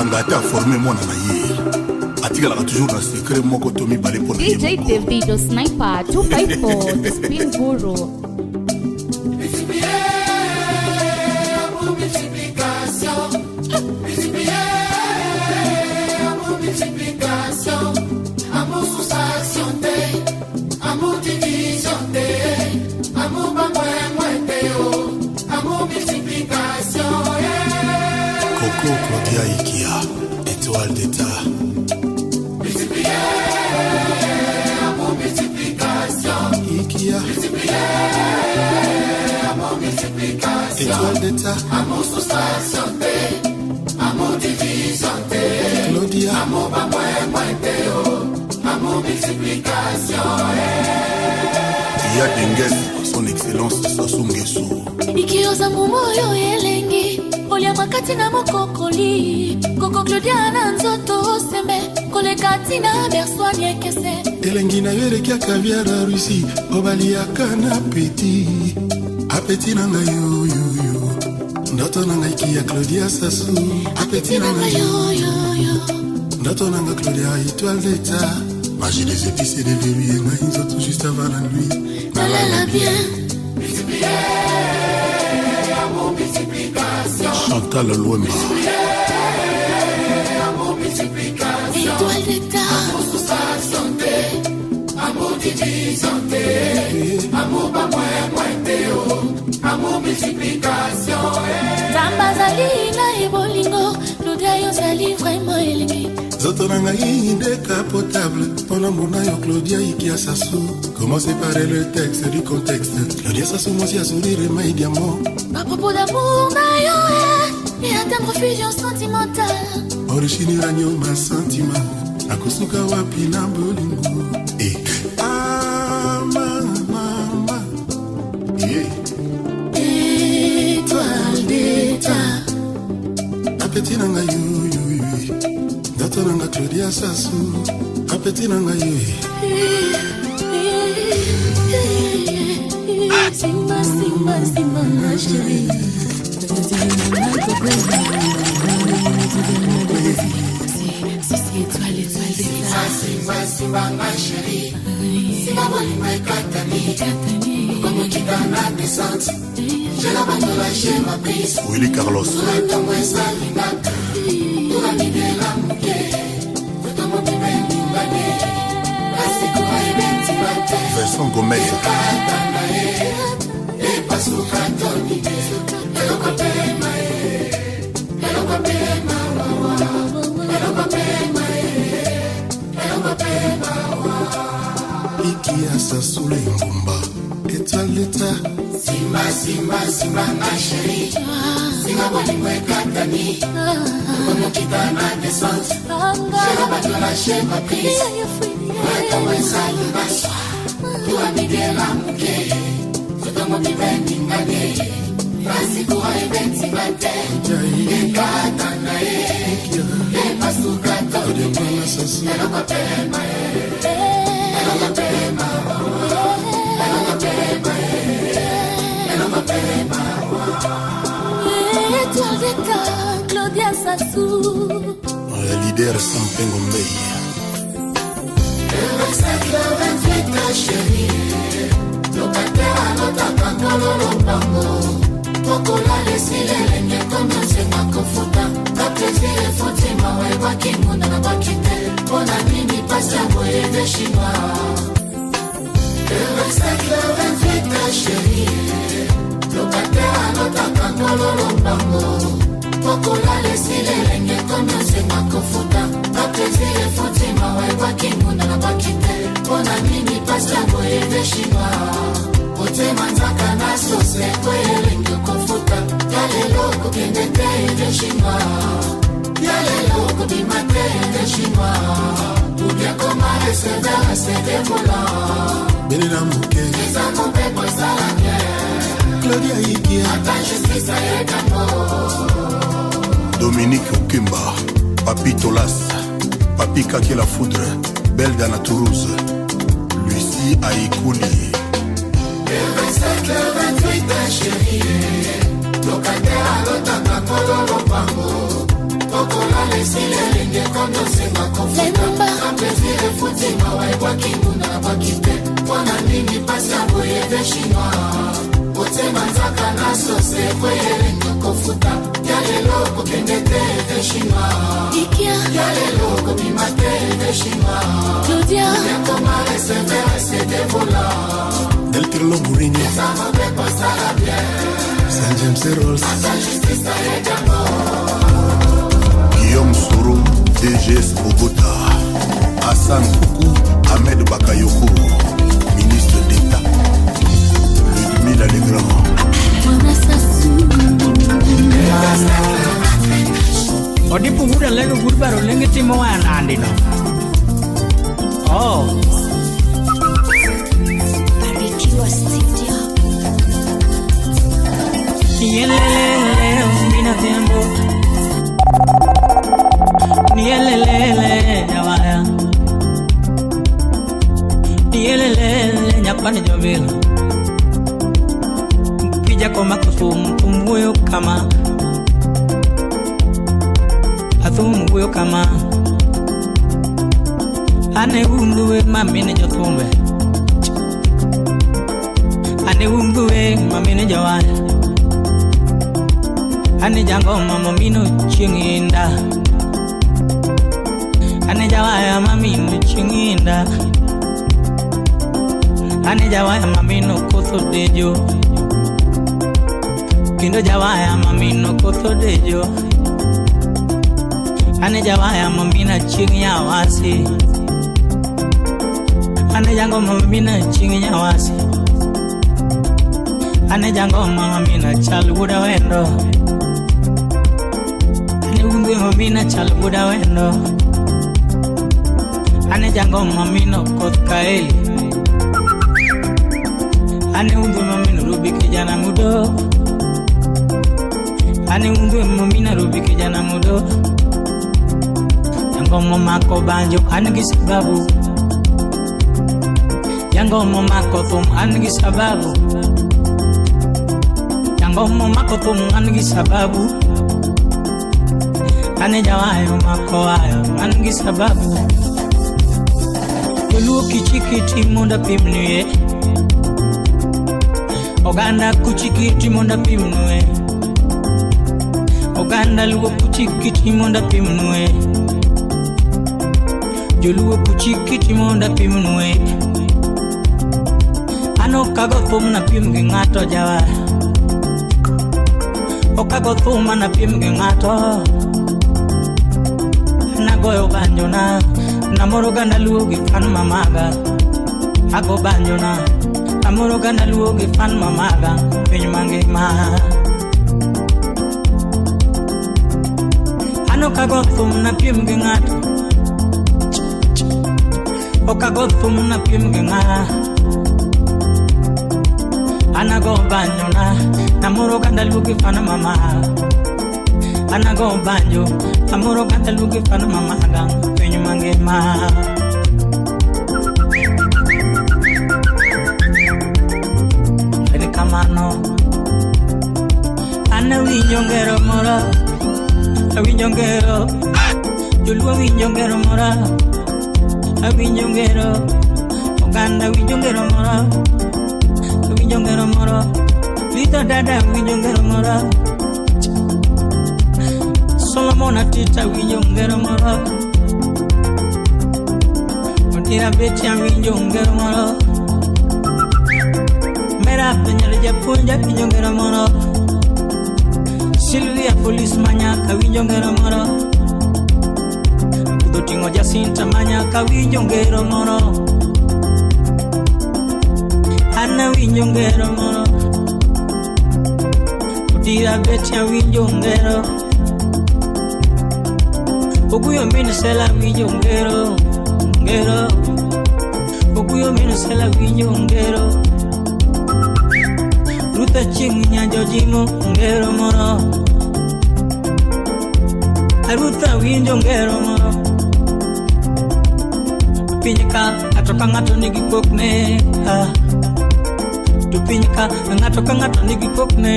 Nganga ata aforme mwana na ye, atikalaka toujours na secret moko to mibale mpo na ye DJ moko. Davido Sniper 254, the Spin Guru. Coco Claudia Ikia, étoile d'état. Ikia, étoile d'état. Claudia. Ya Denges, son excellence Sassou Nguesso. Ikioza mbuma oyo elengi oliama kati na mokokoli koko Claudia na nzoto sembe koleka ntina berswani ekese. Elengi na yo eleki caviar ya Russie o baliaka na peti apeti na ngai yoyoyo, ndoto na ngai kia Claudia Sassou, apeti na ngai yoyoyo, ndoto na ngai Claudia étoile d'état, magie des épices et des verrues, ngai nzoto juste avant la nuit. Nalala bien. Chantal Lwemba. Étoile d'état. Nzambe azali na ebolingo, Claudia yo ozali vraiment elengi. Nzoto na ngai ndeka potable mpona mona yo Claudia Ikia Sassou. Comment séparer le texte du contexte? Claudia Sassou, mwasi ya sourire mai diamant. À propos d'amour na yo et atteindre fusion sentimentale. Origine uranium sentiment, nakosuka wapi na bolingo e ah, mama yeah. Étoile d'état. Apeti na ngai yoyoyo, ndoto na ngai Claudia Sassou, apeti na ngai yo. Simba, simba, simba, ma chérie. Si, si, étoile, étoile d'état. Simba, simba ngai chéri, singa bolingo ekatani, okomokita na descente, jela bandola je ma prise. Willy Carlos. Ntango esalingaka tolamidela moke, totomobima elingane, kasi kuwa ebetima te. Vincent Gomez. Ekata na ye epasuka tonine, eloko pema ye, eloko pema wawa, eloko pema ye, eloko pema wa. Ikia Sassou ngumba, étoile d'état. Simba, simba, simba ngai chéri, singa bolingo ekatani, okomokita na descente, jela bato lâche ma prise, ntango esalinga toamidela moke, totomobima eningane, kasi kuwa ebetima te, ekata na ye epasuka Claudia tonine, Mwana Sassou. Eloko pema ye, eloko pema, eloko pema ye, eloko pema. Étoile d'état, Claudia Sassou. Leader Sampengo Mbei. Le 27, le 28, chéri, locataire alotaka nkolo lopango, tokolala esili elenge komi osenga kofuta ka plaisir efuti mawa ebwaki ngunda na bwaki te, mpo na nini pasi ya boye de chinois. Le 27, le 28, chéri, locataire alotaka nkolo lopango, tokolala esili elenge komi osenga kofuta ka plaisir efuti mawa ebwaki ngunda na bwaki te, mpo na nini pasi ya boye de chinois. Otema nzaka na sose po elengi kofuta ya lelo kokende te de chinois, ya lelo kobima te de chinois, ubia koma receveur cd volant. Belela moke. Eza mobeko esala bien. Claudia Ikia. Ata justice ayekango. Dominique Okimba, Papi Tolas, Papi Kaki la Foudre, Belda na Toulouse, Lucie Aikouli. Le 27, le 28, chéri, locataire alotaka nkolo lopango. Okolala esili elingi ekomi osenga kofuta. Na plaisir efuti mawa ebwaki ngunda na bwaki te. Mpona nini pasi ya boye ve chinois? Otie manzaka na sose ekwe elengi okofuta. Ya lelo kokende te ve chinois. Dikia. Ya lelo kobima te ve chinois. Claudia. Ekoma receveur cd volant. Del Pirlo Mourinho. Eza mabe kosala bien. Saint James Rolls. Ata justice ayebi yango. Guillaume Soro, DGS Bogota, Hassan Koukou, Ahmed Bakayoko, ministre d'État, Ludmila Legrand. Mwana Sasu. Odipo wuod Alego wuod Barolenge timo waya nandi no. Oh. Barikiwa Studio. Nielelele mina tembo. Nielelele jawaya. Nielelele nyakwani jobilo. Pija koma kuthum thum kama. Athum wuoyo kama. Ane umduwe mamine jothumbe. Ane umduwe mamine jawaya. Ane jangoma mamino chieng' Ane jawaya mamino chieng' Ane jawaya mamino kotho dejo. Kendo jawaya mamino kotho dejo. Ane jawaya mamina chieng' nyawasi. Ane jangoma mamina chieng' nyawasi. Ane jangoma mamina chal wuoda wendo. Ane umbe mamina chal wuoda wendo. Ane jangoma mamino koth kaeli. Ane umbe mamino rubi kijana mudo. Ane umbe mamina rubi kijana mudo. Jangoma mako banjo an gi sababu. Jangoma mako thum an gi sababu. Jangoma mako thum an gi sababu. Ane jawayo mako wayo an gi sababu. Joluo kichikiti mondo apimnue. Oganda kuchikiti mondo apimnue. Oganda luo kuchikiti mondo apimnue. Joluo kuchikiti mondo apimnue. An ok ago thum napim gi ng'ato jawa. Ok ago thum anapim gi ng'ato. Nagoyo banjo na. Namoro oganda luo gi fan mamaga. Ago banjo na. Namoro oganda luo gi fan mamaga. Piny mangima. An ok ago thum napiem gi ng'ato. Ok ago thum napiem gi ng'ato. Anago banjo na. Namoro oganda luo gi fan mamaga. Anago banjo. Namoro oganda luo gi fan mamaga. Piny mangima. En kamano. An awinjo ngero moro. Awinjo ngero. Joluo winjo ngero moro. Awinjo ngero. Oganda winjo ngero moro. Awinjo ngero moro. Lito dada winjo ngero moro. Solomon Atita winjo ngero moro. Odira Beti awinjo ngero moro. Mera Penyalo japuonj awinjo ngero moro. Sylvia Police manyaka winjo ngero moro. Budho ting'o Jacinta manyaka winjo ngero moro. An awinjo ngero moro. Odira Beti awinjo ngero. Oguyo min sela winjo ngero. Ngero. Oguyo min sela winjo ngero. Ruth Achieng' nyanjo jimo ngero moro. Ruth awinjo ngero moro. Piny ka ng'ato ka ng'ato nigi pokne. To piny ka ng'ato ka ng'ato nigi pokne.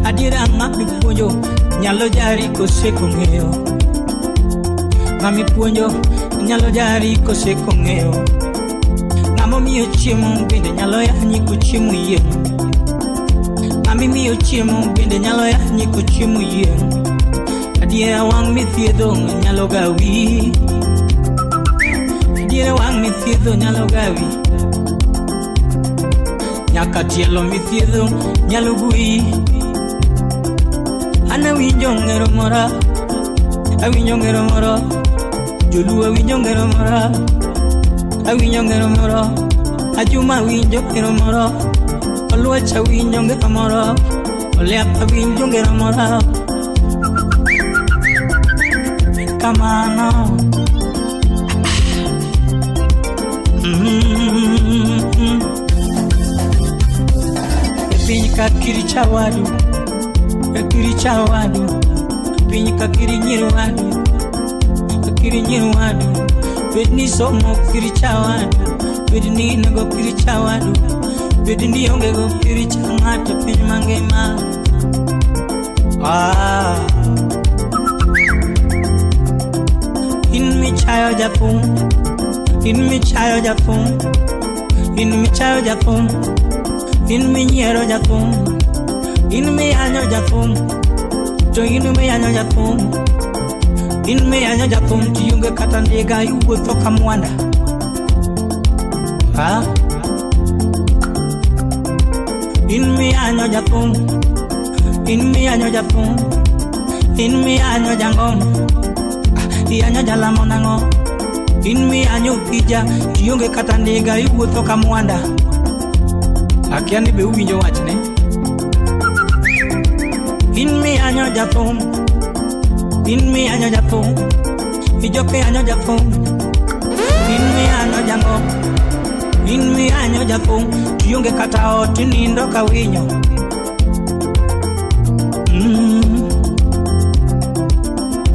Adiera ng'ama ipuonjo nyalo jari koseko ng'eyo. Ng'ama ipuonjo nyalo jari koseko ng'eyo. Ng'ama omiyo chiemo bende nyalo yanyi kochiemo yieng'. Ng'ama imiyo chiemo bende nyalo yanyi kochiemo yieng'. Adiera wang' mithiedho nyalo gawi. Adiera wang' mithiedho nyalo gawi. Nyaka tielo mithiedho nyalo gwi. An awinjo ngero moro, awinjo ngero moro, Joluo awinjo ngero moro, awinjo ngero moro, Ajuma awinjo ngero moro, Oluoch awinjo ngero moro, Oliap awinjo ngero moro. Kamano. E piny ka kiri chawadu, e kiri chawadu, piny ka kiri nyir wadu, e kiri nyir wadu. Bed ni somo kiri chawadu, bed ni in go kiri chawadu, bed ni onge go kiri cha ng'ato piny mangima. Ah. In michayo jathum, in michayo jathum, in michayo jathum, in minyiero jathum, in miyanyo jathum, to in miyanyo jathum, in miyanyo jathum to ionge kata ndiga iwuotho ka mwanda. Ha? In miyanyo jathum, in miyanyo jathum, in miyanyo jangom, iyanyo jalamo nang'o? In miyanyo opija to ionge kata ndiga iwuotho ka mwanda. Akia ni be uwinjo wachne. In miyanyo jathum, in miyanyo jathum, ijok yanyo jathum, in miyanyo jangom, in miyanyo jathum, to ionge kata ot inindo ka winyo.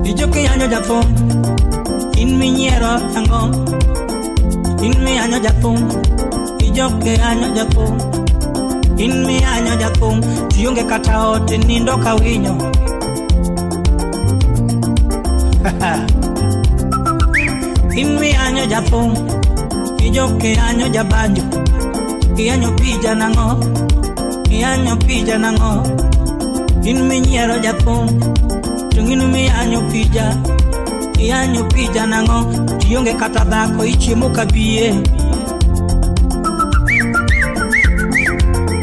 Ijok yanyo jathum, in minyiero jangom, in miyanyo jathum, ijok yanyo jathum, in miyanyo jathum, to ionge kata ot inindo ka winyo. In miyanyo jathum, ijok yanyo jabanjo, iyanyo pija nang'o, iyanyo pija nang'o, in minyiero jathum, to in miyanyo pija, iyanyo pija nang'o, to ionge kata dhako ichiemo ka biye.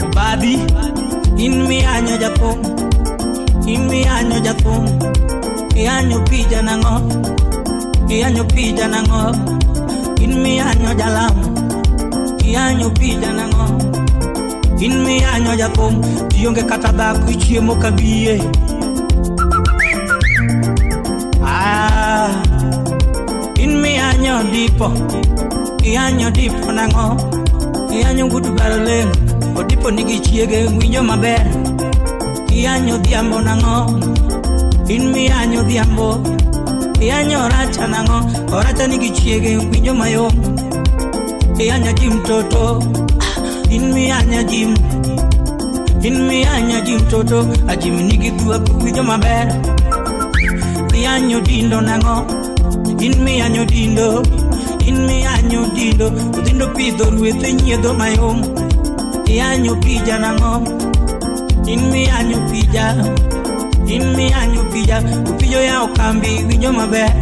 Obadhi, in miyanyo jathum, in miyanyo jathum, iyanyo pija nang'o, iyanyo pija nang'o, in miyanyo jalamo, iyanyo pija nang'o, in miyanyo jathum, to ionge kata dhako ichiemo ka biye. Ah, in miyanyo dipo, iyanyo dipo nang'o, iyanyo gut barleng, odipo nigi chiege winjo maber. Iyanyo dhiambo nang'o, in miyanyo dhiambo, iyanyo oracha nang'o, oracha nigi chiege winjo mayom. Iyanyo jim toto, in miyanyo jim, in miyanyo jim toto, ajim nigi thuak winjo maber. Iyanyo dindo nang'o, in miyanyo dindo, in miyanyo dindo, odhindo pidho rwethe nyiedho mayom. Iyanyo pija nang'o, in miyanyo pija, in miyanyo pija, opijo yawo kambi winjo maber.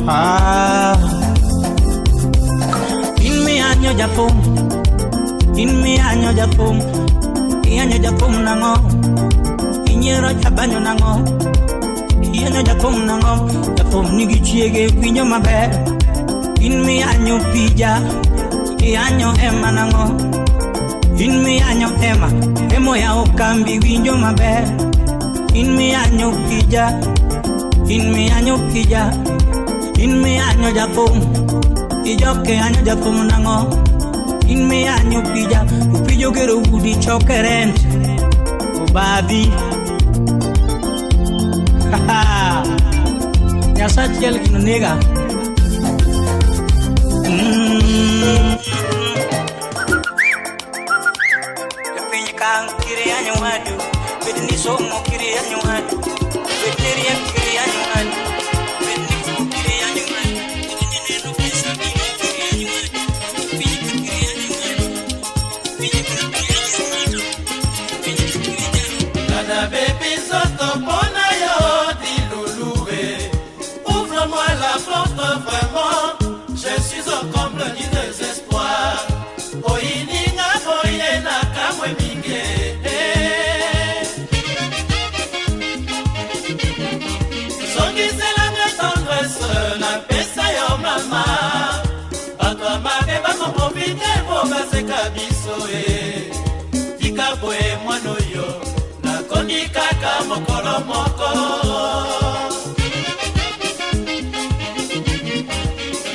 Ah. In miyanyo jathum, in miyanyo jathum, iyanyo jathum nang'o, inyiero jabanyo nang'o, iyanyo jathum nang'o, jathum nigi chiege winjo maber. In miyanyo pija, iyanyo ema nang'o, in miyanyo ema, emo yawo kambi winjo maber. In miyanyo pija, in miyanyo pija, in miyanyo jathum, ijok yanyo jathum nang'o, in miyanyo pija, opijo gero udi choke rent, obadhi. Nyasachiel gino nega. E piny ka kiri yanyo baseka biso e. Tika boye mwana oyo nakondi kaka mokolo moko.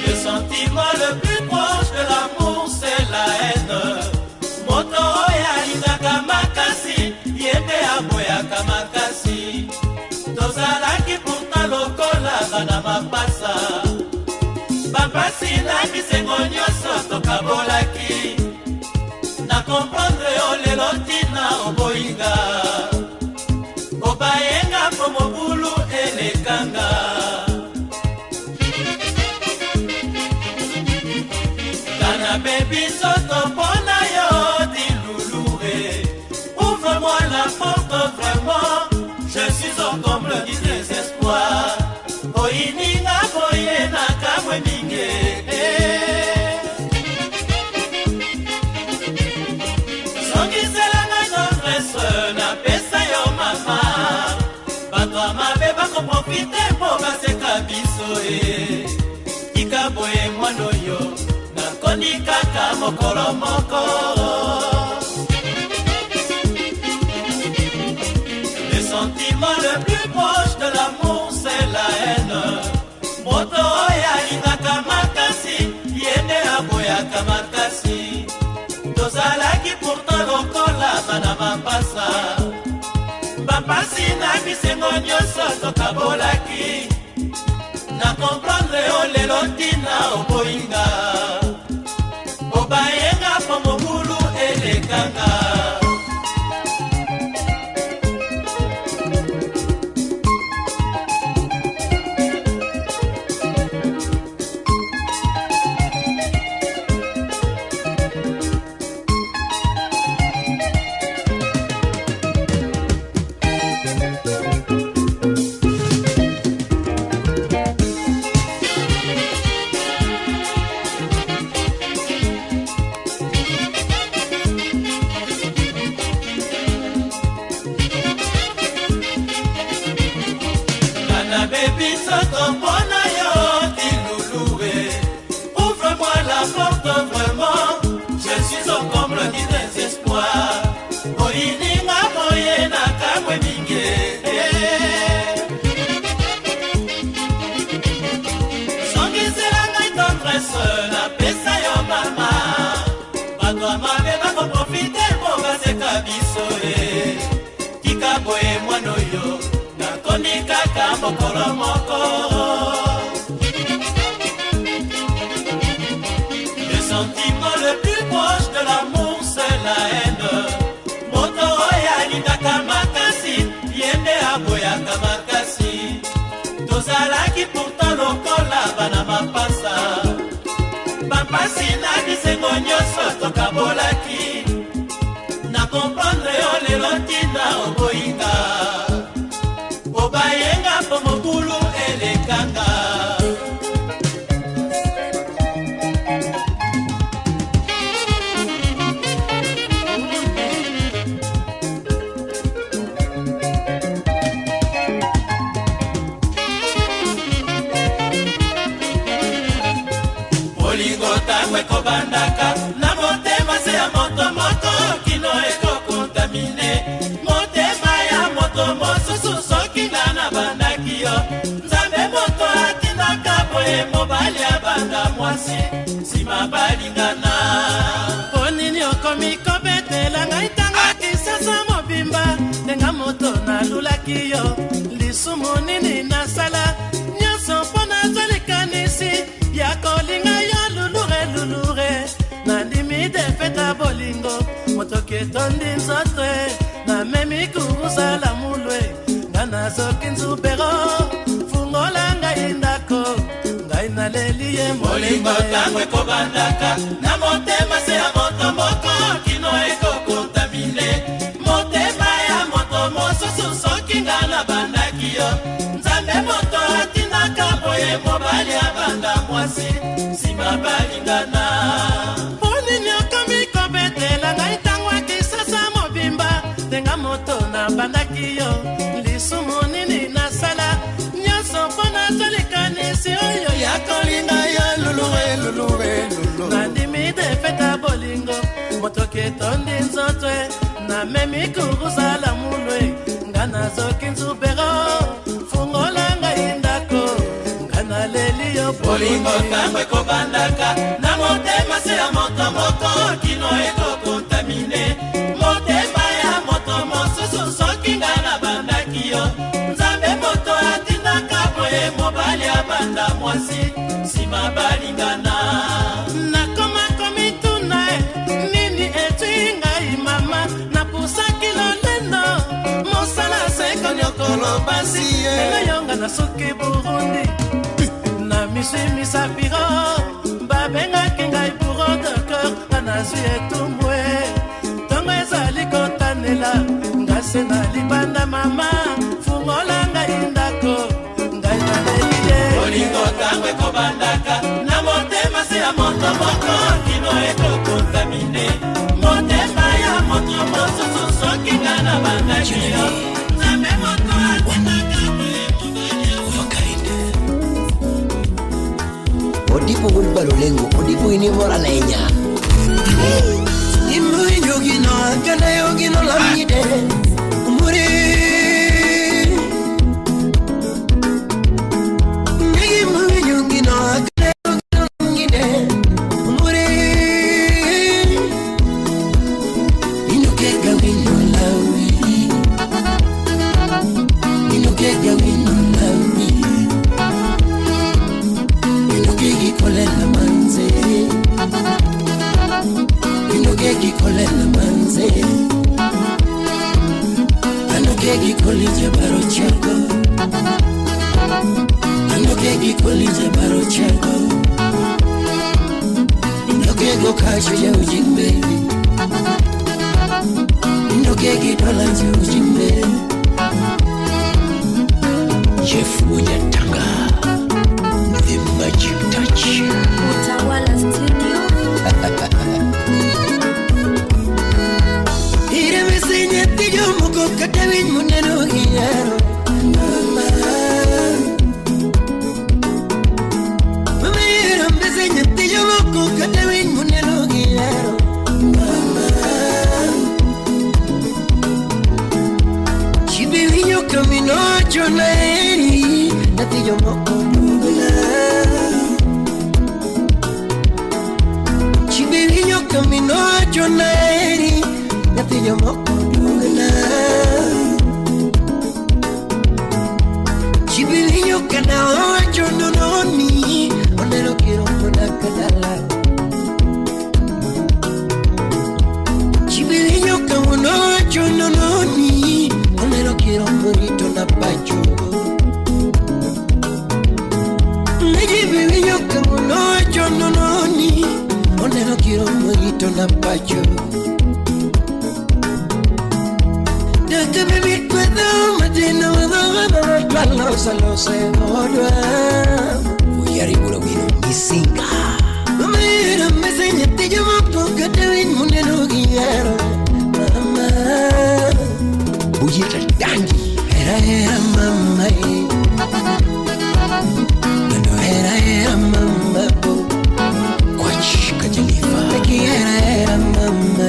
Le sentiment le plus proche de l'amour, c'est la haine. Moto oyo alingaka makasi, ye nde aboyaka makasi. Tozalaki pourtant lokola bana mapasa. Bapasi na bisengo nyonso tokabolaki. Na comprendre yo lelo ntina oboyinga. Obayenga mpo mobulu elekanga. Kana bebi nzoto mpona yo di lulu e. Ouvre-moi la porte vraiment, je suis au comble du désespoir. Oyininga boye na kamwe mingi. Songisela ngai tendresse napesa yo mama. Bato ya mabe bakoprofite mpo baseka biso e. Tika boye mwana oyo nakondi kaka mokolo moko. Le sentiment le plus proche de l'amour, c'est la haine. Moto oyo alingaka makasi, ye nde aboyaka makasi. Tozalaki pourtant lokola bana mapasa. Bapasi na bisengo nyonso tokabolaki. Na comprendre yo lelo ntina oboyinga. Obayenga mpo mobulu elekanga. Kana bebi nzoto mpona yo di lulu e. Ouvre-moi la porte vraiment, je suis au comble du désespoir. Oyininga boye na kamwe mingi. Songisela ngai tendresse napesa yo mama. Bato ya mabe bakoprofite mpo baseka biso e. Tika boye mwana oyo nakondi kaka mokolo moko. Le sentiment le plus proche de l'amour, c'est la haine. Moto oyo alingaka makasi, ye nde aboyaka makasi. Tozalaki pourtant lokola bana mapasa. Bapasi na bisengo nyonso tokabolaki. Na comprendre yo lelo ntina oboyinga. Obayenga mpo mobulu elekanga. Bolingo ntango ekobandaka na motema se ya moto moko kino ekokontamine. Motema ya moto mosusu soki nga nabandaki yo. Nzambe moto atindaka boye mobali abanda mwasi nsima balingana. Mpo nini okomi kobetela ngai ntango kisasa mobimba ndenga moto nalulaki yo. Lisumu nini nasala nyonso mpo nazwa likanisi ya kolinga yo lulure lulure. Nandimi defeta bolingo motoki etondi nzoto e. Namemi kurusala mulwe nga nazoki nzubero. Fungola ngai ndako ngai naleli ye Bolingo ntango ekobandaka na motema se ya moto moko kino ekokontamine. Motema ya moto mosusu soki nga nabandaki yo. Nzambe moto atindaka boye mobali abanda mwasi nsima balingana. Mpo nini okomi kobetela ngai ntango ya kisasa mobimba ndenga moto nabandaki yo. Lisumu nini nasala nyonso mpo nazwa likanisi oyo ya kolinga yo lulure lulure lulu. Nandimi defeta bolingo Kindoki etondi nzoto namemi kurusala mulwe nga nazoki nzubero fungola ngai ndako nga naleli yo bolingo ntango ekobandaka na motema se ya moto moko kino ekokontamine motema ya moto mosusu soki nga nabandaki yo nzambe moto atindaka boye mobali abanda mwasi nsima balingana. Nakoma komituna nini etwi ngai mama napusaki lolendo mosala sekonyokolo basi lelo yonga nasuki Burundi na miswi misapiro babengaki ngai bourreau de cœur nga nazwi etumbwe ntongo ezali kotanela nga se na libanda mama fungola ngai ndako ngai naleli ye bolingo ntango ekobandaka na motema se ya moto moko kino ekokontamine motema ya moto mosusu soki nga nabandaki yo nzambe moto atindaka Odipo gulba lolengo, odipo inibora lenya. Imu yogino, akana yogino lamide. Umuri. Imu yogino, akana yogino lamide. Umuri. Inokega wino lawi. Inokega wino lawi. Inokegi kolela manze. Inokegi kolela manze. Anokegi kolije baro chago. Anokegi kolije baro chago. Inokego kacho ya ujimbe. Inokegi dola ya ujimbe. Jeff Munyatanga, The Magic Touch. Utawala Studio. Iremese tiyo moko katawin muneno giyaro. Mama. Mama iremese tiyo moko katawin muneno giyaro. Mama. Chibiwinyo kamino chonaeri natiyo moko dugla. Chibiwinyo kamino chonaeri natiyo moko dugla. Chibiwinyo kana ocho nononi onero quiero mona kadala. Chibiwinyo kamono ocho nononi onero quiero bonito na pacho. Chibiwinyo kamono ocho nononi onero quiero bonito na pacho. Date baby cuedo matino los los odwa. Uyaribula wino misinga. Mama mesenye tiyo moko katawin muneno giyaro. Mama. Buyita dangi. Era era mama. Nando era era mama. Kwach kajalifa. Era era mama.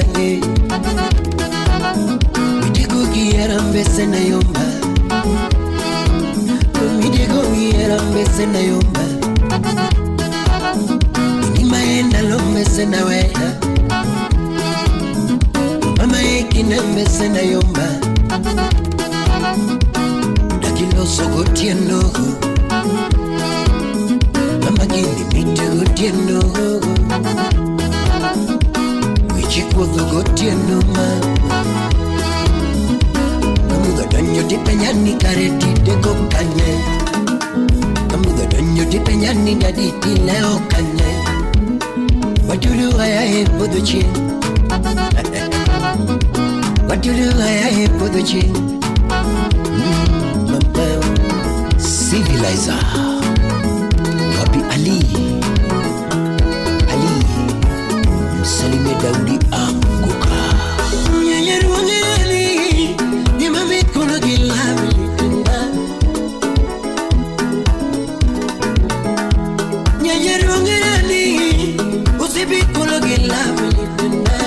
Midego giyara mbese na yomba. Midego giyara mbese na yomba. Nimaenda lombese na wea. Mama ekina mbese na yomba. Dakiloso gotieno. Mama gini mite gotieno. Wichikuodho gotieno ma. Kamudha donyo tipenyani kareti deko kanye. Kamudha donyo tipenyani daditi leo kanye. Watulu haya e podho chien. Watulu haya e podho chien. Mama Civilizer. Wapi Ali? Ali Msalimie Daudi Anguka. Nyenyeruangeli ni mami kono gilabi tenda. Nyenyeruangeli usibi kono gilabi tenda.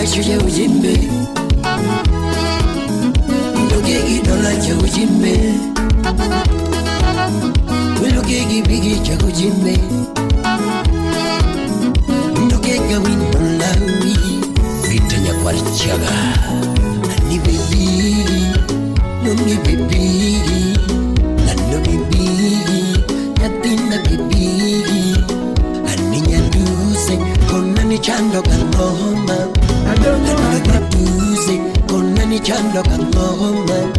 Kachuja ujimbe Ndoge gidola cha ujimbe Wiluge gibigi cha ujimbe Ndoge gawin olawi Vita nyakwar chaga Ani baby Nongi baby Lando baby Nyatina baby Ani nyaduse Kona ni chando kangoma Lando nyaduse Kona ni chando kangoma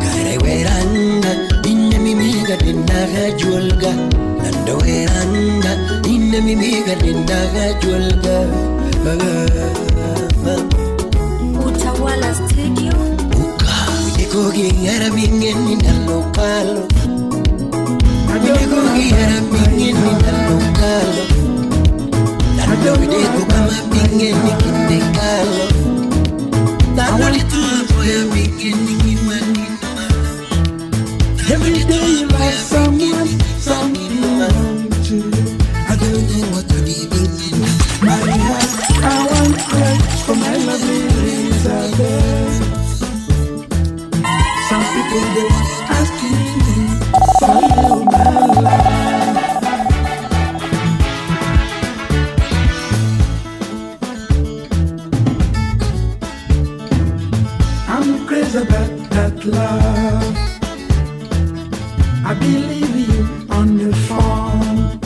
Kareweranga Inne mimiga dindaga julga Lando weranga Inne mimiga dindaga julga Utawala Studio. Kogi ngara bingen ni dalo kalo Kogi ngara bingen ni dalo kalo Dalo deko kama bingen ni kinde kalo Dalo litupo ya bingen ni kimani. Every day you love someone, someone to. I don't know what to do. My heart, I want cry for my lovely Elizabeth. Some people they asking me for you, my love. I'm crazy about that love. I believe you on the phone.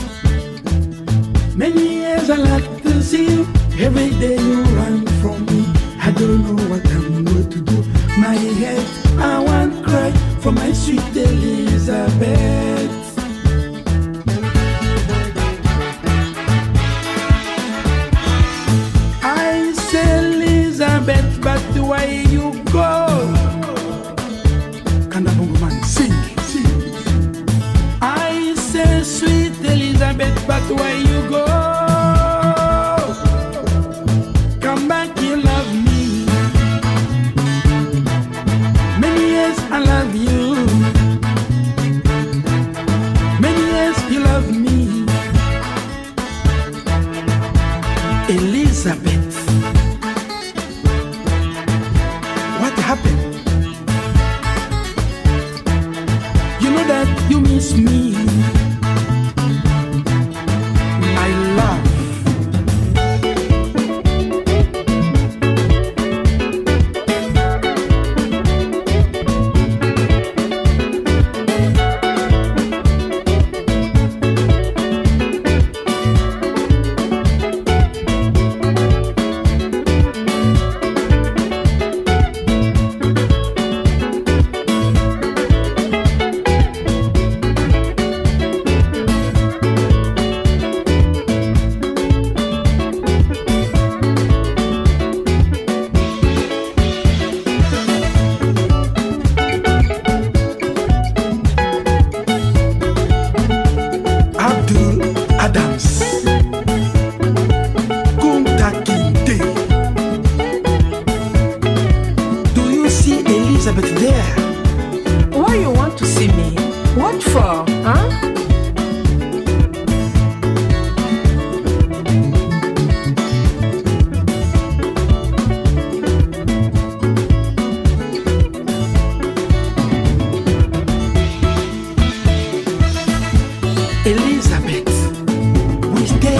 Many years I like to see you. Every day you run from me. I don't know what I'm going to do. My head, I want cry for my sweet Elizabeth. I say Elizabeth, but why you go? Kanda Bongo Man, sing, sing. I say sweet Elizabeth, but why you go? Come back, you love me. Many years I love you. Many years you love me. Elizabeth, what happened? You know that you miss me, my love. Elizabeth there. Why you want to see me? What for, huh? Elizabeth, we stay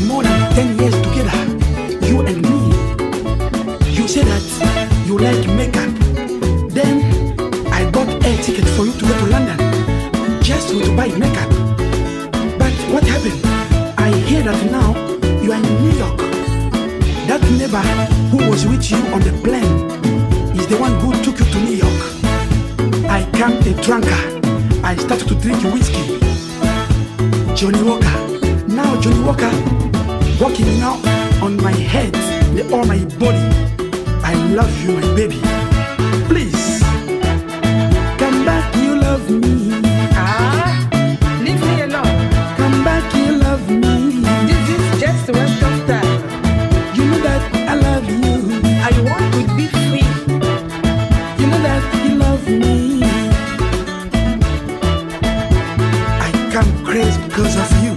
more than 10 years together, you and me. You say that you like makeup. Then I bought a ticket for you to go to London just to buy makeup. But what happened? I hear that now you are in New York. That neighbor who was with you on the plane is the one who took you to New York. I came a drunkard. I started to drink whiskey. Johnny Walker. Now Johnny Walker walking now on my head and all my body. I love you, my baby. Please come back, you love me. Ah, leave me alone. Come back, you love me. This is just a waste of time. You know that I love you. I want to be free. You know that you love me. I come crazy because of you.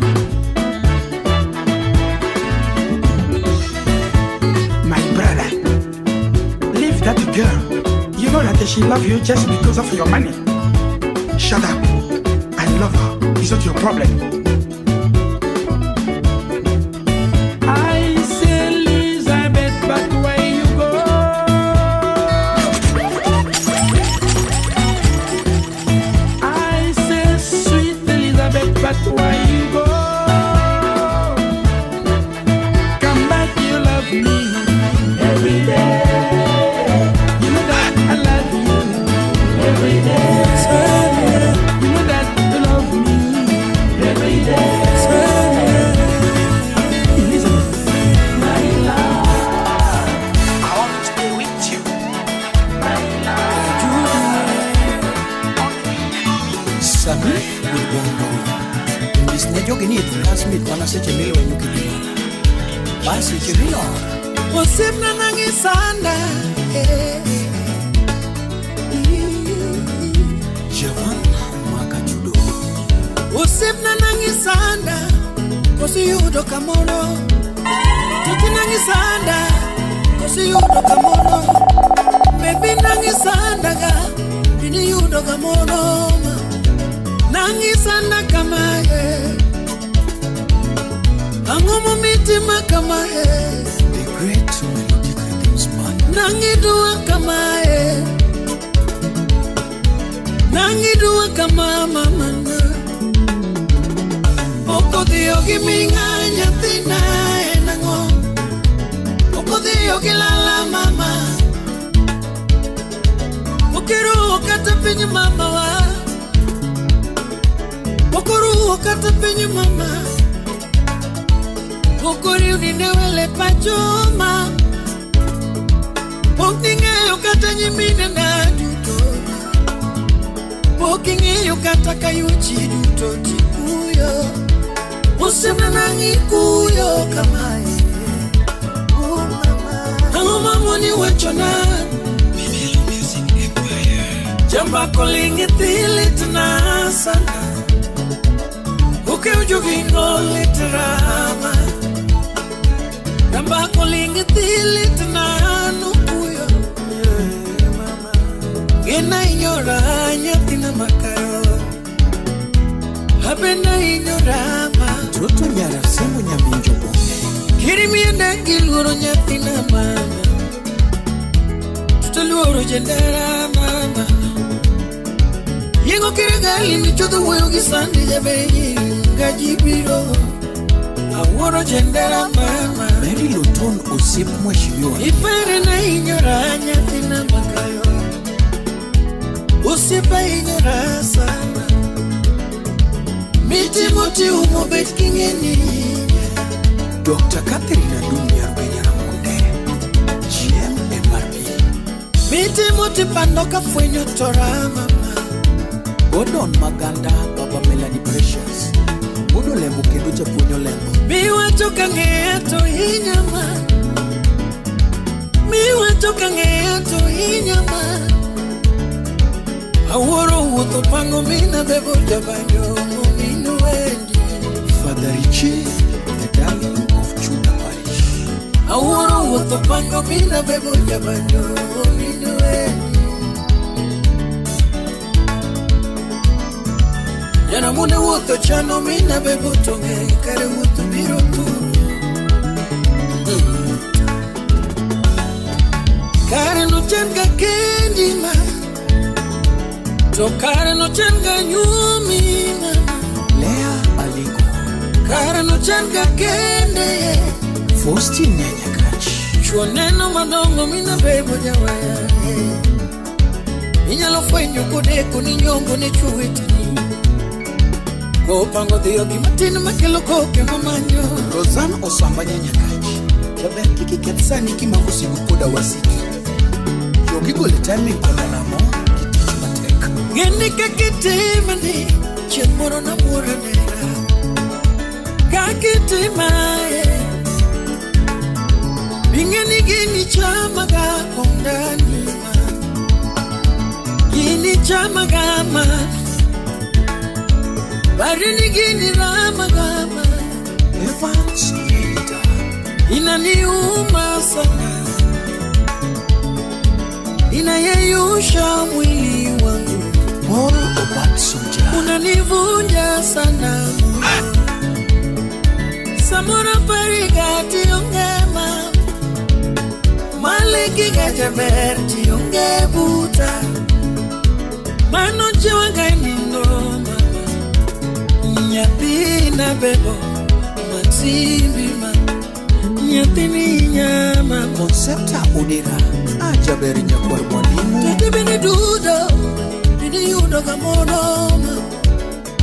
My know that she loves you just because of your money. Shut up. I love her. It's not your problem. I say Elizabeth, but where you go? I say sweet Elizabeth, but where you go? Come back, you love me every day. You know that I love you every day. You know that you love me every day. Elizabeth, my love, I want to stay with you. My love, Sami Wilbondo Ndisne jogi ni classmate mana seche milwenyo kidimana. Basi chemilo Osiepna nang'isanda Javan Makachudo Osiepna nang'isanda Kosiyudo kamoro Titi nang'isanda Kosiyudo kamoro Baby nang'isandaga Iniyudo kamoro Nang'isanda kamae Ang'o momitima kamae The Great Melodic Rhythms Band Nang'idua kamae Nang'idua kama mamana Okodhiyo gi ming'a nyathina en ang'o Okodhiyo gi lala mama Okiruwo kata piny mamawa Okoruwo kata piny mama Okoriwni ne wele pacho ma Pok ning'eyo kata nyiminena duto Pok ing'eyo kata kayuchi duto tikuyo Osiepna nang'ikuyo kamae Ang'o mamoni wachona Jambako ling' idhi litna sana Okew jogingo lit rama Jambako ling' idhi litna nukuyo Gena inyora nyathina makayo Abenda inyora ma Toto nyara semo nyaminjo bonge Kirimiende gi luoro nyathina mama Toto luoro jendera mama Yego kirigali michodho wuoyo gi sandi jabeyi Ngaji biro Awuoro jendera mama Mary Loton osiep mheshimiwa Ipere na inyora nyathina makayo Osiepa inyora sana Miti moti umo bet king'eni Dr. Catherine Adum Nyarugenya Ramunde GM MRP Miti moti pando ka fwenyo tora mama Gordon Maganda Baba Melanie Precious Wuod Olembo kendo japuonj Olembo Miwacho ka ng'eya to hinyama Miwacho ka ng'eya to hinyama Awuoro wuotho pango mina bebo jabanjo minu wendi Father Richie, the darling of Chuda Parish Awuoro wuotho pango mina bebo jabanjo minu wendi Jana mune wuotho chano mina bebo tonge kare wuotho biro turu Kare no chan ga kendi ma To kare no chan ga nyumi mama Lea Aliko Kare no chan ga kende Faustin Nyanyakach Chuo neno madongo mina bebo jawaya Inyalo fwenyo kodeko ni nyongo ne chuwetni Kopango dhiyo gi matin makelo koke mamanyo Rosanne Osamba Nyanyakach Jaber kik iketh sani kimako simu koda wasiki Jogi gole timing koda lamo gi tich matek Ng'eni kakitimani chieng' moro namuora nera Kakitimae Ing'eni gini chamaga kuom ndani ma Gini chamaga ma Barini gini ramaga ma Evans Nyelita Inaniuma sana Inayeyusha mwili wangu. Paul Obat Soja. Unanivunja sana moyo. Samora parigati ongema. Maliki gajaberti ongebuta. Mano chiwanga nindo mama. Nyathina bebo matsimbi ma. Nyathini nyama. Concepta Odera. Ajaberi nyakwar mwalimu. Tetebini dudo. Didi yudo gamono.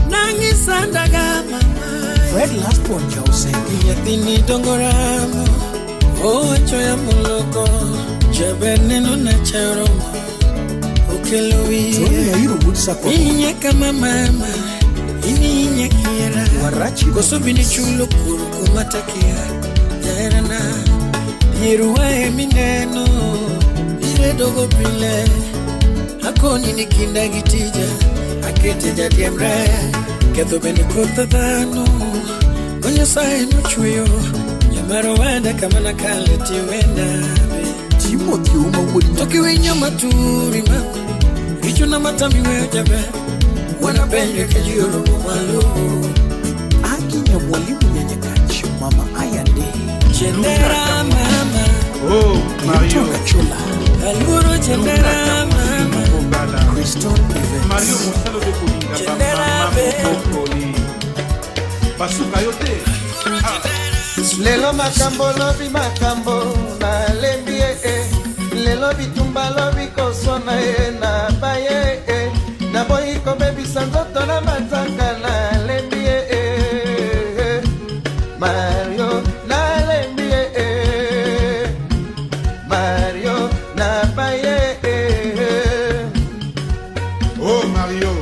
Nangi sandaga mama. Fred Lastborn Jausenge. Nyathini dongoramo. Owacho ya muloko. Jaber neno na charomo. Okelo wiye. Tony Yairu Woodsako. Inye kama mama. Ininye kiera. Warachi. Koso bini chulo kuru kumatakia. Jaerana. Yeruwa emineno. Ire dogo pile. Akoni nikinda gitija. Akete jadiemre. Ketho bende kotha dhano. Nyasaye nochweyo. Nyamaro wenda kama nakale tiwenda. Timothy Uma wuod Tokiwinyo maturi ma. Richo na matami weyo jaber. Wanapenjo ka ji oromo malo. Akinya mwalimu Nyanyakach. Mama Ayande. Chendera mama. Oh Mario. Chola. Aluoro chendera mama. Crystal Events. Mario mosalo de kolinga Chendera be. Basuka yo te. Lelo makambo lobi makambo nalembi e lelo bitumba lobi koswana e na baye e naboyi kobebisa nzoto na matanga nalembi e Mario nalembi e Mario na baye e. Oh Mario,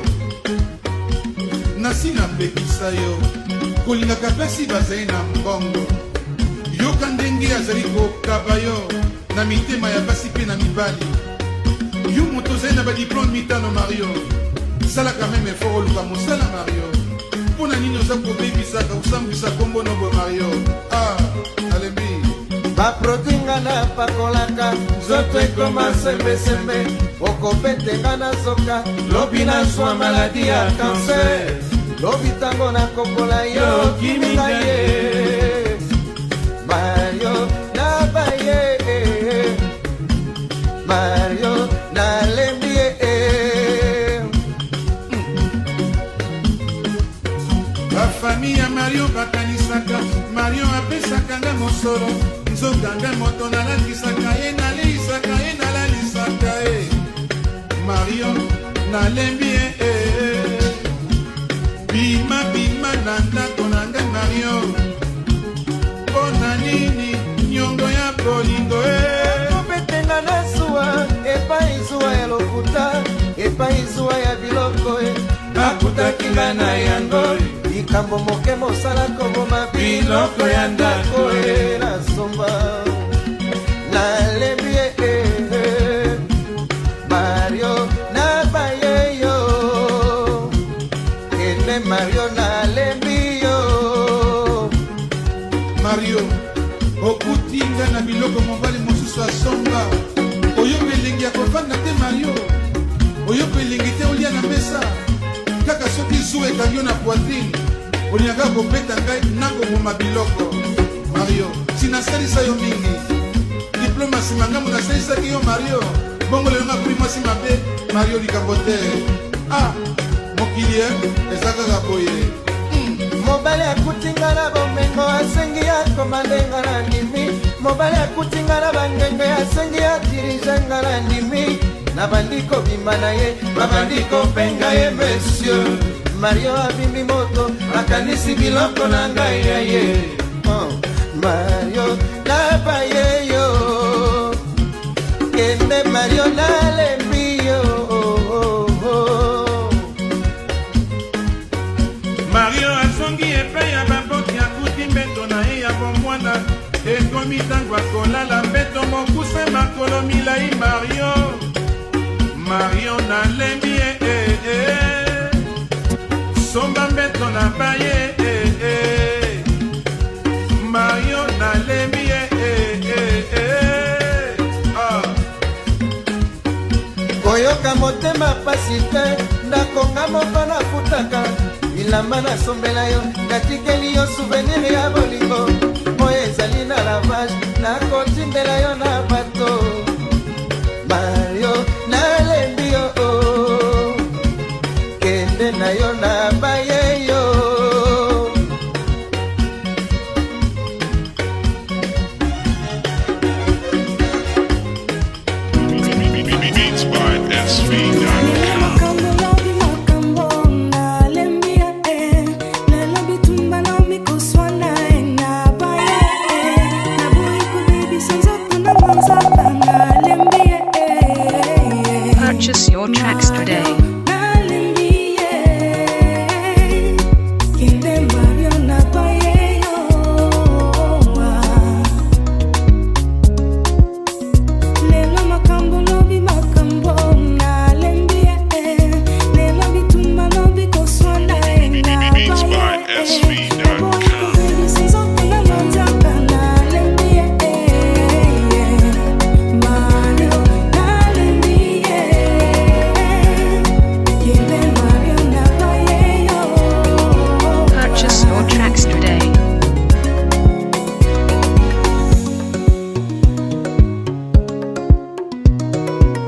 nasi napekisa yo kolingaka mpasi bazali na mbongo. Yoka ndenge azali kokaba yo na mitema ya basi mpe na mibali. Yo moto ozali na badiplome mitano Mario, salaka meme effort oluka mosala Mario. Mpo na nini oza kobebisaka kosambwisa kombo nobo Mario? Ah, nalembi. Baproduit nga napakolaka nzoto ekoma sembesembe. Okobete nga nazoka lobi nazwa maladi ya kanser. Lobi tango nakokola yo kiminga ye Mario nabaye Mario nalembi ye. Bafami ya Mario bakanisaka Mario apesaka nga mosolo. Nzoka nga moto nalakisaka ye naleisaka ye nalalisaka ye Mario nalembi ye. Bima bima na ndako na nga Mario. Mpo na nini nyongo ya bolingo e kobetenga na zuwa epai zuwa ya lokuta epai zuwa ya biloko e bakutaki nga na yango likambo moke mosala koboma biloko ya ndako e nasomba nalembi e Mario nabaye yo kende Mario nalembi yo. Mario okuti nga na biloko mobali mosusu asomba. Oyoka elengi ya kovanda te Mario. Oyoka elengi te olia na mesa. Kaka soki zuwa ekangi yo na poitrine olingaka kobeta ngai na koboma biloko. Mario sinasalisa yo mingi diplome nsima ngambo nasalisaki yo Mario. Bongo lelo nga kuli mwasi mabe Mario likambo te. Ah mokili eza kaka boye. Mobali akuti nga na bomengo asengi akomande nga na ndimi. Mobali akuti nga na bangenge asengi adirige nga na ndimi. Nabandi kobima na ye babandi kopenga ye monsieur. Mario abimbi moto akanisi biloko na ngai ya ye. Mario nabaye yo kende Mario nalembi yo. Mario azongi epai ya baboti akuti mbeto na ye ya bomwana. Ekomi ntango akolala mbeto mokuse makolo milai Mario. Mario nalembi e somba mbeto na baye Mario nalembi e. Ah. Koyoka motema pasi te, ndako nga moko nafutaka. Bilamba nasombela yo, natikeli yo souvenir ya bolingo. Moyo ezali na lavage, nakotindela yo na bato. Mario, nalembi yo, oh. Kende na yo na baye yo. Beats by SV.com. Purchase your tracks today. Beats by SV.com. Purchase your tracks today.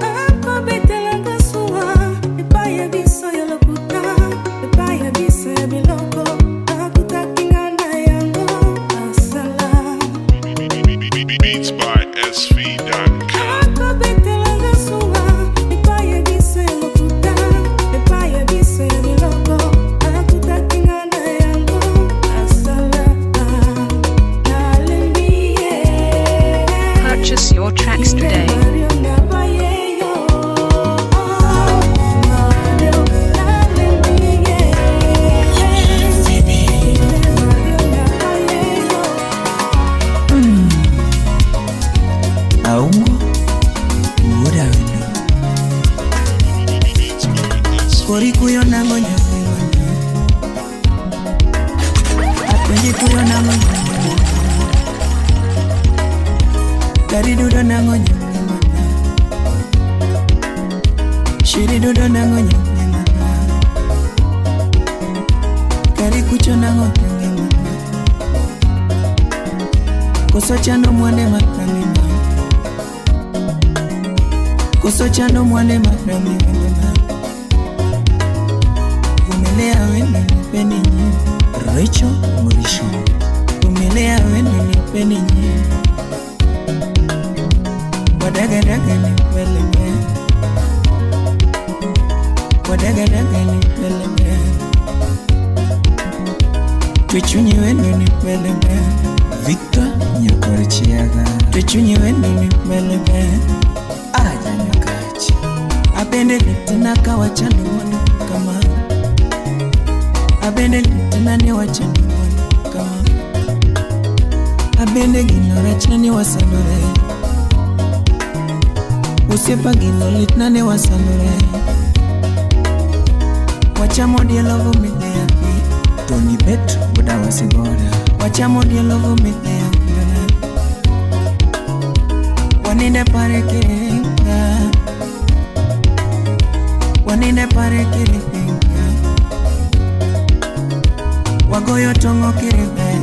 Akobetelanga suwa epai ya biso ya lokuta, epai ya biso ya biloko akutaki nga na yango asala. Beats by SV.com. Akobetelanga suwa epai ya biso ya lokuta, epai ya biso ya biloko akutaki nga na yango asala. Nalembi ye. Purchase your tracks today. Aungo wuoda wendo Kori kuyo nango nyathi Apenji kuyo nango nyathi Dari dudo nango nyathi Shiri dudo nango nyathi Kari kucho nango nyathi Koso chando mwane makamima Koso chando mwane makamima Vumilia wendo nipe ninyi Rachel Mrisho Vumilia wendo nipe ninyi Wadagadaga nipeleme Wadagadaga nipeleme Tuchunyi wendo nipeleme Victor Nyakorchiaga Tuchunyi wendo nipeleme Aja nyakachi Abende litina kawachando mwana kama Abende litina ni wachando mwana kama Abende gino rachna ni wasandore Usiepa gino litna ni wasandore Wachamo dielo vumilia Tony Bet buda wasigora Wachamo dielo vumilia Waninde pare kiringa Waninde pare kiringa Wagoyo tongo kiribera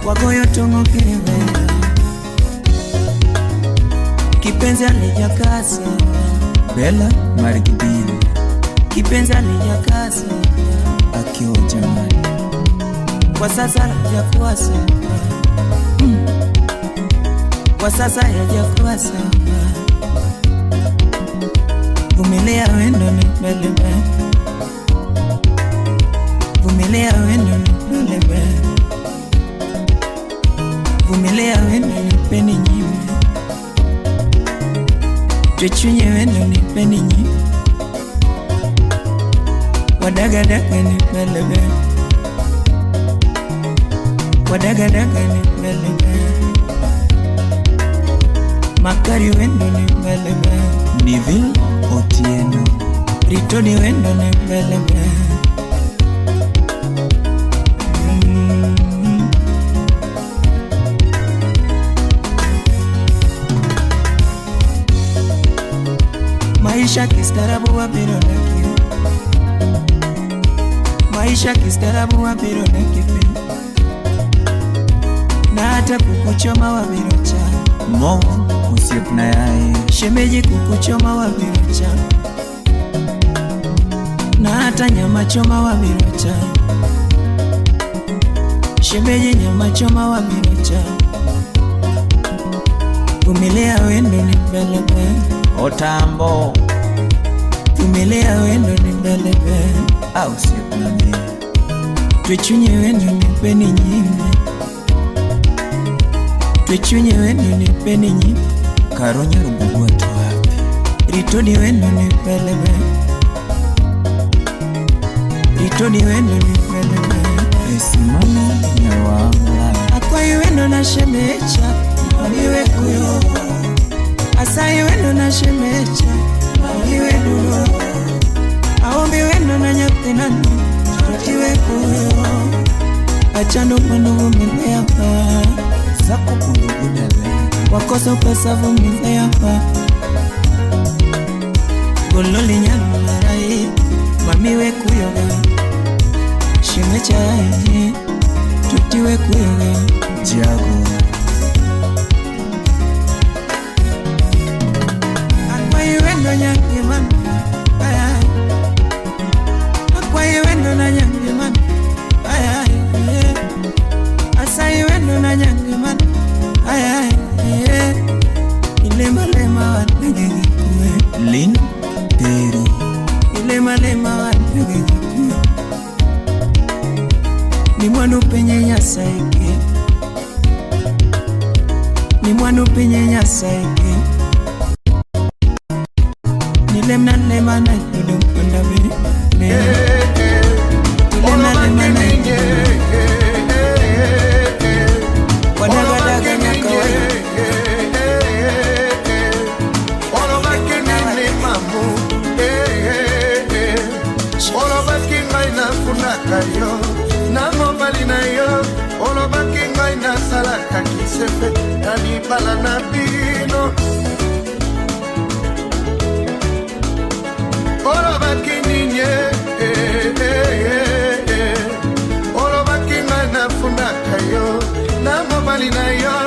Wagoyo tongo kiribera Kipenzi alijakasa Bella Margibili Kipenzi alijakasa Akiwa jamani Kwa sasa hajakuwa sawa. Kwa sasa hajakuwa sawa. Vumilia wendo nipeleme Vumilia wendo nipeleme Vumilia wendo nipe ninyime Tuchunye wendo nipe ninyime Wadagadaga nipeleme Wadagadaga nipeleme Makari wendo nipeleme Neville Otieno Ritoni wendo nipeleme. Maisha kistaarabu wabiro dakie. Maisha kistaarabu wabiro dakie piny. Na hata kukuchoma wabiro chamo. Mo osiepna yaye. Shemeji kukuchoma wabiro chamo. Na hata nyama choma wabiro chamo. Shemeji nyama choma wabiro chamo. Vumilia wendo ni mbelebe. Otambo. Vumilia wendo ni mbelebe. Au osiepna me. Twechunye wendo nipeni nyime. Twechunye wendo nipeni nyime. Karonyo rubugwa to wapi? Ritoni wendo ni mbelebe. Ritoni wendo ni mbelebe. Esimami nyawamla. Akwayi wendo na shemecha. Mamiwe kuyo. Asayi wendo na shemecha. Mamiwe dulo. Aombi wendo na nyathinano. Totiwe kuyo. Achando mwendo vumilia pa. Zako kundugudale. Wakoso pesa vumilia pa. Gololi nyalo marai. Mamiwe kuyoga. Shemecha tutiwe kuyoga. Jago. Akwayi wendo nyangimana. Akwayi wendo na nyangimana. Asayi wendo na nyangimana. Ilema lema wadege kwe. Lin Peri. Ilema lema wadege kwe. Ni mwandu penye nyasaye. Ni mwandu penye nyasaye. Nilemna lema na yudo kwenda be. Nilemna lema na yudo. Wadaga daga nyaka wa. Olobaki nini mamu? Olobaki ngai nafunaka yo na mobali na yo. Olobaki ngai nasalaka kisefe na libala na bino. Olobaki nini? Olobaki ngai nafunaka yo na mobali na yo.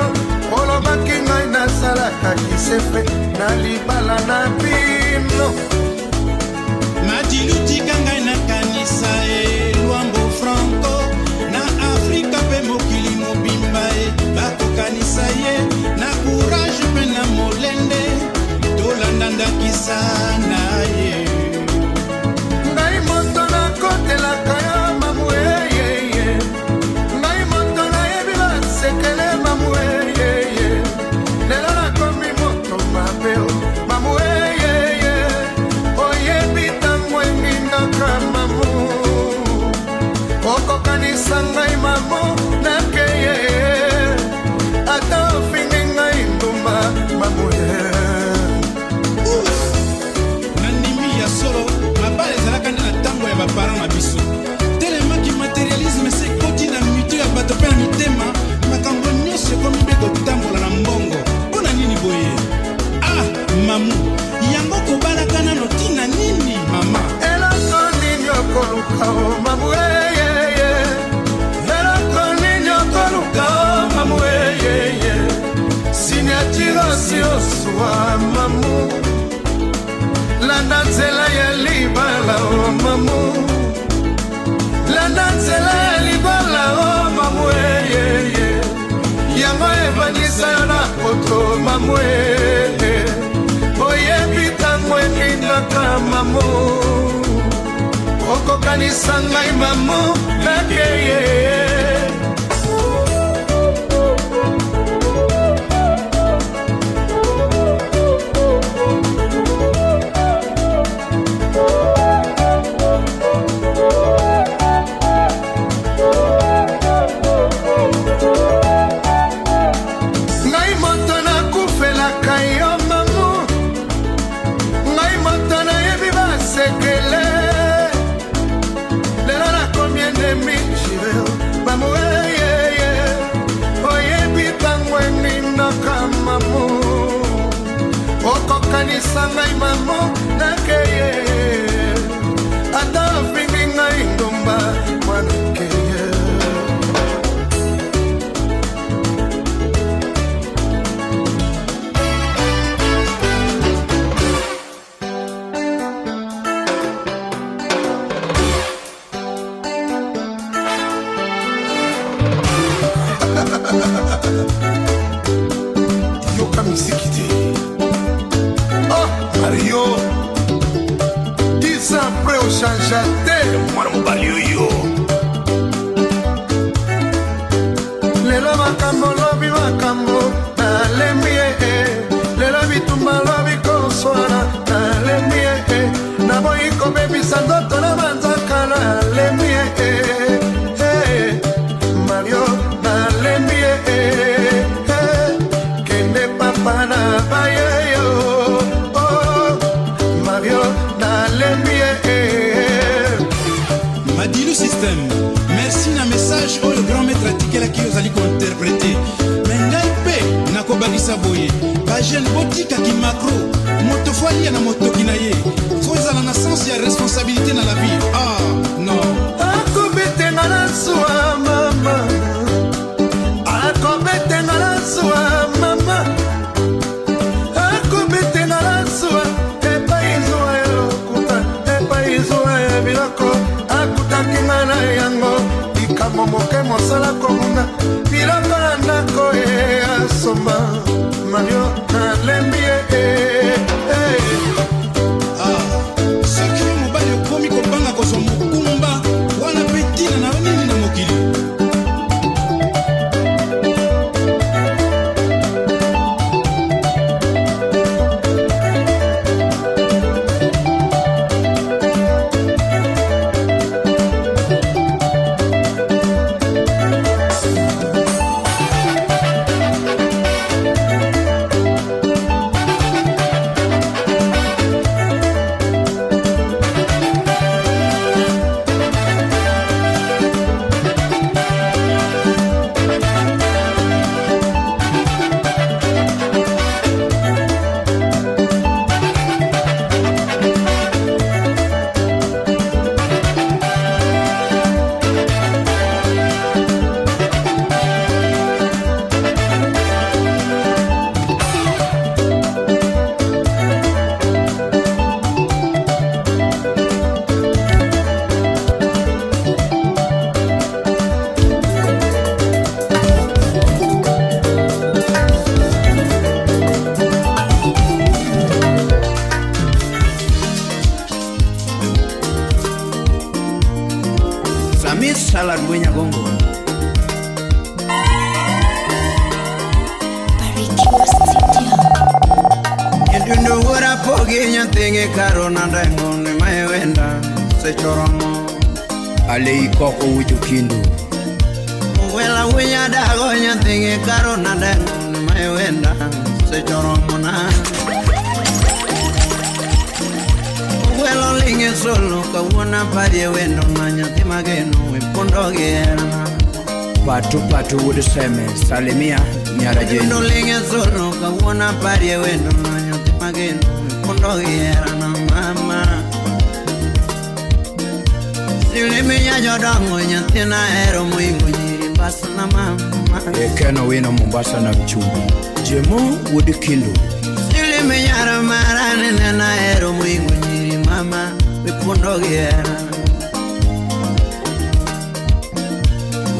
Olobaki ngai nasalaka kisefe na libala na bino. Madilutika ngai nakanisa e Luambo Franco na Afrika mpe mokili mobimba e bakokanisa ye na courage mpe na molende tolanda ndakisa na ye. Ngai moto nakotelaka yo mamu eyeye. Ngai moto nayebi basekele mamu eyeye. Lelo nakomi moto mabe o mamu eyeye. Oyebi ntango engingaka mamu. Okokanisa ngai mamu nakeye. Ata ofingi ngai ndumba mamu ye. Nandimi ya solo mabala ezalaka nde na ntango ya baparent na biso. Telemaki materialisme se ekoti na mito ya bato mpe na mitema. Makambo nyonso ekomi mpe kotambola na mbongo. Mpo na nini boye? Ah mamu, yango kobalaka nano ntina nini mama? Eloko nini okoluka o mamu eyeye. Eloko nini okoluka o mamu eyeye. Signature osi oswa mamu. Landa nzela ya libala o mamu. Landa nzela ya libala o mamu eyeye. Yango ebandisa yo na poto mamu eye. Oyebi ntango ekindaka mamu. Okokanisa ngai mamu nakeye. Ngai moto nakufelaka yo mamu. Ngai moto nayebi basekele. Lelo nakomi ennemi jure Benganisa ngai mamo nakeye, ata afingi ngai ngomba mwana keye. Yoka misiki te. Ah, Mario, 10 ans après ochangea te mwana mobali oyo. Lelo makambo lobi makambo nalembi ye, lelo bitumba lobi koswana nalembi ye, naboyi kobebisa nzoto na banzaka nalembi ye, Mario nalembi ye, kende papa na baye yo, oh, Mario nalembi ye. Madilu System, merci na message oyo grand maître atikelaki ozali kointerprete. Me ngai mpe nakobakisa boye, bajeune botikaki macro, moto fo alia na motoki na ye, fo ezala na sens ya responsabilité na la vie. Ah non, akobetenga na zuwa mama, akobetenga na zuwa mama, akobetenga na zuwa epai zuwa ya lokuta, epai zuwa ya biloko akutaki nga na yango, likambo moke mosala komuna biloko na ndako ye asomba. Mario nalembi ye. Ah, soki yo mobali okomi kobanga kozwa mokumba wana mpe ntina na yo nini na mokili. Samis Salad Winya Gongo. Nyedundu wora pogi nyathigi karona ndengo ni mewenda sechoromo. Alei koko wujo kindu. Wela winya dago nyathigi karona ndengo ni mewenda sechoromo na. Welo linge solo kawuono parie wendo na nyathi mageno e pondo gi herana. Patu patu wuod seme salimia nyara Nyithindo jeni. linge solo kawuono parie wendo na nyathi mageno e pondo gi herana mama. Siliminya jodongo nyathina hero moingo nyiri mbasna mama. Ekeno wino Mombasa na mchumbi. Jemo wuod kindu. Siliminya mara nene hero moingo nyiri mama e pondo gi herana.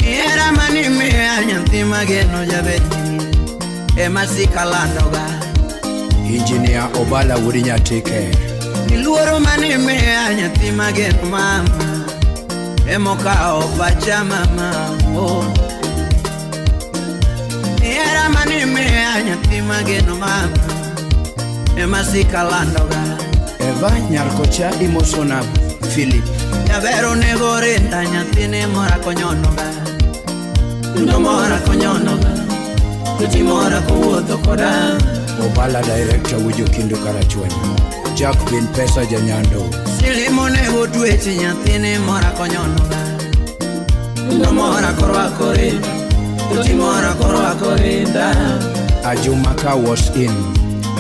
Era mani miya nyathi mageno jabetni ema sikalandoga. Engineer Obala wuod Nyatike. Miluoro mani miya nyathi mageno mama emokawo pacha mama oh. Era mani miya nyathi mageno mama ema sikalandoga. Eva Nyarkocha imosona Philip. Jaber onego rinda nyathine mora konyonoga. Ndo mora konyonoga. Tuti mora kowuotho koda. Obala director wujo kindu Karachuonyo. Jack bin Pesa Janyando. Silimo nego tweche nyathine mora konyonoga. Ndo mora korwako rinda. Tuti mora korwako rinda. Ajumaka was in.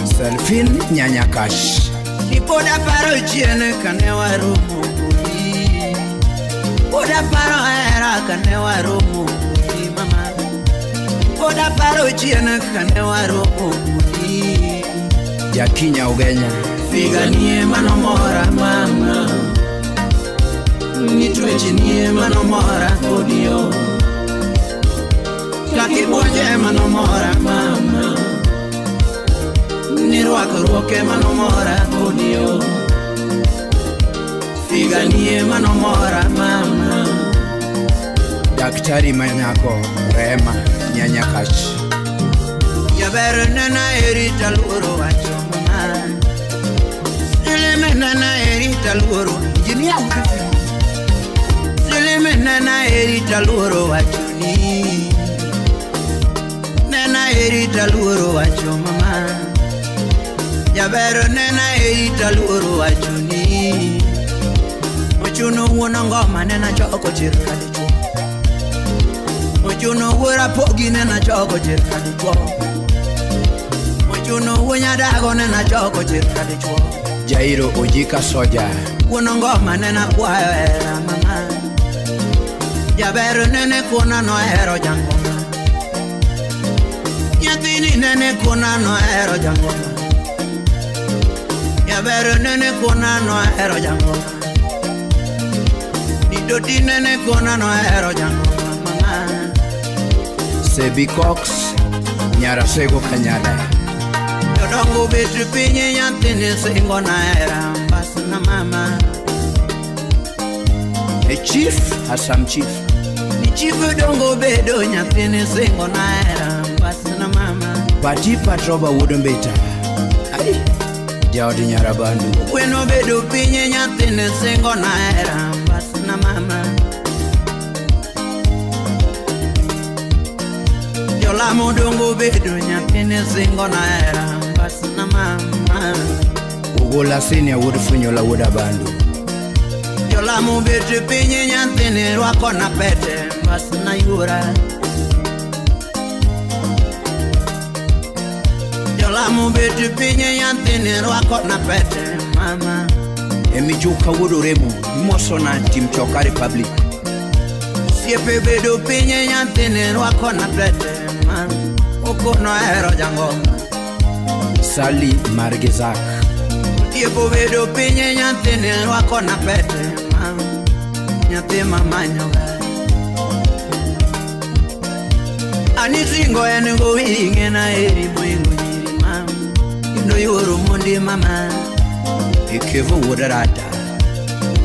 Selfin Nyanyakash. Ni pod aparo chien kane waromo kodi. Pod aparo hera kane waromo kodi mama. Pod aparo chien kane waromo kodi. Jakinya Ugenya. Figanie manomora mama. Nitwechnie manomora kodi yo. Kakibonje manomora mama. Nirwakruoke manomora kodi yo. Figanie manomora mama. Daktari Manyako Rehema Nyanyakash. Jaber nena eri taluoro wacho mama. Silime nena eri taluoro injinia. Silime nena eri taluoro wacho ni. Nena eri taluoro wacho mama. Jaber nena eri taluoro wacho ni. Ochuno wuon ngoma nena choko chir kadichuo. Ochuno wuora pogi nena choko chir kadichuo. Ochuno wuo nyadago nena choko chir kadichuo. Jairo Ojika Soja. Wuon ngoma nena kwayo hera mama. Jaber nene kona nohero jangoma. Nyathini nene kona nohero jangoma. Jaber nene kona nohero jangoma. Didoti nene kona nohero jangoma mama. Sebi Cox Nyarasego Kanyada. Jodongo bet piny nyathini singo na hera mbasna mama. E chief Hassan Chief. Ni chief dongo bedo nyathini singo na hera mbasna mama. Pati Patroba wuod Mbita. Ai jaod Nyarabandu. Gweno bedo piny nyathini singo na hera mbasna mama. Jolamo dongo bedo nyathini singo na hera mbasna mama. Ogola Senior wuod Funyola wuod Abandu. Jolamo bet piny nyathini rwako na pete mbasna yuora. Jolamo bet piny nyathini rwako na pete mama. Emijuka wuod Oremo imoso na Tim Choka Republic. Osiepe bedo piny nyathini rwako na pete mama. Okono hero jangoma. Sally Margezak. Otiepo bedo piny nyathini rwako na pete mama. Nyathi mamanyoga. Ani singo en gowi ing'ena eri moingo nyiri mama. Indo yuoro mondi mama. Ikevo wuod Rata.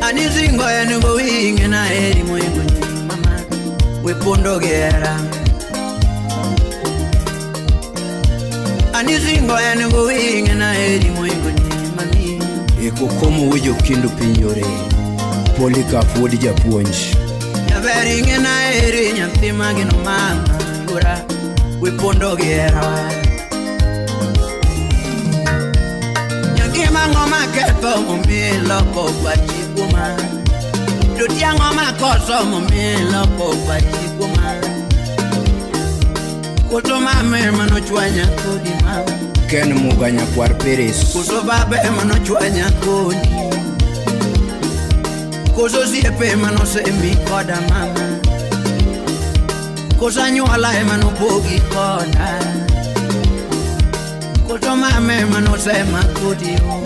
Ani singo en gowi ing'ena eri moingo nyiri mama. We pondo gi hera. Ani singo en gowi ing'ena eri moingo nyiri mami. Ekokomo wujo kindu piny yore. Polycarp wuod Japuonj. Jaber ing'ena eri nyathi mageno mama yuora. We pondo gi hera. Nyathi mang'o maketho momiyo iloko pachi kuoma. To tiang'o makoso momiyo iloko pachi kuoma. Koso mama ema nochwanya kodi mama. Ken Muga nyakwar Peres. Koso baba ema nochwanya kodi. Koso osiepe ema nosemi koda mama. Koso anyuola ema nopogi koda. Koso mama ema nosema kodi o.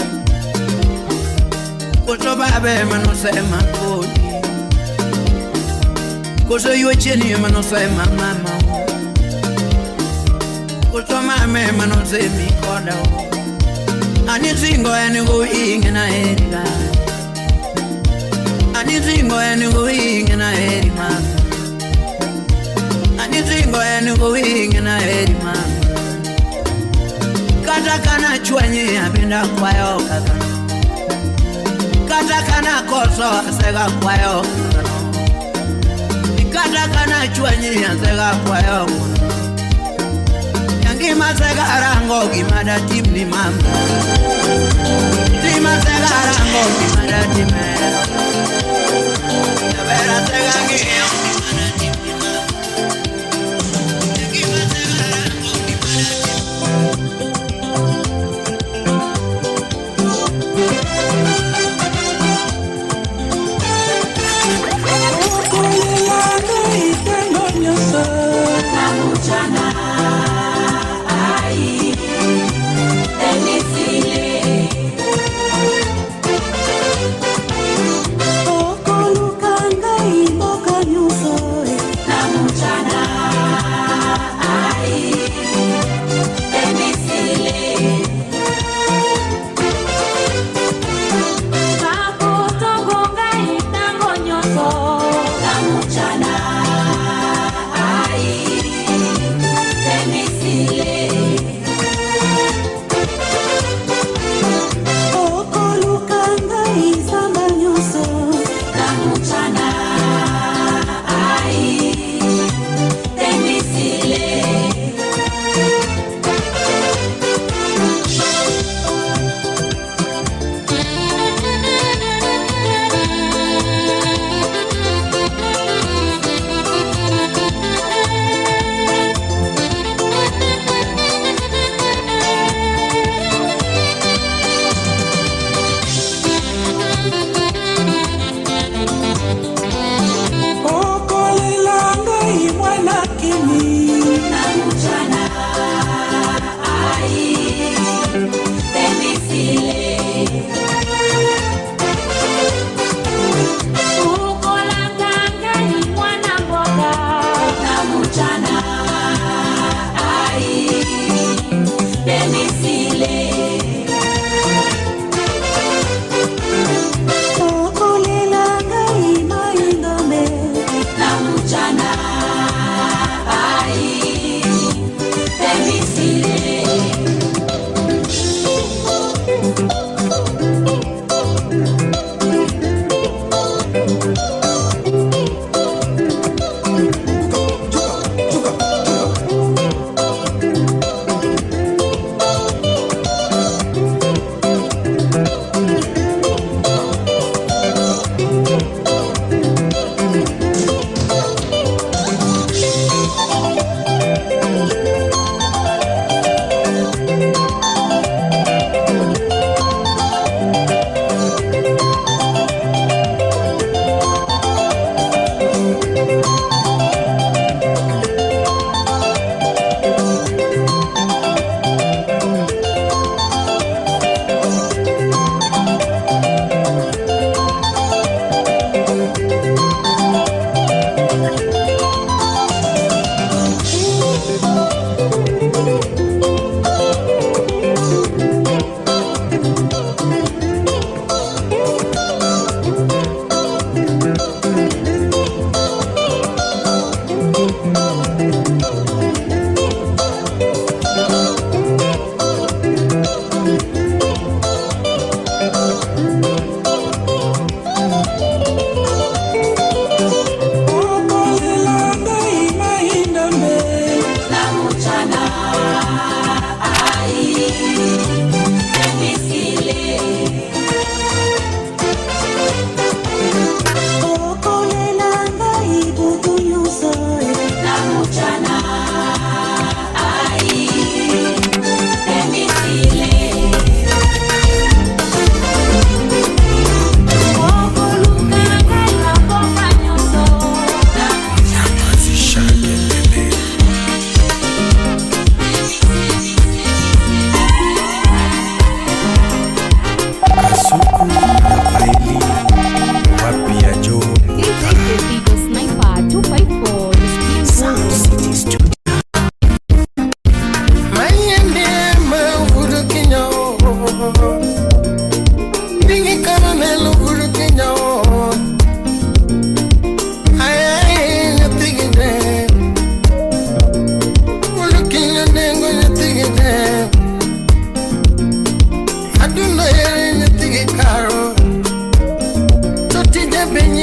Koso baba ema nosema kodi. Koso yuecheni ema nosema mama o. Koso mama ema nosemi koda o. Ani singo en gowi ing'ena eri ga. Ani singo en gowi ing'ena eri mama. Ani singo en gowi ing'ena eri mama. Kata kana chwanyi abinda kwayo kaka. Kata kana koso asega kwayo kaka. Kata kana chwanyi asega kwayo kaka. Ngima sega rango gima datim ni mama. Ngima sega rango gima datim mero. Jabera sega ng'iyo gima datim ni mama. Ngima sega rango gima datim.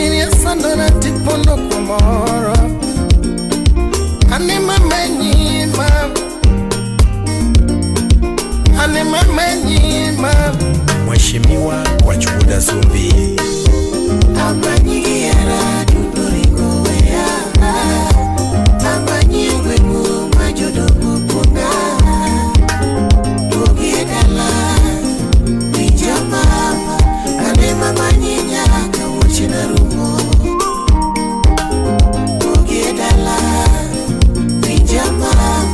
nyiri sandora tipondo kumoro. Ane mama nyima, ane mama nyima. Mheshimiwa Wachuda Zumbi. Amanyigiera dudoringo wea. Amanyigwe mu majodogo puna. Dugiedala, winja mama. Ane mama nyinya kawuoche na rumo. Dugiedala, winja mama.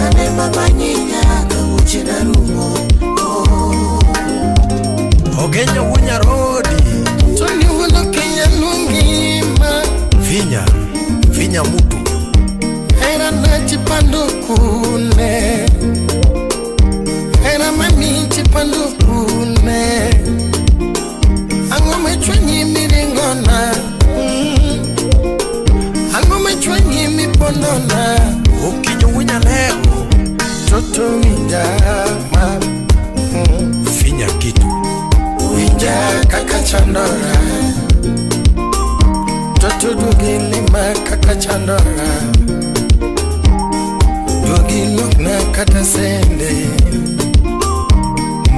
Ane mama nyinya kawuoche na rumo. Ogenyo Wunyarodi. Tony wulo Kenya nungima. Vinya, Vinya mutu. Hera na chipando kune. Hera mami chipando kune. Ang'o mechwenyi miringona. Ang'o mechwenyi mipondona. Okinyo Wunyalego. Toto winja ma. Finya kitu. Winja kaka chandora. Toto dugi lima kaka chandora. Dugi lokna kata sende.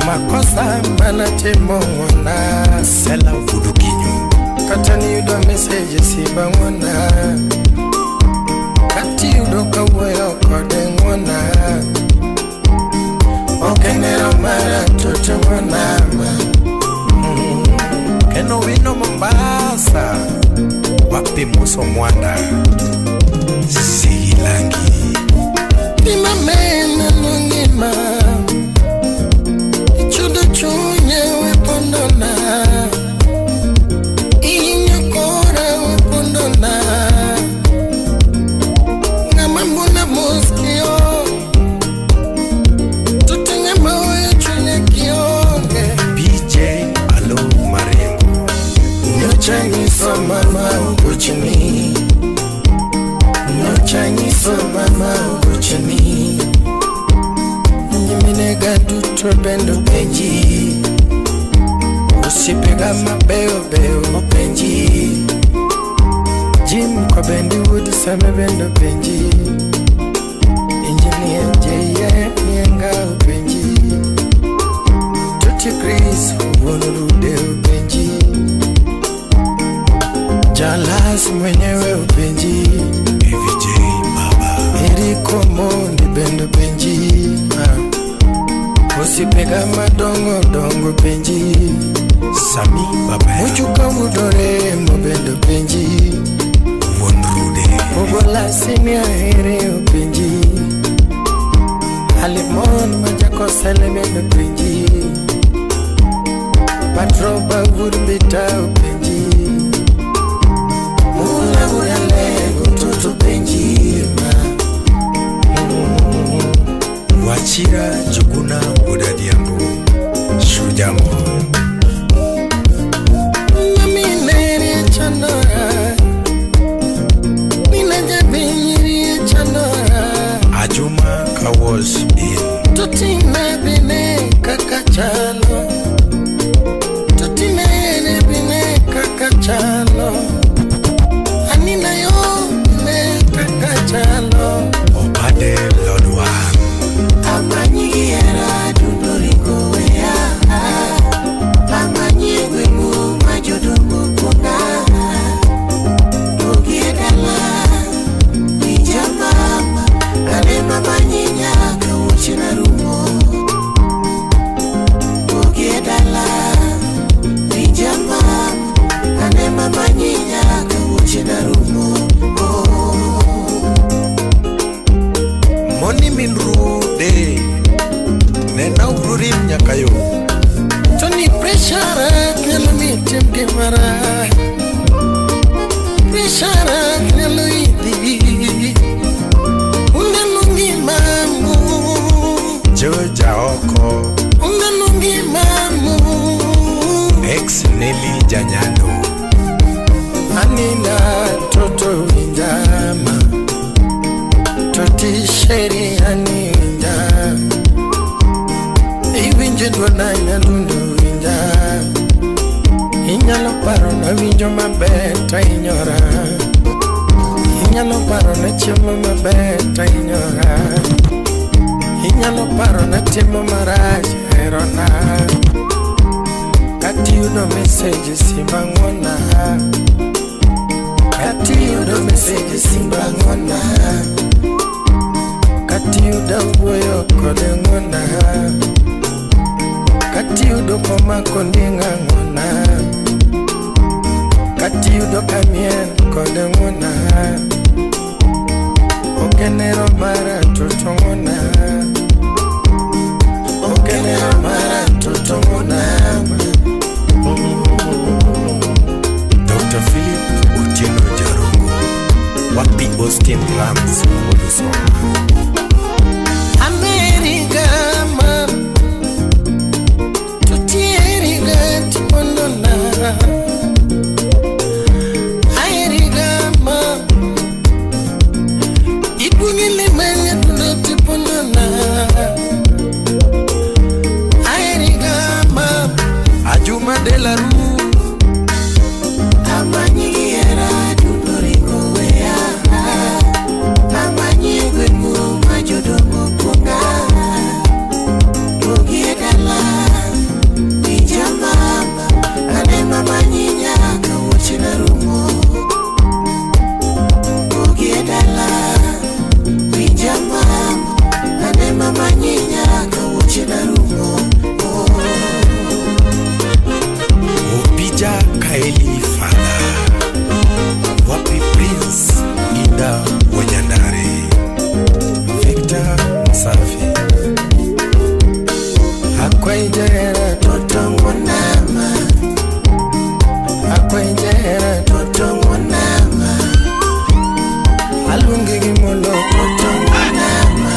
Makosa mana timo ng'wona. Sela Vudukinyo. Kata niyudo message siba ng'wona. Kati yudo kawuoyo kode ng'wona. Ok en hera mara toto ng'wona ma. Keno wino Mombasa. Wapi Muso Mwanda. Sigilangi. Pima mena nungima. Ichudo chunye wepondona. Inyo kora wepondona. Ng'ama mbuna muskio. Toto ng'ama oyo chunye kionge. PJ Alo Marengo. Nyocha nyiso mama ugochni. Nyocha nyiso mama ugochni. Nyiminega duto bende openji. Osiepega mabeyo beyo openji. Jim Kobendi Wood Same bende openji. Engineer J.A. Mienga openji. Tuti Chris Wuon Rude openji. Jalas mwenyewe openji. AVJ Baba. Eriko Mondi bende openji. Osipega madongo dongo penji. Sami Baba. Uchuka udore mo bende openji. Wuon Rude. Ogola sini ahere openji. Alimon majakosele bende openji. Patroba wurbita openji. Mula uralego toto penji ma. Wachira Juguna Budadiambo. Shujamo. Mami nere chandora. Nina jabinyiri chandora. Ajuma Kawas in. Tutina bine kakachalo. Tutina ene bine kakachalo. Anina yo bine kakachalo. Opade Lodwa. Amanyigiera dudoringo wea. Amanyigwe mu majodogo puna. Dugiedala, winja mama. Ane mama nyinya kawuoche na rumo. Dugiedala, winja mama. Ane mama nyinya kawuoche na rumo. Moni minrude. Nena ururim nyakayo. Tony pressure nyalo mitim gimara. Pressure nyalo idhi. Uneno ngimamu. Joja oko. Uneno ngimamu. Ex Nelly Janyando. Anina toto winjama. Toti sheri ani winja. Iwinje dwona nyadundo winja. Inyalo paro na winjo maber to inyora. Inyalo paro na chiemo maber to inyora. Inyalo paro na timo marach herona. Kati yudo message simba ng'wona. Kati yudo message simba ng'wona. Kati yudo wuoyo kode ng'wona. Kati yudo komako ndinga ng'wona. Kati yudo kamien kode ng'wona. Okenero mara toto ng'wona. Okenero mara toto ng'wona. Dr. Philip Otieno Jarongo, Wapi Austin Rams Odusoma. America ma tutieriga tipondona. Aeriga ma iduong'ile manya tundo tipondona. Aeriga ma Ajuma de la Rue. Amanyiera duto ringo weya. Amanyi gweng'u ma jodongo kuonga. Duogi e dala, winja mama, ane mamanyi nyaka wuochena rumo. Duogi e dala, winja mama, ane mamanyi nyaka wuochena rumo. Opija Kaeli Father, Wapi Prince Ida Wanyandare, Victor Msafi. Akwaijera toto ng'wonama. Akwaijera toto ng'wonama. Aluongi gi mulo toto ng'wonama.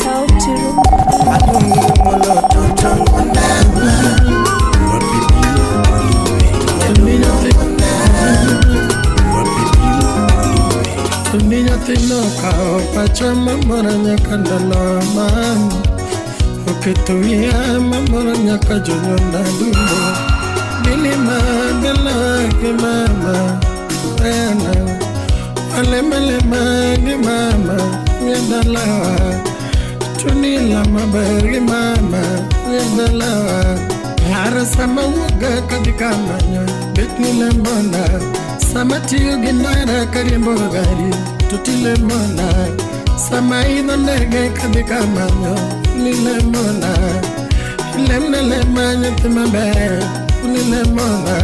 Sauti Rumba. Aluongi gi mulo toto ng'wonama. Wapi Bill Wapi Bill Ni nyathino okawo pacha mamora nyaka ndalo mama. Oketo wiya mamora nyaka jonyuolna duto. Gilima dala gi mama Diana. Alemalema gi mama wiya dalawa. Chunila maber gi mama wiya dalawa. Hara sama wuoga kadhi kamanyo bet ni lemona. Sama tiyo gi ndara kariembo gari to tilemona. Sama idho ndege kadhi kamanyo nilemona. Ilemna lema nyathi maber nilemona.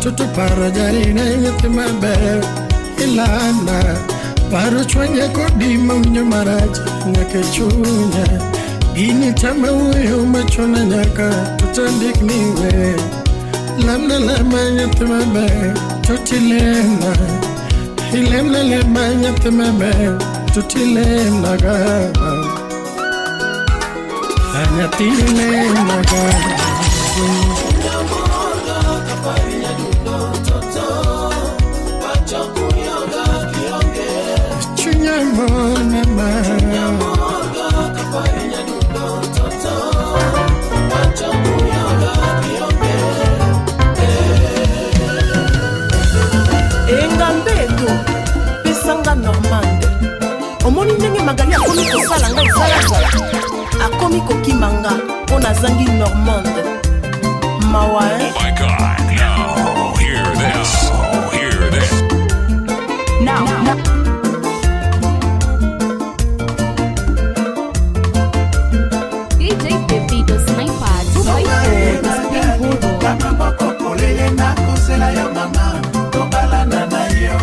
Toto paro jarine nyathi maber ilana. Paro chwanya kodi mawinjo marach nyaka e chunya. Gini tama wuoyo machona nyaka totandik ni we. Lamna lema nyathi maber totilemna. Ilemna lema nyathi maber totilemna ga. Nyathi lemna ga. Chunya mor mama. Engambe eto pesanga normande. Omoni ndenge Magali akomi kosala ngai salasala, akomi kokima nga mpo nazangi normande. Mawa eh? Oh my God, now hear this. Hear this. Now, now. DJ Pepito Sniper 254, the Spin Guru. Kama moko kolele nakosela yo mama, tobalana na yo.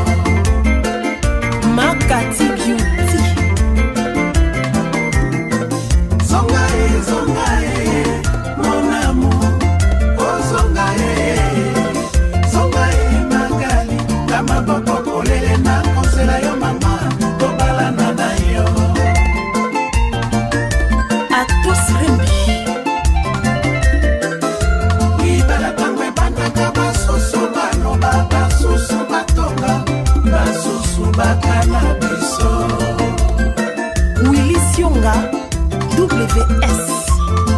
Makati Beauty. Zonga e, zonga e, mon amour. Oh, zonga e, zonga e, Magali. Kama moko kolele nakosela yo mama, tobalana na yo. Atos Rembi. Libala tango ebandaka basusu baloba, basusu batonga, basusu bakala biso. Willy Sionga WS.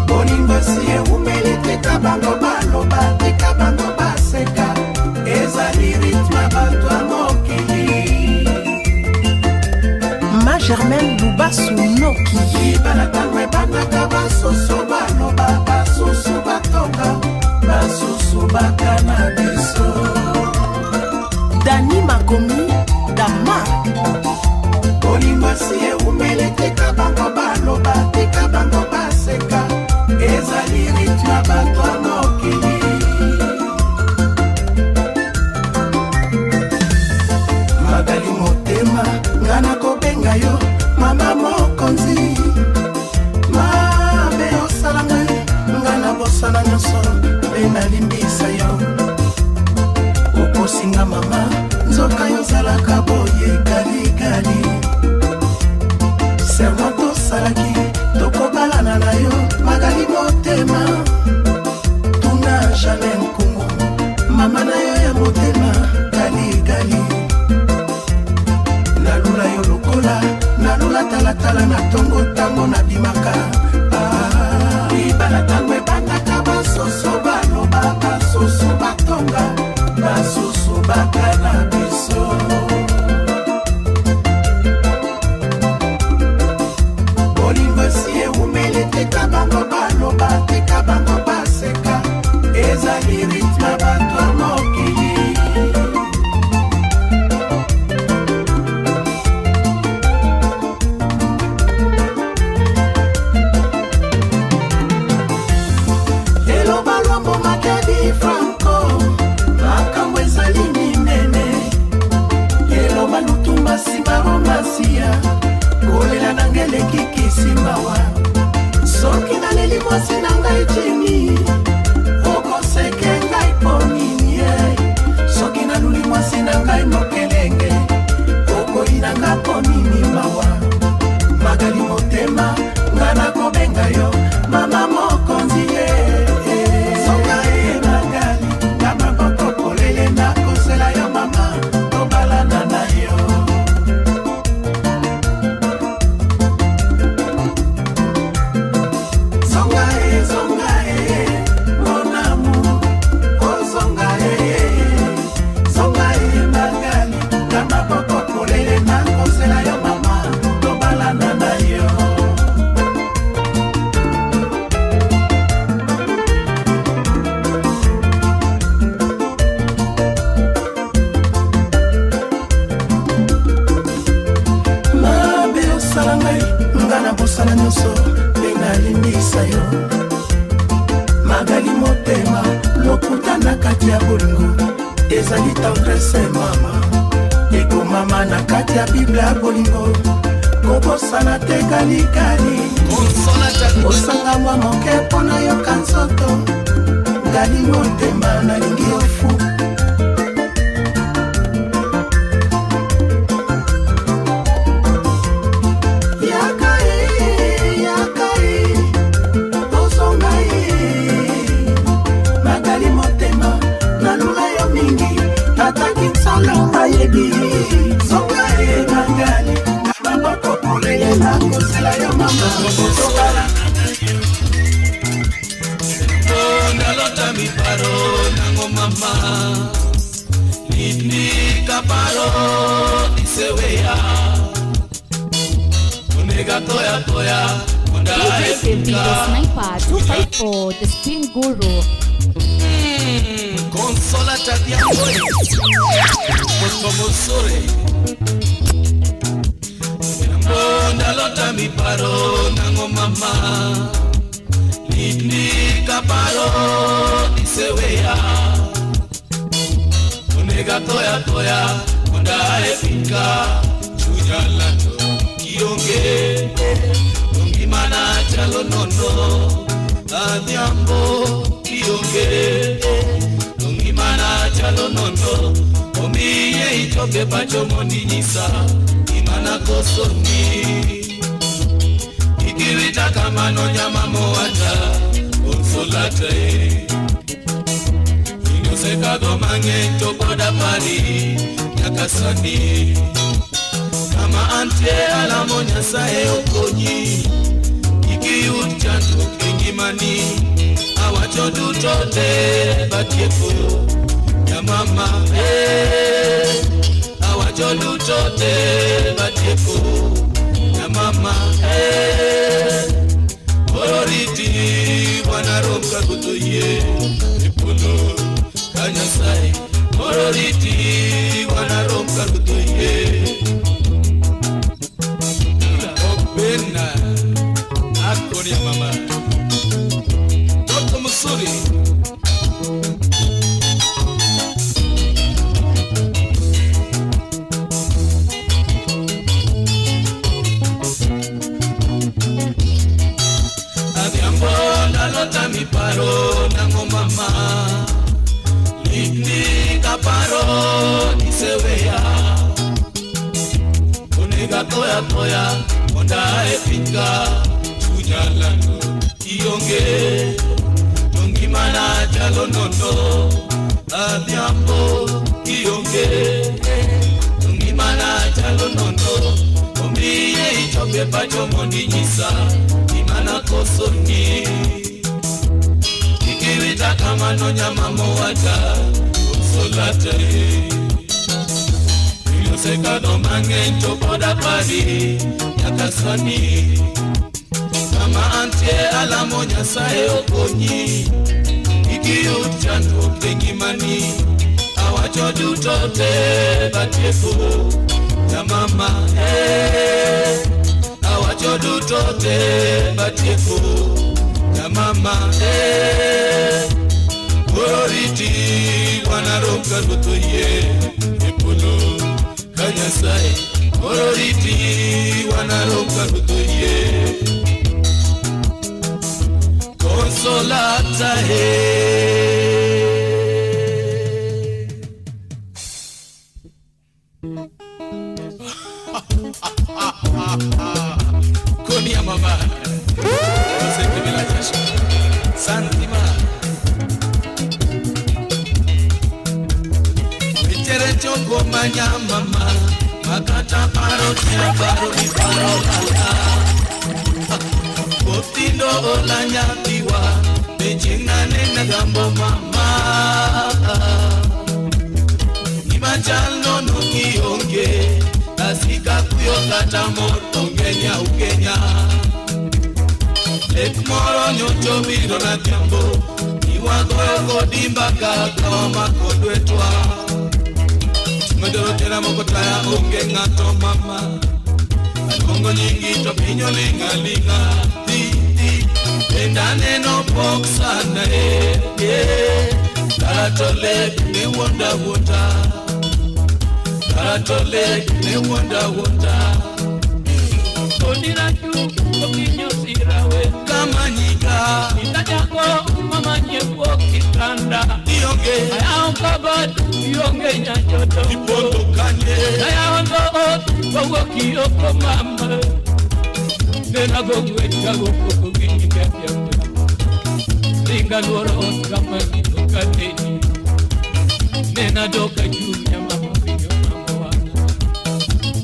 Bolingo si ewumeli tika bango baloba, tika bango baseka. Basusu baloba, basusu batonga, basusu bakana biso. Dani Makomi, Damark. Bolingo si eumele, tika bango baloba, tika bango baseka. Ezali rythme ya bato ya mokili. Magali motema, nga nakobenga yo mama mokonzi. Mabe osala ngai, nga nabosana nyonso mpe nalimbisa yo. Okosinga mama, nzoka yo ozalaka boye galigali. Serment tosalaki, tokobalana na yo Magali motema. Tuna Jane Nkungu, mama na yo ya motema galigali. Nalula yo lokola, nalula talatala na tongo tango nabimaka. Libala tango ebandaka, basusu baloba, basusu batonga, basusu bakana biso. Bolingo si eumeli, tika bango baloba, tika bango baseka. Ezali rythme ya bato ya mokili. Lelo balwambo Matadi Franco, makambo ezali minene. Lelo balutumba nsima masiya, kolela na ngeleki kisimawa. Soki naleli mwasi na ngai Jimi, okoseke ngai po nini ye. Soki naluli mwasi na ngai mokelenge, okoyina nga po nini mawa. Magali motema, nga nakobenga yo mama mokonzi ye. Songa ye Magali, nga maboko polele nakozela yo mama, tobalana na yo. Zonga e, zonga e, mon amour, oh zonga e. Zonga e Magali, nga maboko polele nakozela yo mama, tobalana na yo. Mabe osala ngai, nga nabosana nyonso mpe nalimbisa yo. Magali motema, lokuta na kati ya bolingo ezali tendresse mama. Ekomama na kati ya Bible ya bolingo, kobosana te galikali. Osanga mwa moke mpo nayoka nzoto, ngali motema nalingi yo fu. Yaka e, yaka e, ozonga e. Magali motema, nalula yo mingi, ataki nsala ayebi. Zonga e Magali, na maboko polele nakozela yo mama, tobalana na yo. Nalota miparo nango mama, litnika paro iseweya. Onega toya toya, onda DJ Pepe the Sniper 254, the Spin Guru. Consola tatiangoi, moto mosore. Nalota miparo nango mama, litnika paro iseweya. Onega toya toya, onda efika chunya lato kionge. Ongimana chalo nono, adhiambo kionge. Ongimana chalo nono, omiye ichoke pacho moninyisa imana kosoni. Ikiwita kama no nyama moata, onsolate. Inyoseka mange tokoda pari, nyakasani. Kama ante alamo nyasaye okonyi, ikiyut chandruok e ngimani. Awacho duto te batieko, nyamama eh. Awacho duto te batieko, nyamama eh. Ororiti wanarom ka ruoth oyie e polo ka Nyasaye. Ororiti wanarom ka ruoth oyie. Obena akoria mama Toto msuri. Nalota miparo nango mama Ligni kaparo niseweya Onega toya toya onda epinga Chunyalano ionge Tongimana chalo nono Adhiambo ionge Tongimana chalo nono Omiye ichope pacho mondi nyisa Imana kosoni Ikiwita kama no nyama mowata Konsolate Iliyosekado mang'eny koda pari nyaka sani Kama antie alamo Nyasaye okonyi Ikiyud chandruok e ngimani Awacho duto te batieko Nyamama Awacho duto te batieko Nyamama Ororiti wanarom ka ruoth oyie e polo ka Nyasaye. Ororiti wanarom ka ruoth oyie. Consolata Konia mama Santima Michere choko manya mama Makata paro tia paro ni paro lala Kotindo olanya tiwa Beching nane nagambo mama Nimachal nono kionge Asika kuyo kata mor ongenya ugenya Lek moro nyocho biro na dhiambo Iwagoyo kodi mbaka koma kodwetwa Chungo tera moko taya onge ng'ato mama Aluongo nyingi to piny oling' aling'a Ti ti Bende aneno pok sana Kata lek ne wuonda wuonda Kata lek ne wuonda wuonda Onirachu okinyo sirawe Kamanyika Itajako mama nyekuo kitanda Ionge Ayaon kabad ionge nyachoto Ipondo kanye Ayaon ot wawuok oko mama Nena gogwe chago koko gini kepya Ringa luoro ot kama gino kaneni Nena doka chunya mama winyo mama wana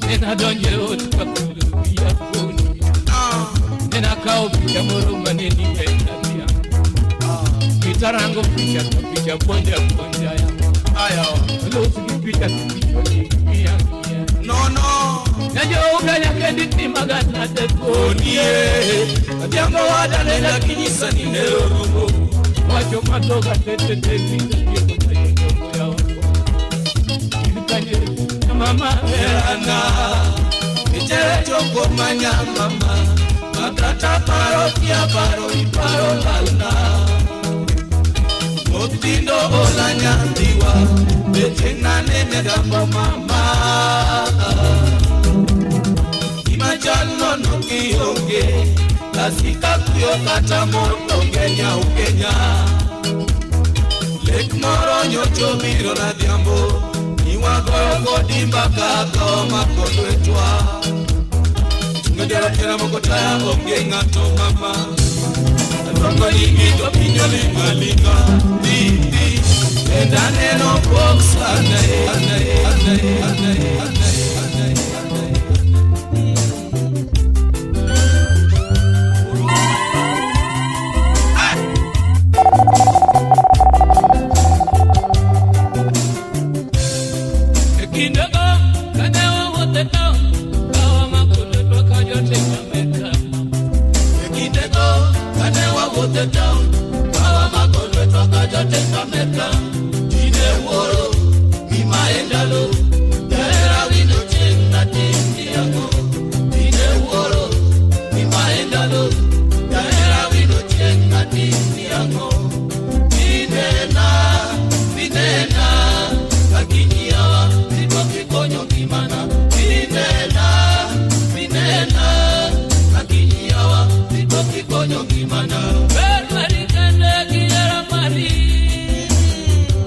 Nena donje ot kakulu wiya koni Nena kao picha moro maneni wenda pia Kitarango picha to picha bonja bonja ya Ayo Losi gi picha to picha ni kia kia No no Najo uganya kendi magana te Onie Adhiambo wada nenda kinyisa ni hero rumo Wacho matoka tete te picha tieko tayo ya oko Ilkanye mama Erana Michere choko manya mama Makata paro kia paro iparo lalna Motindo olanya ndiwa Becheng nane negambo mama Imachal nono kionge Kasika kuyo kata mor ongenya ugenya Lek moro nyocho biro na dhiambo Iwagoyo kodi mbaka koma kodwetwa Chungo tera moko taya onge ng'ato mama Aluongo nyingi to piny oling' aling'a Ti ti Bende aneno pok sana ane ane ane ane ane ane Kindego kane wawuotho e taon Kawa makodo to ka jotim Amerka Kindego Amerika Tine wuoro mimae ndalo Jahera wino chieng' natim ang'o Tine wuoro mimae ndalo Jahera wino chieng' natim ang'o Minena, minena Akinyiawa tipokikonyo ngimana Minena, minena Akinyiawa tipokikonyo ngimana Ber mari kende gihera mari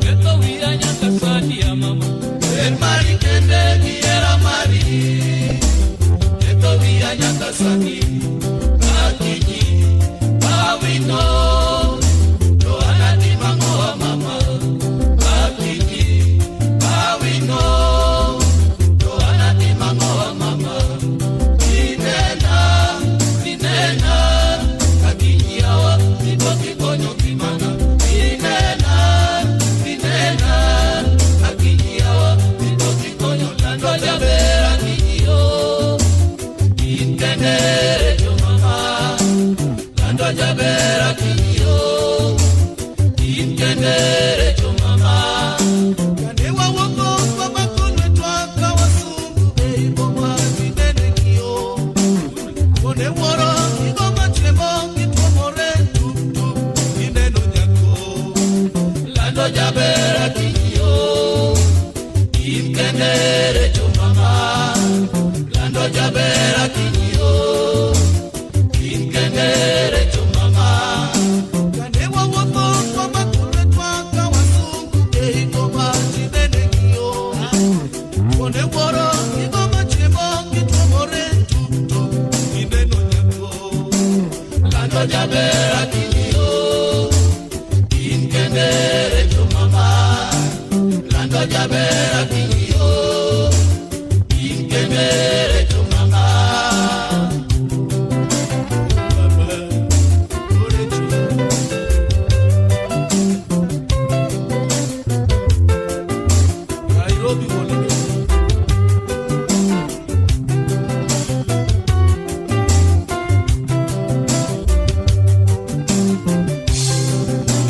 Ketho wiya nyaka sani ya mama Ber mari kende gihera mari Ketho wiya nyaka sani Akinyi awino To anatimo ang'o mama Akinyi awino To anatimo ang'o mama Minena, minena Akinyi awa tipokikonyo ngimana Minena, minena Akinyi awa tipokikonyo lando jaber akinyi yo In kende recho mama Lando jaber akinyi yo In kende recho mama Kane wawuok kwamakolwetwa ka wasungu ei boma ginene ng'iyo. Kuonde wuoro gigo machiemo gituomore tuk tuk gineno nyako. Lando jaber akinyi yo In kende recho mama Lando jaber akinyi yo In kende recho mama Kane wawuok kwamakolwetwa ka wasungu ei boma ginene ng'iyo. Kuonde wuoro gigo machiemo gituomore tuk tuk gineno nyako. Lando jaber akinyi yo In kende recho mama Lando jaber akinyi yo In kende recho mama Nairobi Holiday.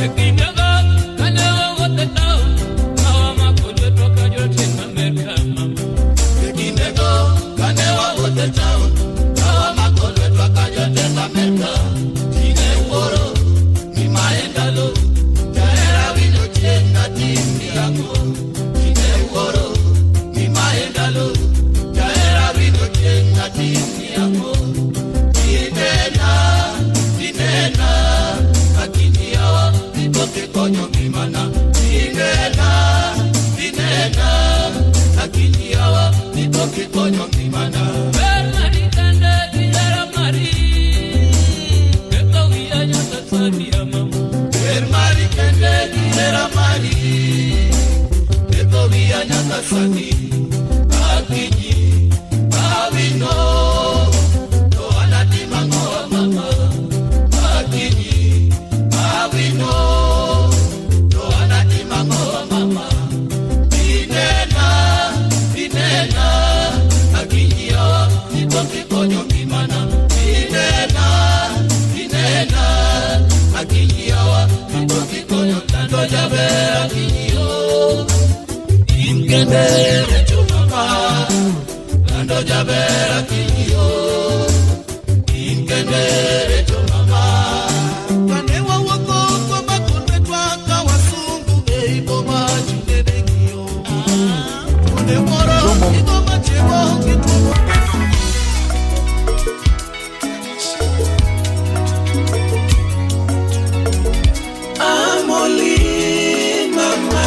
Ekindaga kane wawuotho e town Kawamako lwetwa ka jotend Amerka mama Ekindego kane wawuotho e town Kawamako lwetwa ka jotend Amerka Tine wuoro mimae ndalo Jahera winjo chieng' natim ni ang'o Tine wuoro mimae ndalo Jahera winjo chieng' natim ni ang'o Tinena, tinena Akinyi awa tipokikonyo ngimana Tinena, tinena Akinyi awa tipokikonyo ngimana Ber mari kende gihera mari Ketho wiya nyaka sani ya mama Ber mari kende gihera mari Ketho wiya nyaka sani Akinyi awino To anatimo ang'o mama Akinyi awino To anatimo ang'o mama Tinena, tinena Akinyi awa tipokikonyo ngimana Tinena, tinena Akinyi awa tipokikonyo lando jaber akinyi yo In kende recho mama Lando jaber akinyi yo In kende recho mama Kane wawuok kwamakolwetwa ka wasungu ei boma ginene ng'iyo. Kuonde wuoro gigo machiemo gituomore. Molly, mama,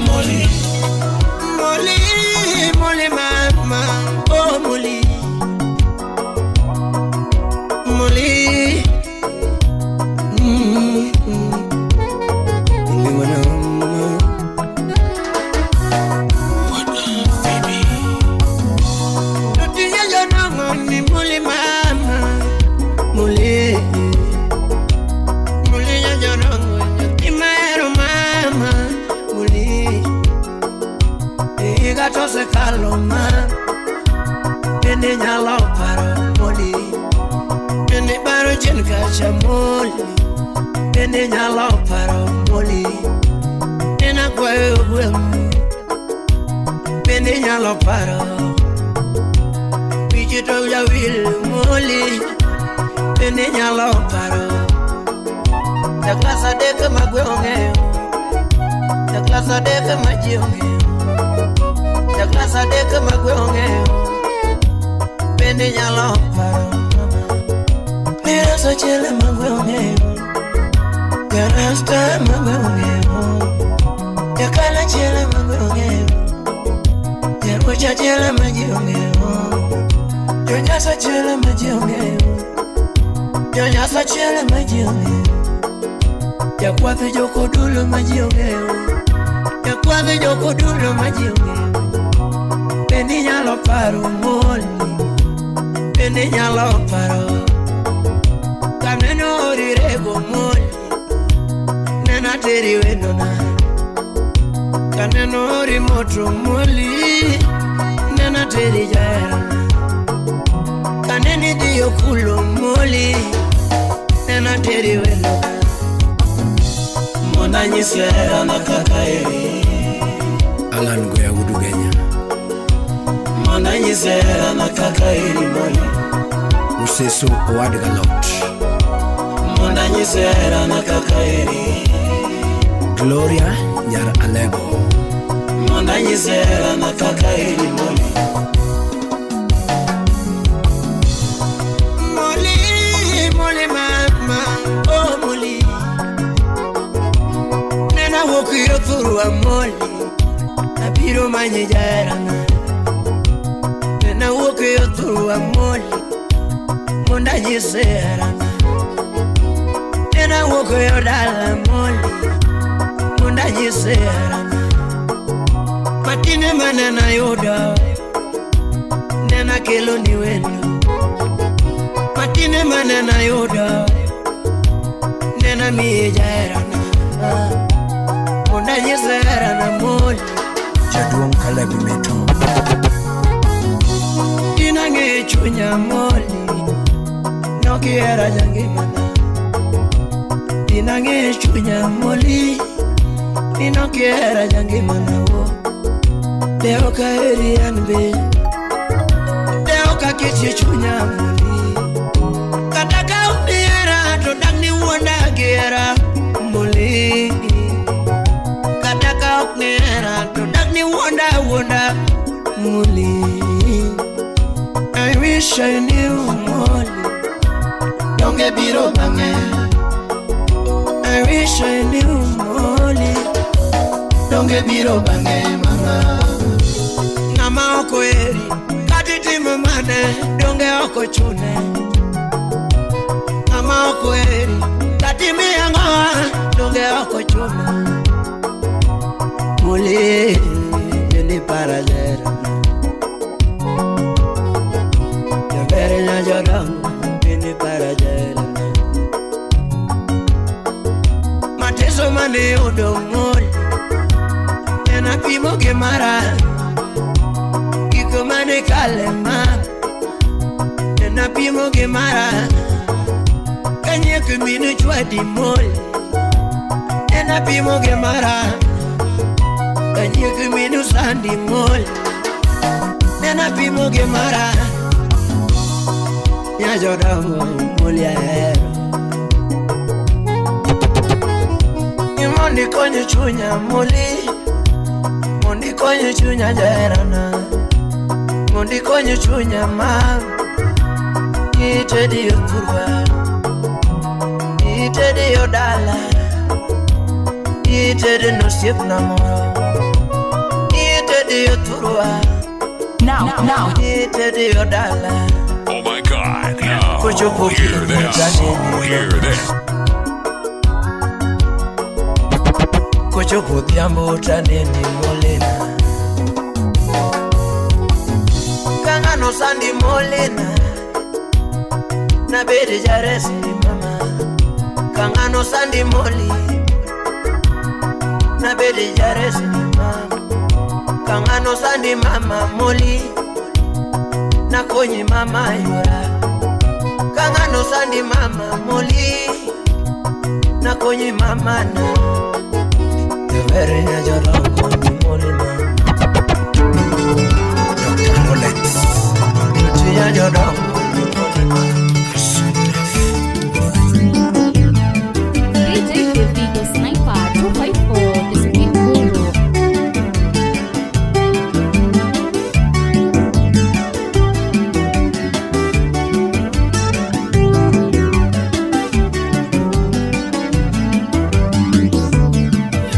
Molly, Molly, Molly, mama, oh Molly, Molly, Molly, mama, Molly. Molly, yo no, yo mama, Molly. Higa tosekalo ma, bende nyalo paro Molly. Bende paro chien kacha Molly. Bende nyalo paro Moli, nena kwayo gweng'. Bende nyalo paro Wichito jawil Moli, bende nyalo paro. Jaklasa deke magwe ong'eyo, jaklasa deke ma ji ong'eyo, jaklasa deke magwe ong'eyo. Bende nyalo paro Mirasa chele magwe ong'eyo, Jarasta magwe ong'eyo, Jakala chele magwe ong'eyo, Jarucha chele ma ji ong'eyo, Jonyasa chele ma ji ong'eyo, Jonyasa chele ma ji ong'eyo, Jakwadhi jokodulo ma ji ong'eyo, Jakwadhi jokodulo ma ji ong'eyo. Bende nyalo paro Moli, bende nyalo paro. Kaneno orirego Moli, nena teri wendona. Kaneno ori moto Moli, nena teri jaherana. Kaneni dhiyo kulo Moli, nena teri wendona. Mondo anyisi herana kaka eri. Alan Goya Udugenya. Mondo anyisi herana kaka eri Moli. Useso Owad Galot. Mondo anyisi herana kaka eri. Gloria Nyar Alego. Mondo anyisi herana kaka eri Moli. Moli, Moli mama, oh Moli. Nena wuok yo thurwa Moli, abiro manyi jaherana. Nena wuok yo thurwa Moli, mondo anyise herana. Nena wuok yo dala Moli, mondo anyise herana. Matine manena yudo, nena kelo ni wendo. Matine manena yudo, nena miye jaherana. Mondo anyise herana Moli. Jaduong' Caleb Mito. Inang'e chunya Moli, nokihera jangimana. Inang'e chunya Moli, ninokihera jangimana wo. Deo ka heri an be, deo ka ketie chunya Moli. Kata ka ok nihera to dak ni wuonda gi hera Moli. Kata ka ok nihera to dak ni wuonda wuonda Moli. I wish I knew Moli, Donge biro bang'e. I wish I knew Moli, Donge biro bang'e mama. Ng'ama ok oheri kata itimo mane donge ok ochune. Ng'ama ok oheri kata imiye ang'owa donge ok ochune. Moli, bende ipara jaherana. Jaber nya jodongo, bende ipara jaherana. Mateso mane yudo Moli, nena pimo gi mara. Gigo mane kale ma, nena pimo gi mara. Kanyiek minu chwadi Moli, nena pimo gi mara. Kanyiek minu sandi Moli, nena pimo gi mara. Nya jodongo Moli ahero. Mondo ikony chunya Moli, mondo ikony chunya jaherana, mondo ikony chunya ma. Itedi yo thurwa, itedi yo dala, itedi nosiepna moro, itedi yo thurwa. Now, now. Itedi yo dala. Oh my God! Now Kochopo hear this. kinyi Hear this. Kochopo odhiambo taneni Molina. Ka ng'ano sandi Molina, nabed jaresni mama. Ka ng'ano sandi Moli, nabed jaresni mama. Ka ng'ano sandi mama Moli, nakonyi mama yora. Ka ng'ano sandi mama Moli, Nakonyi mama na Jowere nya jodongo nyuolna. Dr. Rolex Luti nya jodongo nyuolna. DJ Davido Sniper 254, the Spin Guru.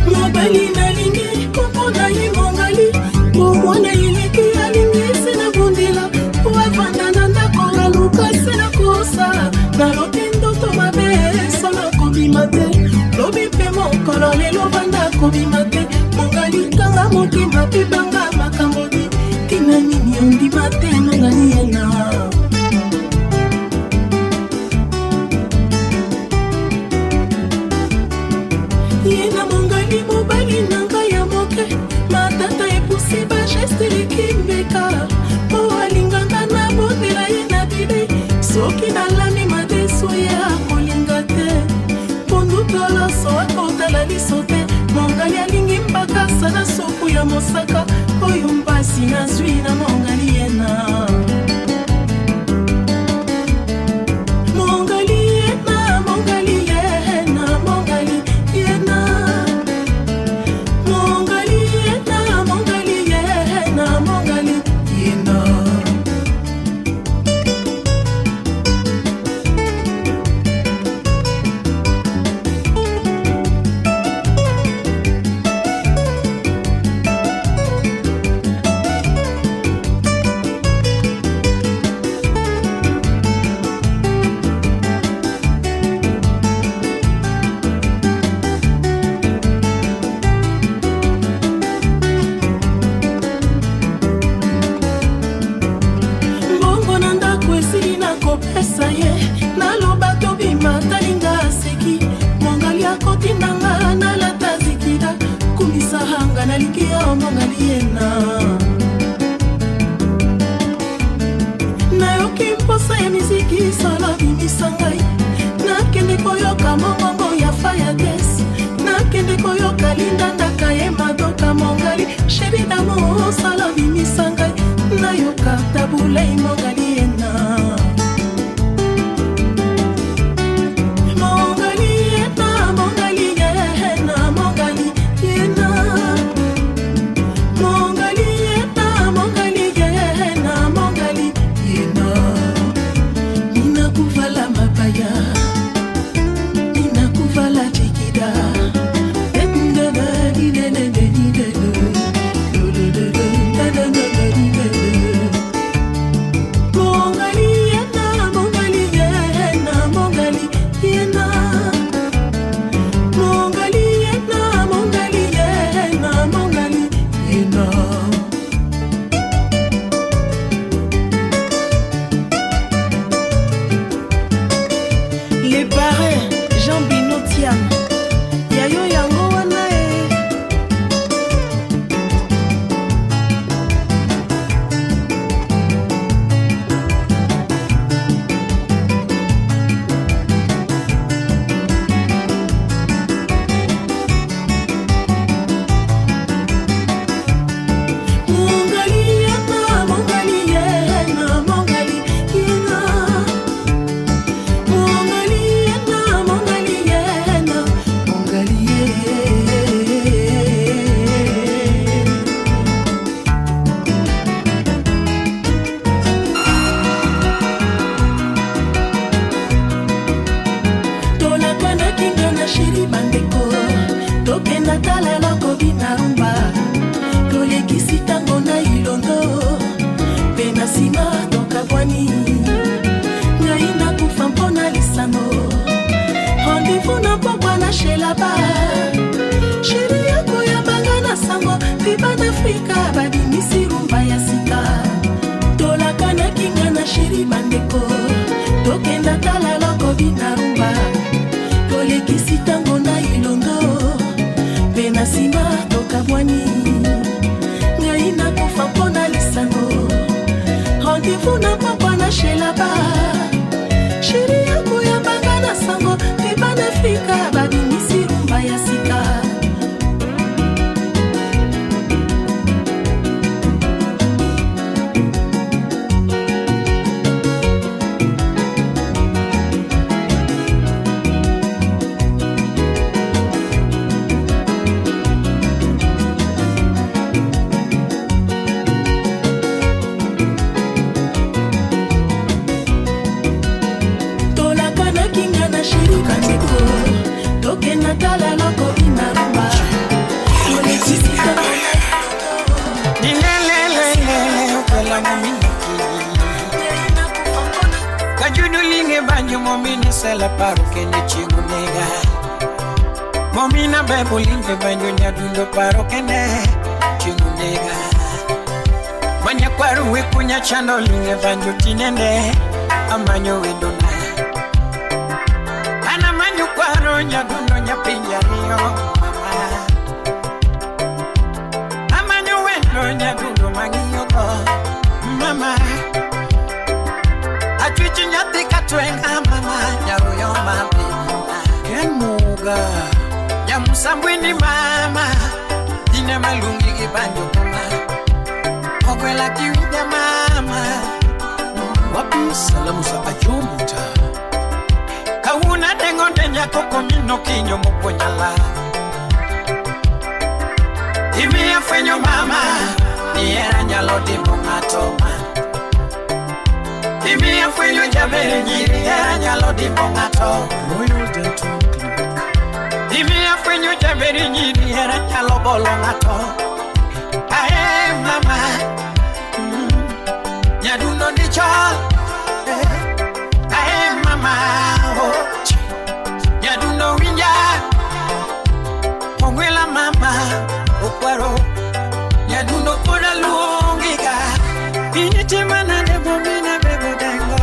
Mobali nalingi kombo na ye mongali, bomwana eleki alingi se na bundela po avanda na ndako aluka se na kosa. Nalobi ndoto mabe solo kobima te, lobi mpe mokolo lelo vanda kobima te. Mongali kanga motema mpe banga makambo di ntina nini ondima te mongali yena. Ye na mongali mobali na ngai ya moke, matata epusi bageste eleki mbeka mpo alinganga na bondela ye na bibi. Soki nalami madesu ye akolinga te, pondu toloso akotala liso te. Mongali alingi mbakasa na supu ya mosaka, oyo mpasi nazwi na mongali yena. Mongali yena, mongali yena, mongali yena. Mongali yena, mongali yena, mongali yena. Mbongo na ndako esili nakopesa ye, naloba tobima talinga aseki. Mongali akotindanga nalata zikida, kumisa hanga nalingi ya mongali yena. Nayoki mposa ya miziki solo bimisa ngai, nakende koyoka mongongo ya Fayades, nakende koyoka lindandaka ye madoka. Mongali sheri d'amour solo bimisa ngai, nayoka tabulei mongali yena. Mongali yena, mongali yena, mongali yena. Mongali yena, mongali yena, mongali yena. Ninakuvala mapaya, ninakuvala chikida. Mongali yena, mongali yena, mongali yena. Mongali yena, mongali yena, mongali yena. Les parrains Jean Bino Tiam, yayo yango wana e. Mongali yena, mongali yena, mongali yena. Mongali yena, mongali yena, mongali yena. Tolakanaki nga na sheri bandeko, tokenda tala lokobi na rumba, tolekisi ntango na ilondo mpe na nsima tokabwani. Ngai nakufa mpo na lisano, rendez-vous na pokwa na shelaba. Sheri akoyambanga na sango viva d'Afrika, babimisi rumba ya sika. Tolakanaki nga na sheri bandeko, tokenda tala lokobi na rumba, tolekisi ntango na ilondo mpe na nsima tokabwani. Ngai nakufa mpo na lisano, rendez-vous na pokwa na shelaba. Sheri akoyambanga na sango viva d'Afrika, babimisi sela paro kende chieng' onega. Momina bebo limbe banjo nyadundo paro kende chieng' onega. Manya kwaru wekunya chando linge banjo tinende amanyo wendona. Ana manyo kwaro nyadundo nyapinja riyo mama. Amanyo wendo nyadundo mang'iyo go mama. Achwichi nyathi katwenga mama nyaruyo mabina. Ken Muga. Nyamusambwini mama dine malungi gi banjo kama. Ogwela kiwinja mama. Wapi salamu za Ajombuta. Kawuna dengo de nyako komino kinyo mopuonjala. Imiya fwenyo mama ni hera nyalo dimbo ng'ato ma. Imiya fwenyo jaber nyiri hera nyalo dimbo ng'ato. Royal Dental Clinic. Imiya fwenyo jaber nyiri hera nyalo bolo ng'ato. Ae mama nyadundo dichol. Ae mama oh. Nyadundo winja. Ongwela mama okwaro. Nyadundo koda luongiga. Initima nade bomina bebo dengo.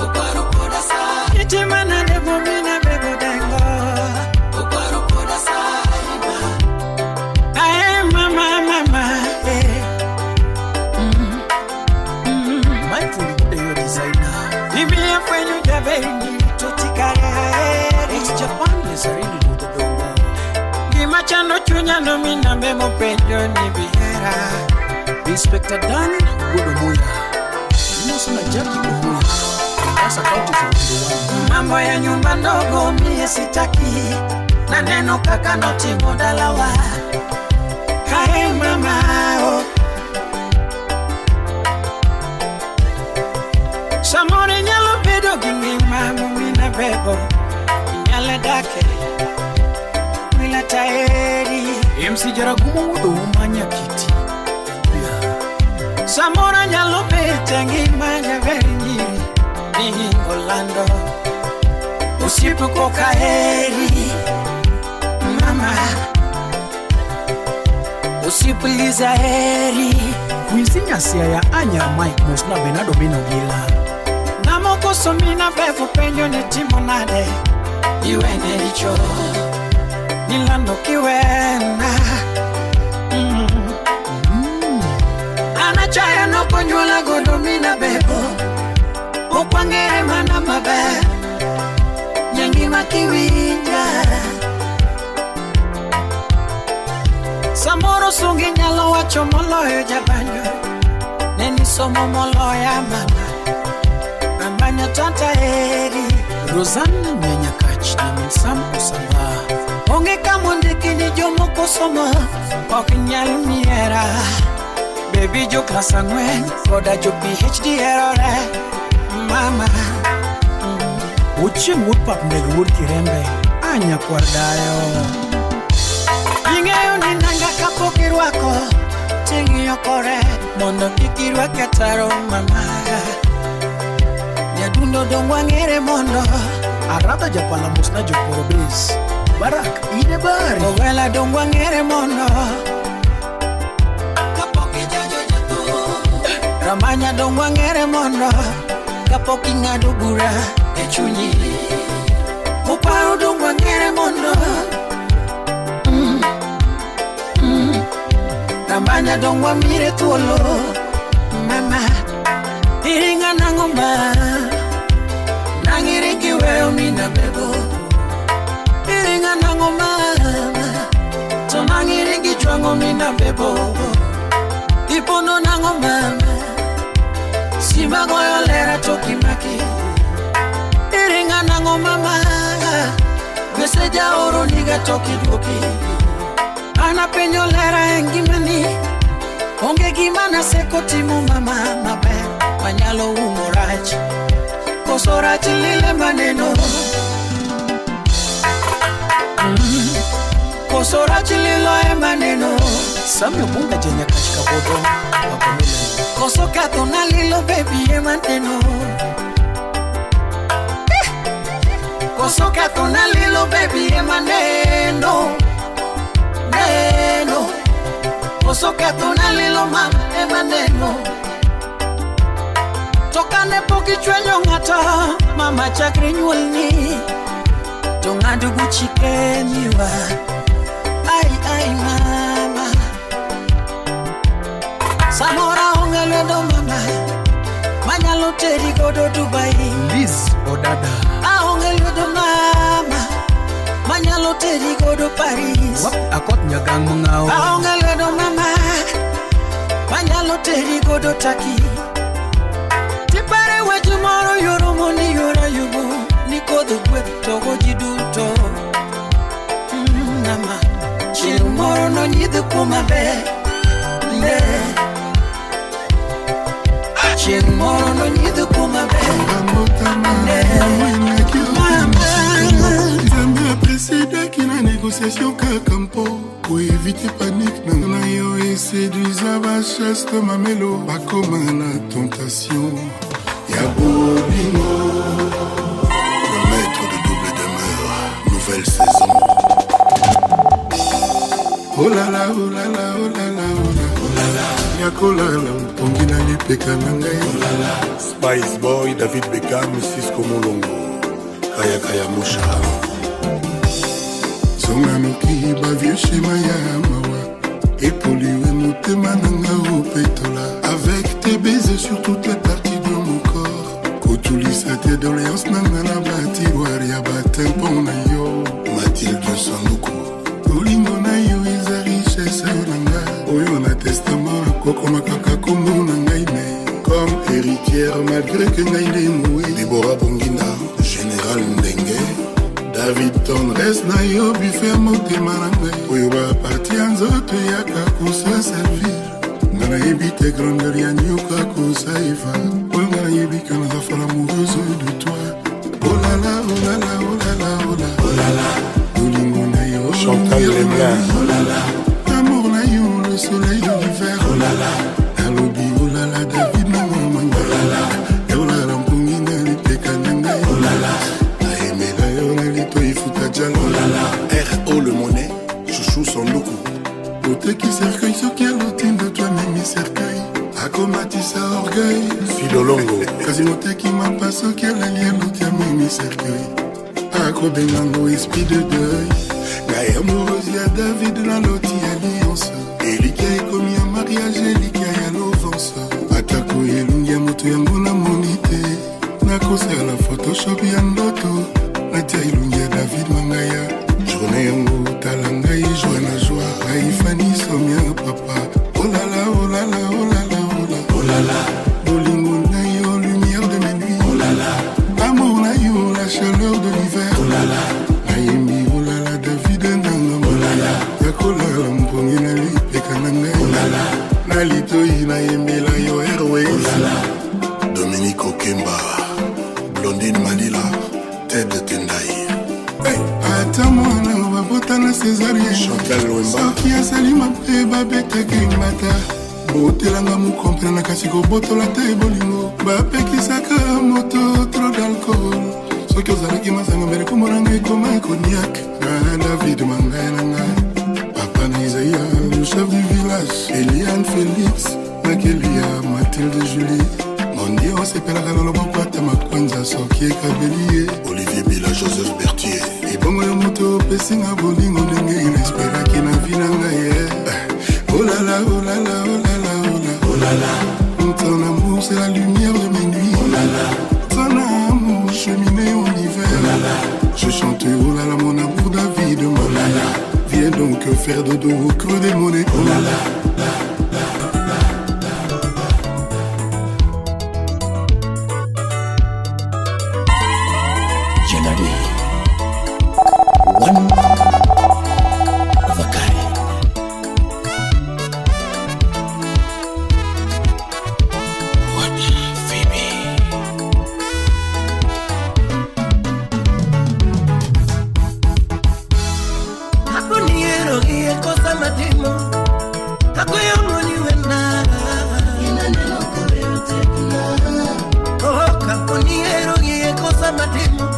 Okwaro koda sa. Initima nade bomina bebo dengo. Okwaro koda sa. Ae mama mama eh. Mindful your designer. Imiya fwenyo jaber totikare aeri. Ex Japan Lezarini Ludodongo. Gima chando chunya no mina memo penjo ni bihera. Inspector Dan Wuodomuya. Imoso na Jackie Ohuya. Mombasa County 001. Mambo ya nyumba ndogo mie sitaki. Na neno kaka notimo dalawa. Kae mama oh. Samoro inyalo bedo gi ngima momina bebo. Inyalo dake wila taeri. MC Jaragumo Wuodouma Nyakiti. Samoro nyalo bet e ngima jaber nyiri mihingo lando. Osiepe koka heri mama. Osiep Liza heri. Quincy Nyasia ya Anya Mike Mosna Bernardo Bino Gila. Namokoso mina bevo penjo ni timo nade. Iwene richo nilando kiwena. Anachaya nokonyuola godo mina bebo. Okwangere mana maber. Nyangima kiwinja. Samoro sungi nyalo wacho moloyo jabanjo. Neni somo moloya mama. Mama nyatanta heri. Rosanna Nyanyakach na Minsam Osamba. Onge kamondiki ni jomoko somo. Ok nyal miera. Baby jo klas ang'wen koda jo PhD erore mama. Ochieng' wuod pap ndege wuod Kirembe. Anya kwar dayo. Ing'eyo ni nanga kapok irwako ting'iyo kore mondo kik irwak ataro mama. Nyadundo dong wang'ere mondo. Aradha japala mosna joporo base. Barak ine bari. Owela dong wang'ere mondo. Kapok ijajo jatuo. Ramanya dong wang'ere mondo. Kapok ing'ado bura e chunyi. Oparo dong wang'ere mondo. Ramanya dong wamire thuolo mama. Iringa nang'o ma. Nang'iri kiweyo mina bebo. Iringa nang'o mama. To nang'iri gichwang'o mina bebo. Ipondo nang'o mama. Simba goyo lera to kimaki. Iringa nang'o mama. Message aoro niga to kiduoki. Ana penjo lera e ngimani. Onge gima naseko timo mama maber. Manyalo umo rach. Koso rach lile maneno. Koso rach lilo e maneno. Samuel Bunga Janyakach Kabodo Wakamela. Koso ketho na lilo baby e maneno. Koso kethona lilo baby ema neno. Neno. Koso kethona lilo mama ema neno. To kane pok ichwenyo ng'ato mama chakre nyuolni. To ng'ado guchi kemiwa. Ai ai mama. Samora onge lwedo mama. Manyalo teri godo Dubai. Liz Odada. Aonge lwedo mama. Manyalo teri godo Paris. Wap akot nyagang mangao. Aonge lwedo mama. Manyalo teri godo Turkey. Tipare weche moro yoro moni yora yugo. Ni kodho gweth togo ji duto. Mama. Chieng' moro nonyidh kuma ber. Ne. Chieng' moro nonyidh kuma ber. Nzambe aprécédaki na négociation kaka mpo koevite panique na yo eséduisa bachaste mamelo bakoma na tentation ya bolingo. Le maître de double demeure, nouvelle saison. Oh là là, oh là là, oh là là, oh là là. Yakolala mpongi na lipeka na ngai. Oh là là. Spice Boy, David Beckham, Cisco Molongo, Kaya Kaya Mosha. Zonga noki ba vieux schéma ya mawa. Epoliwe motema na nga opetola. Avec tes baisers sur toutes les parties de mon corps. Kotulisa te doléance na nga na batiroire ya batempo na yo. Mathilde Sanduku. Bolingo na yo eza richesse na nga. Oyo na testament nakokoma kaka kombo na ngai me comme héritière malgré que ngai nde mowe. Déborah Bongina, Général Ndenge. David Tendresse na yo buffet motema na ngai. Oyo baparti ya nzoto eyaka kosa servir. Nga nayebi te grandeur ya nyoka kosa eva. Oyo nga nayebi ke naza folle amoureuse de toi. Oh là là, oh là là, oh là là, oh là. Oh là là. Bolingo na yo. Chantal Lemlin. Oh là là. Amour na yo, le soleil de l'hiver. Oh là là. Nalobi, oh là là, David na mama. Oh là là. Oh là là, mpongi na lipeka na ngai. Oh là là. Naemela yo na lito ifuta jalo. Oh là là. R.O. Le Monnaie, Chouchou Sanduku. Oteki cercueil soki alotinda toi memi cercueil. Akomatisa orgueil. Filolongo. Kasi moteki mapa soki alali aloti amemi cercueil. Akobengango esprit de deuil. Ngai amoureuse ya David naloti alliance. Elikia ekomi ya mariage, elikia ya lovance. Atako elongi ya moto yango namoni te. Nakosala photoshop ya ndoto. Natia elongi ya David Mangaya. Journée yango tala ngai joie na joie. Ngai Fani Somia papa. Oh là là, oh là là, oh là là, oh là. Oh là là. Bolingo na yo, lumière de mes nuits. Oh là là. Amour na yo, la chaleur de l'hiver. Oh là là. Nayembi, oh là là, David nanga. Oh là là. Yakolala mpongi na lipeka na ngai. Oh là là. Na litoi nayembela yo Airways. Oh là là. Dominique Okemba, Blondine Malila, Ted Tendai. Hey, ata mwana babotana césarien. Chantal Lwemba. Soki asali mabe babetaki mbata. Botelanga mokomprena kasi kobotola te bolingo. Bapekisaka moto trop d'alcool. Soki ozalaki masanga mbele komona ekoma cognac. Na David Mangaya na ngai. Papa na Isaïa, le chef du village. Eliane Félix, Nakelia, Mathilde Julie. Mondi osepelaka na loboko ata makwanza soki ekabeli ye. Olivier Bila, Joseph Berthier. Ebongo yo moto opesinga bolingo ndenge inaesperaki na vi na ngai ye. Oh là là, oh là là, oh là là, oh là. Oh là là. Ton amour c'est la lumière de mes nuits. Oh là là. Ton amour cheminée en hiver. Oh là là. Je chante oh là là mon amour David. Oh là là. Viens donc faire dodo au creux des monnaies. Oh là là. Janadi. One of a kind. What Phoebe? Hakuniero gie kosa matimo. Hakuyo wena. Oh, hakuniero gie kosa matimo.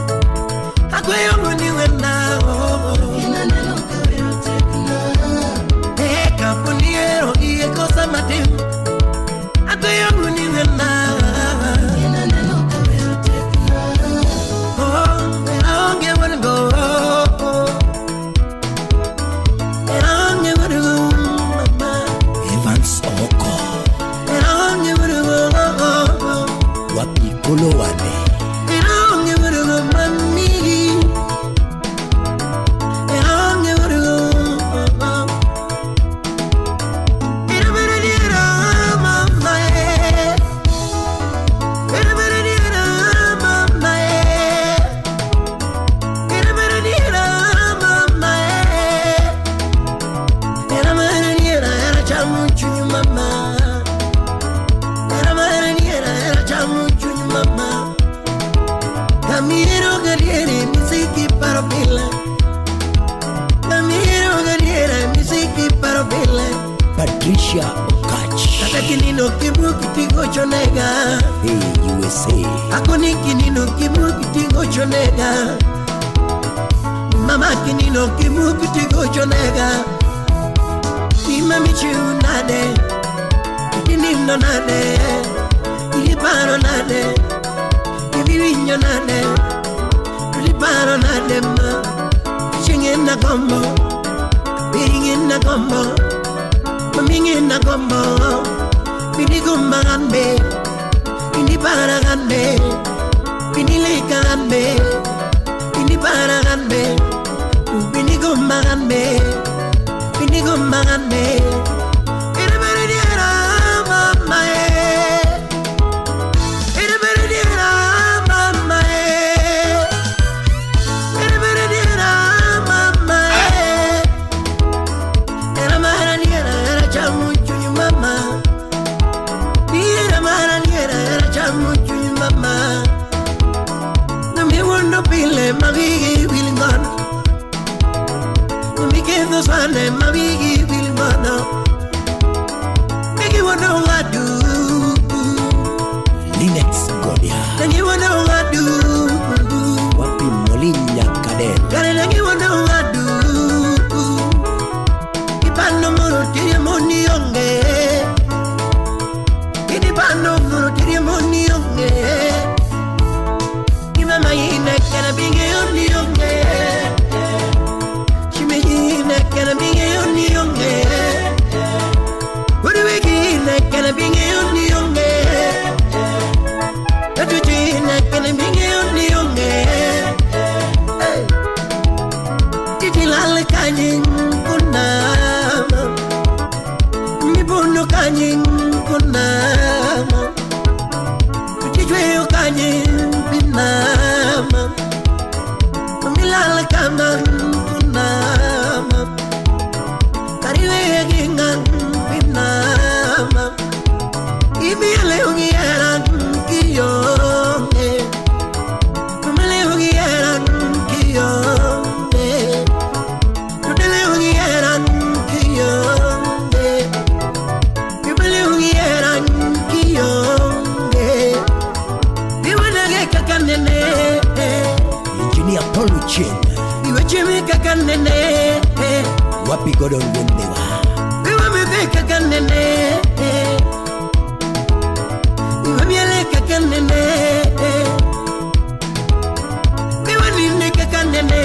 Patricia Okach. Kata kinino kimuki tigocho nega. Hey, USA. Akoni kinino kimuki tigocho nega. Mama kinino kimuki tigocho nega. Ima michu nade. Kinino nade. Iliparo nade. Ibiwinyo nade. Iliparo nade ma. Chingin na gombo. Biringin na gombo. Mamingin na gombo. Binigumbangan be. Biniparangan be. Binilikangan be. Biniparangan be. Binigumbangan be. Binigumbangan be. Irabaradiara mama e. Irabaradiara mama e. Irabaradiara mama e. Iramaraniera era chamuchu mama. Iramaraniera era chamuchu mama. Nami wondo pile mabigi bilingana. Mikezo sane mabigi bilingana. Miki wondo wadu. Linex Godia. Nangi wondo wadu. Wapi Molina Kadel. Kare nangi wondo wadu. Ipano moro tiri moni onge. Ipano moro tiri moni onge. Imama ina kana binge oni onge. Chimina kana binge oni onge. Uruwegi na kana binge oni onge. Atuji na kana binge oni onge. Titi lal kanyin kuna. Mibuno kanyin kuna. Tijwe kanyin pinama. Milal kama kuna. Kariwe gingan pinama. Imiele ungiera kiyonge. Tumele ungiera kiyonge. Tutele ungiera kiyonge. Tumele ungiera kiyonge. Iwanage kakanene. Engineer Paul Chen. Iwe chimi kakanene. Wapi Gordon Wembewa. Iwe mebe kakanene. Iwe miele kakanene. Iwe nini kakanene.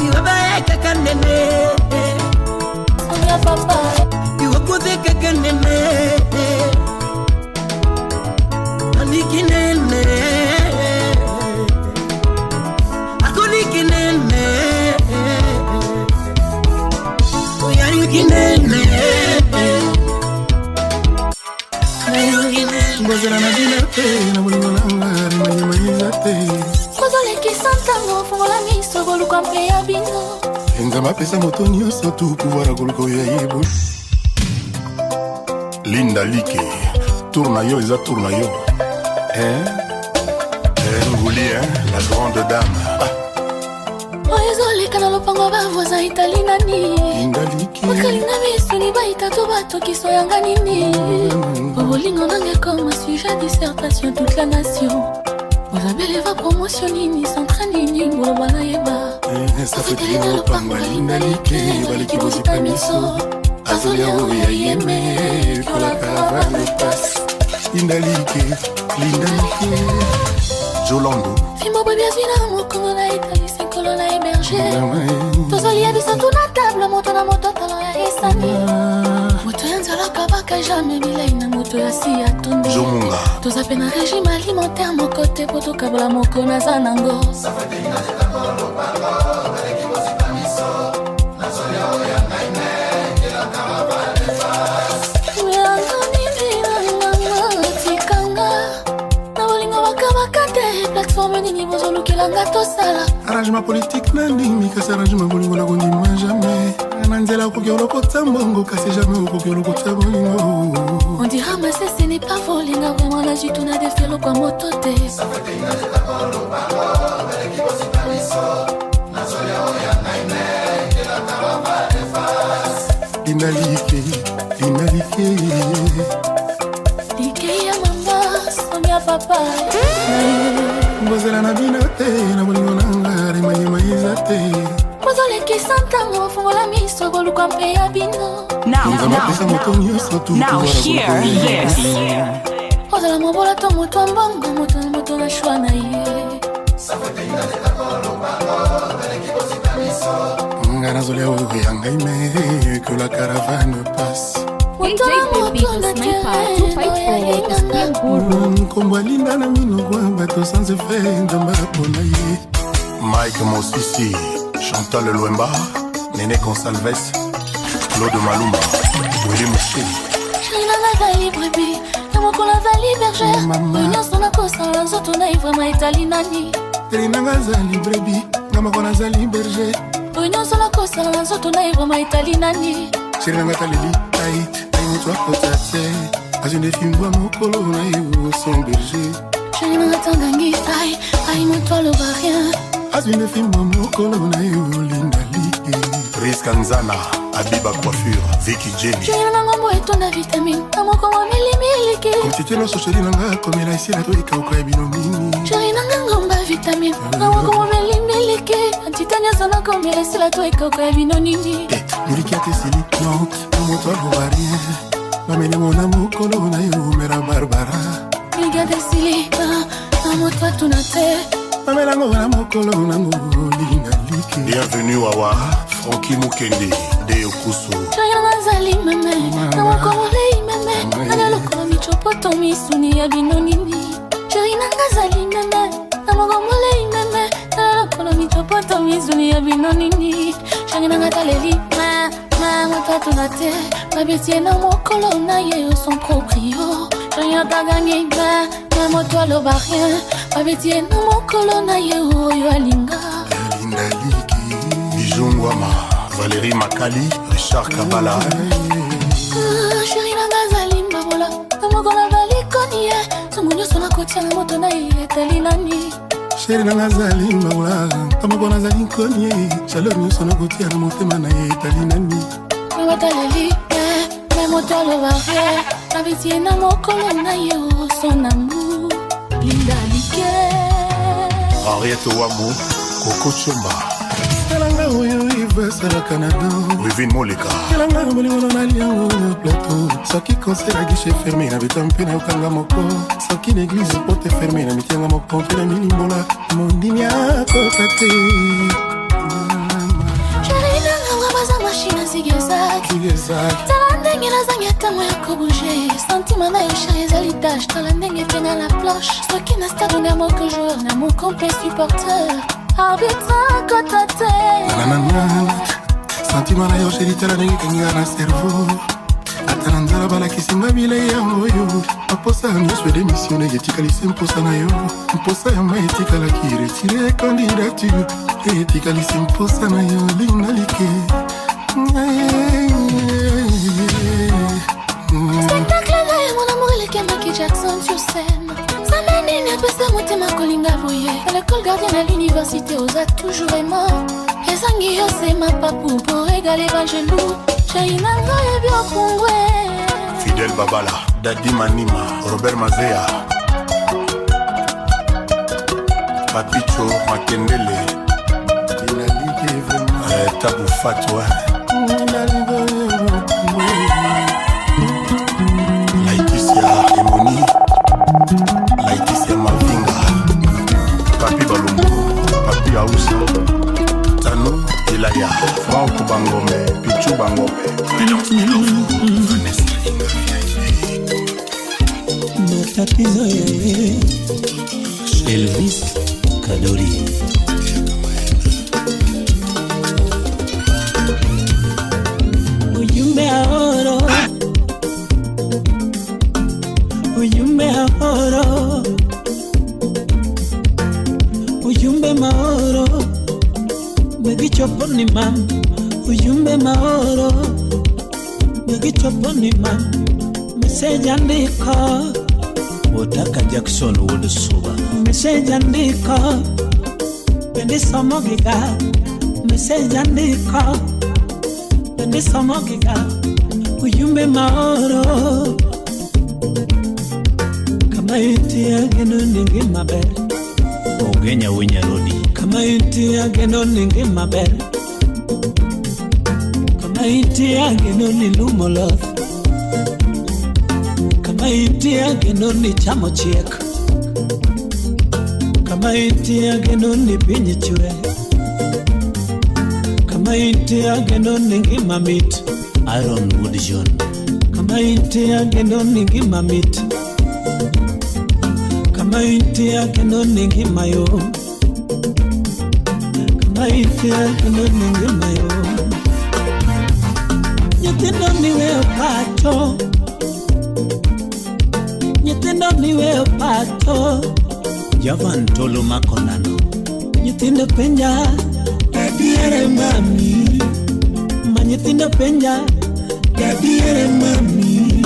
Iwe bae kakanene. Oya papa. Iwe kuthe kakanene. Anikinene. Akonikinene. Oyarikinene. Ngozela na bino te na bolingo na nga rimanyamaniza te. Kozolekisa ntango fungola miso koluka mpe ya bino. Nzambe apesa moto nyonso tu pouvoir akoluka oyo ayebi. Linda Like, tour na yo eza tour na yo. Hein? Eh, Nguli, hein? La grande dame. Ah, oyo ezoleka na lopango bavoisin itali nani. Linda Like. Bakalinga misuni baita to batokiso yanga nini. Bobolingo nanga ekoma sujet dissertation toute la nation. Bozabele va promotion nini centre nini boloba nayeba. Safeteli na lopango ya Linda Like, baleki bozipa miso. Azolia oyo ya yeme, kola caravane passe. Linda Like, Linda Like. Jolando. Fimbo boye biazwi na mokongo na etali senkolo na héberge. Tozolia biso tuna table moto na moto talo ya esani. Moto ya nzalaka baka jamais bilei na moto ya si atondi. Jomunga. Toza pe na régime alimentaire moko te po tokabola moko naza nango. Yango nini nanganga tikanga. Na bolingo bakabaka te plateforme nini bozolukelanga tosala. Arrangement politique na ndimi kasi arrangement bolingo na kondima jamais. Na nzela okoki olokota mbongo kasi jamais okoki olokota bolingo. On dira mais ce n'est pas volinga vraiment nazwi tuna defelo kwa moto te. Linda Like, Linda Like. Like ya mama, sonia papa. Ngozela na bino te, na bolingo na nga, remanyema eza te. Bozolekisa ntango fungola miso koluka mpe ya bino. Now hear this. Ozala mobola to moto ya mbongo, moto na moto na shwa na ye. Nga nazolia oyo ya ngai me que la caravane passe. Moto na moto na terrain, oyo ya ngai. Nkombo alinda na minoko ya bato sans effet, nzambe apona ye. Mike Mosisi, Chantal Lwemba, Nene Gonsalves, Claude Maluma, Willy Moucheli. Chéri na nazali brebis, na mokolo azali bergère. Oyo nyonso nakosala nzoto na ye vraiment etali nani. Chéri na nga azali brebis, nga moko nazali berger. Oyo nyonso nakosala nzoto na ye vraiment etali nani. Chéri na nga taleli ai, ai moto akota te. Azwi nde fimbo ya mokolo na ye son berger. Chéri na nga tangangi ai, ai moto aloba rien. Azwi nde fimbo ya mokolo na ye olinda like. Priska Nzana, Abiba Coiffure, Vicky Jenny. Chéri na ngombo etonda vitamine, na mokolo milimiliki. Quantité nyonso chéri na nga komela esila to ekauka ya bino nini. Chéri na nga ngomba vitamine, na mokolo milimiliki. Quantité nyonso nakomela esila to ekauka ya bino nini. Miliki ate esili non, na moto aloba rien. Bameli na mokolo na yo mera Barbara. Miliki ate esili, na moto atuna te. Bamelango na mokolo na ngolinga like. Bienvenue Wawa, Francky Mukende, De Okuso. Chéri na nga azali meme, na mokolo lei meme. Nana lokolo michopoto misuni ya bino nini. Chéri na nga azali meme, na mokolo lei meme. Nana lokolo michopoto misuni ya bino nini. Chéri na nga taleli ma, ma moto atuna te. Babetie na mokolo na ye yo son proprio. Chéri na tagangi ma, ma moto aloba rien. Babetie na mokolo na ye oyo alinga. Linda Like. Bijou Ngwama, Valérie Makali, Richard Kabala. Chéri na nga azali mbabola, na mokolo azali koni ye. Ntango nyonso nakotia na moto na ye etali nani. Chéri na nga azali mbabola, na mokolo azali koni ye. Chaleur nyonso nakotia na motema na ye etali nani. Me bataleli ye, me moto aloba rien. Babetie na mokolo na ye o son amour. Linda Like. Henriette Wamou, Coco Chomba. Elanga oyo ivesalaka na do. Wivine Moleka. Elanga bolingo na liango na plateau. Soki concert à guichet fermé na beta mpe na okanga moko. Soki l'église porte fermée na mitianga moko mpe na milimbola. Mondimi akota te. Chéri na nga vraiment aza machine zigzag. Zigzag. Tala ndenge nazangi ntango ya kobouge. Sentiment na yo chéri ezali tache. Tala ndenge etenga la planche. Soki na stade nga moko joueur na moko mpe supporter. Arbitre akota te. Nanana, sentiment na yo chéri tala ndenge ekanginga na cerveau. Ata na nzala balakisi nga bilei yango oyo. Baposa nyonso edémissionne etikali se mposa na yo. Mposa ya mai etikalaki retire candidature. Etikali se mposa na yo Linda Like. Spectacle na ye mon amour eleki ya Michael Jackson sur scène. Nzambe nini apesa motema kolinga boye. Na l'école gardienne à l'université oza toujours aimant. Ezangi yo se mapapu po régale banjelu. Chéri na nga yebi okungwe. Fidel Babala, Dadi Manima, Robert Mazea, Papicho Makendele, Tabou Fatwa, Laetitia Emoni, Laetitia Mavinga, Papi Balumbu, Papi Aoussa, Tano Elaya, Franck Bangome, Pichu Bangome. Matatizo ya Elvis Kadori. Ujumbe aoro, ujumbe aoro, ujumbe maoro, begichopo ni mam, ujumbe maoro, begichopo ni mam, message andiko. Otaka Jackson wuod Suba. Message andiko, bende somo giga. Message andiko, Bende somo giga ujumbe maoro. Kama intie ageno ni ngima ber. Ogenya winyarodi. Kama intie ageno ni ngima ber. Kama intie ageno ni lumo loth. Kama intie ageno ni chamo chiek. Kama intie ageno ni piny chwe. Kama intie ageno ni ngima mit. Aaron Wood John. Kama intie ageno ni ngima mit. Kama intie ageno ni ngima yom. Kama intie ageno ni ngima yom. Nyithindo niweyo pacho. Nyithindo niweyo pacho. Javan Tolo Makonano. Nyithindo penja gadiere mami. Ma nyithindo penja gadiere mami.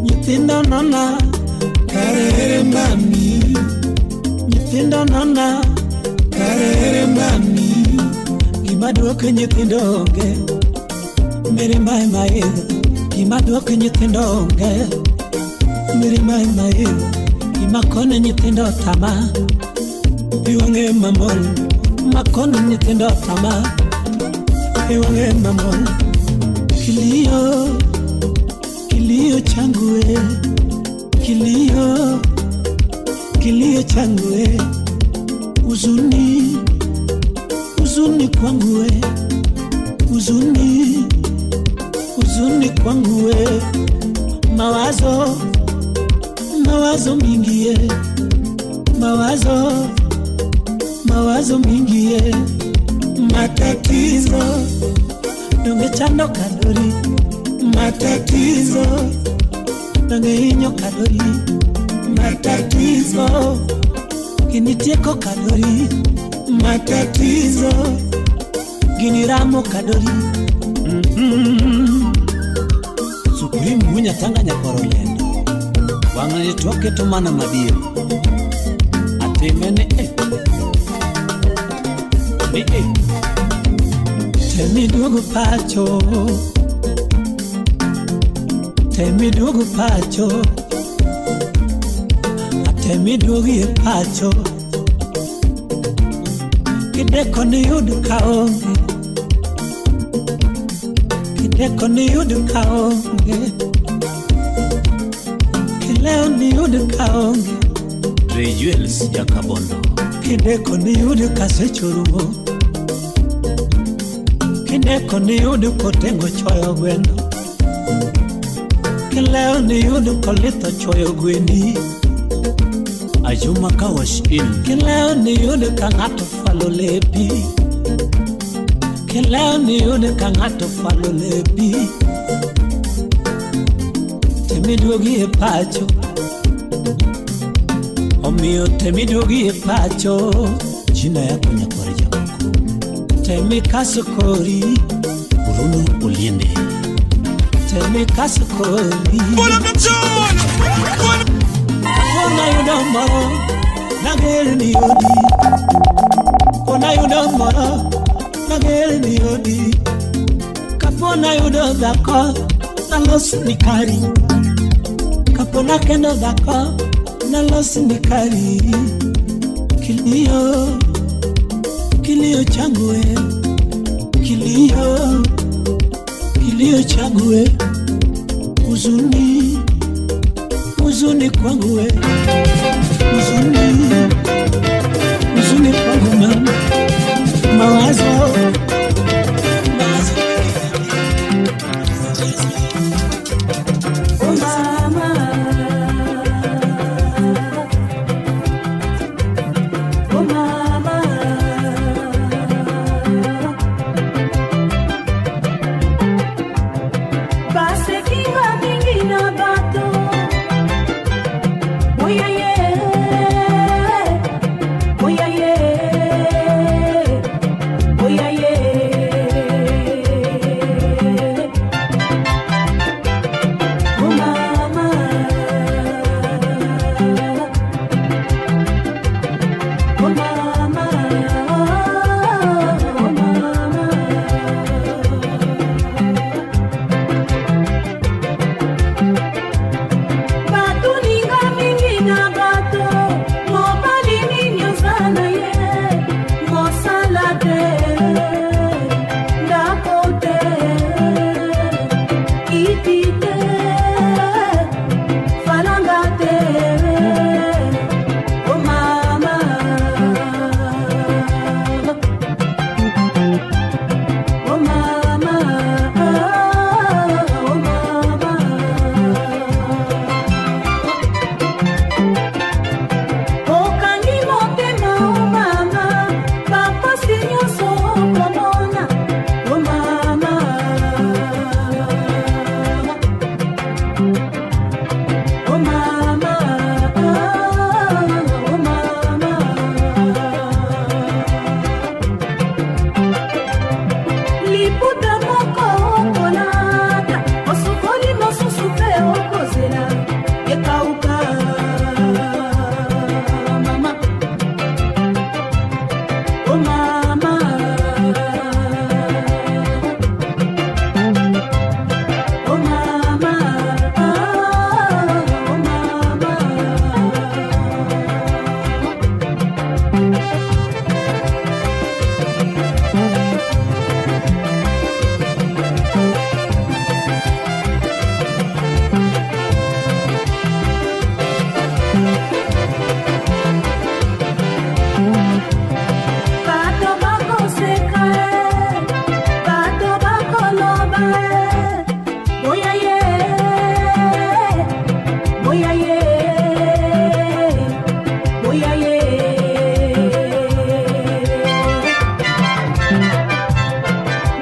Nyithindo nona karere mami. Nyithindo nona karere mami. Gima duoko nyithindo onge. Mirima ema idho. Gima duoko nyithindo onge. Mirima ema idho. Gima kono nyithindo tama. Pi wang'e mamol. Makono nyithindo tama. Pi wang'e mamol. Kilio, kilio changu e. Kilio, kilio changu e. Huzuni, huzuni kwangu e. Huzuni, huzuni kwangu e. Mawazo, mawazo mingi e. Mawazo, mawazo mingi e. Matatizo, donge chando kadori. Matatizo, donge hinyo kadori. Matatizo, ginitieko kadori. Matatizo, giniramo kadori. Supreme Munya Tanga Nyakorolendo. Wang'ani twaketo mana madier. Atime ni e. Ni e. Temi duogo pacho. Temi duogo pacho. Temi duogi e pacho. Kideko ni yud kaonge. Kideko ni yud kaonge. Kileo ni yud kaonge. Ray Jewels Jakabondo. Kideko ni yud kasechorumo. Kideko ni yud kotengo choyo gweno. Kileo ni yud kolitho choyo gwendi. Ajuma Kawash in. Kileo ni yud ka ng'ato fwalo lepi. Kileo ni yud ka ng'ato fwalo lepi. Temi duogi e pacho. Omiyo temi duogi e pacho. Jina yako nyakwar jamoko. Temi kaso kori. Bruno Oliende. Temi kaso kori. Kona yudo moro nager ni odi. Kona yudo moro nager ni odi. Kapona yudo dhako nalos ni kari. Kapona kendo dhako nalos ni kari. Kilio, kilio changu e. Kilio, kilio changu e. Huzuni, huzuni kwangu e. Huzuni, huzuni kwangu mama. Mawazo, mawazo. Oh mama, oh mama, basekinga mingi na bato. Oya ye, oya ye, oya.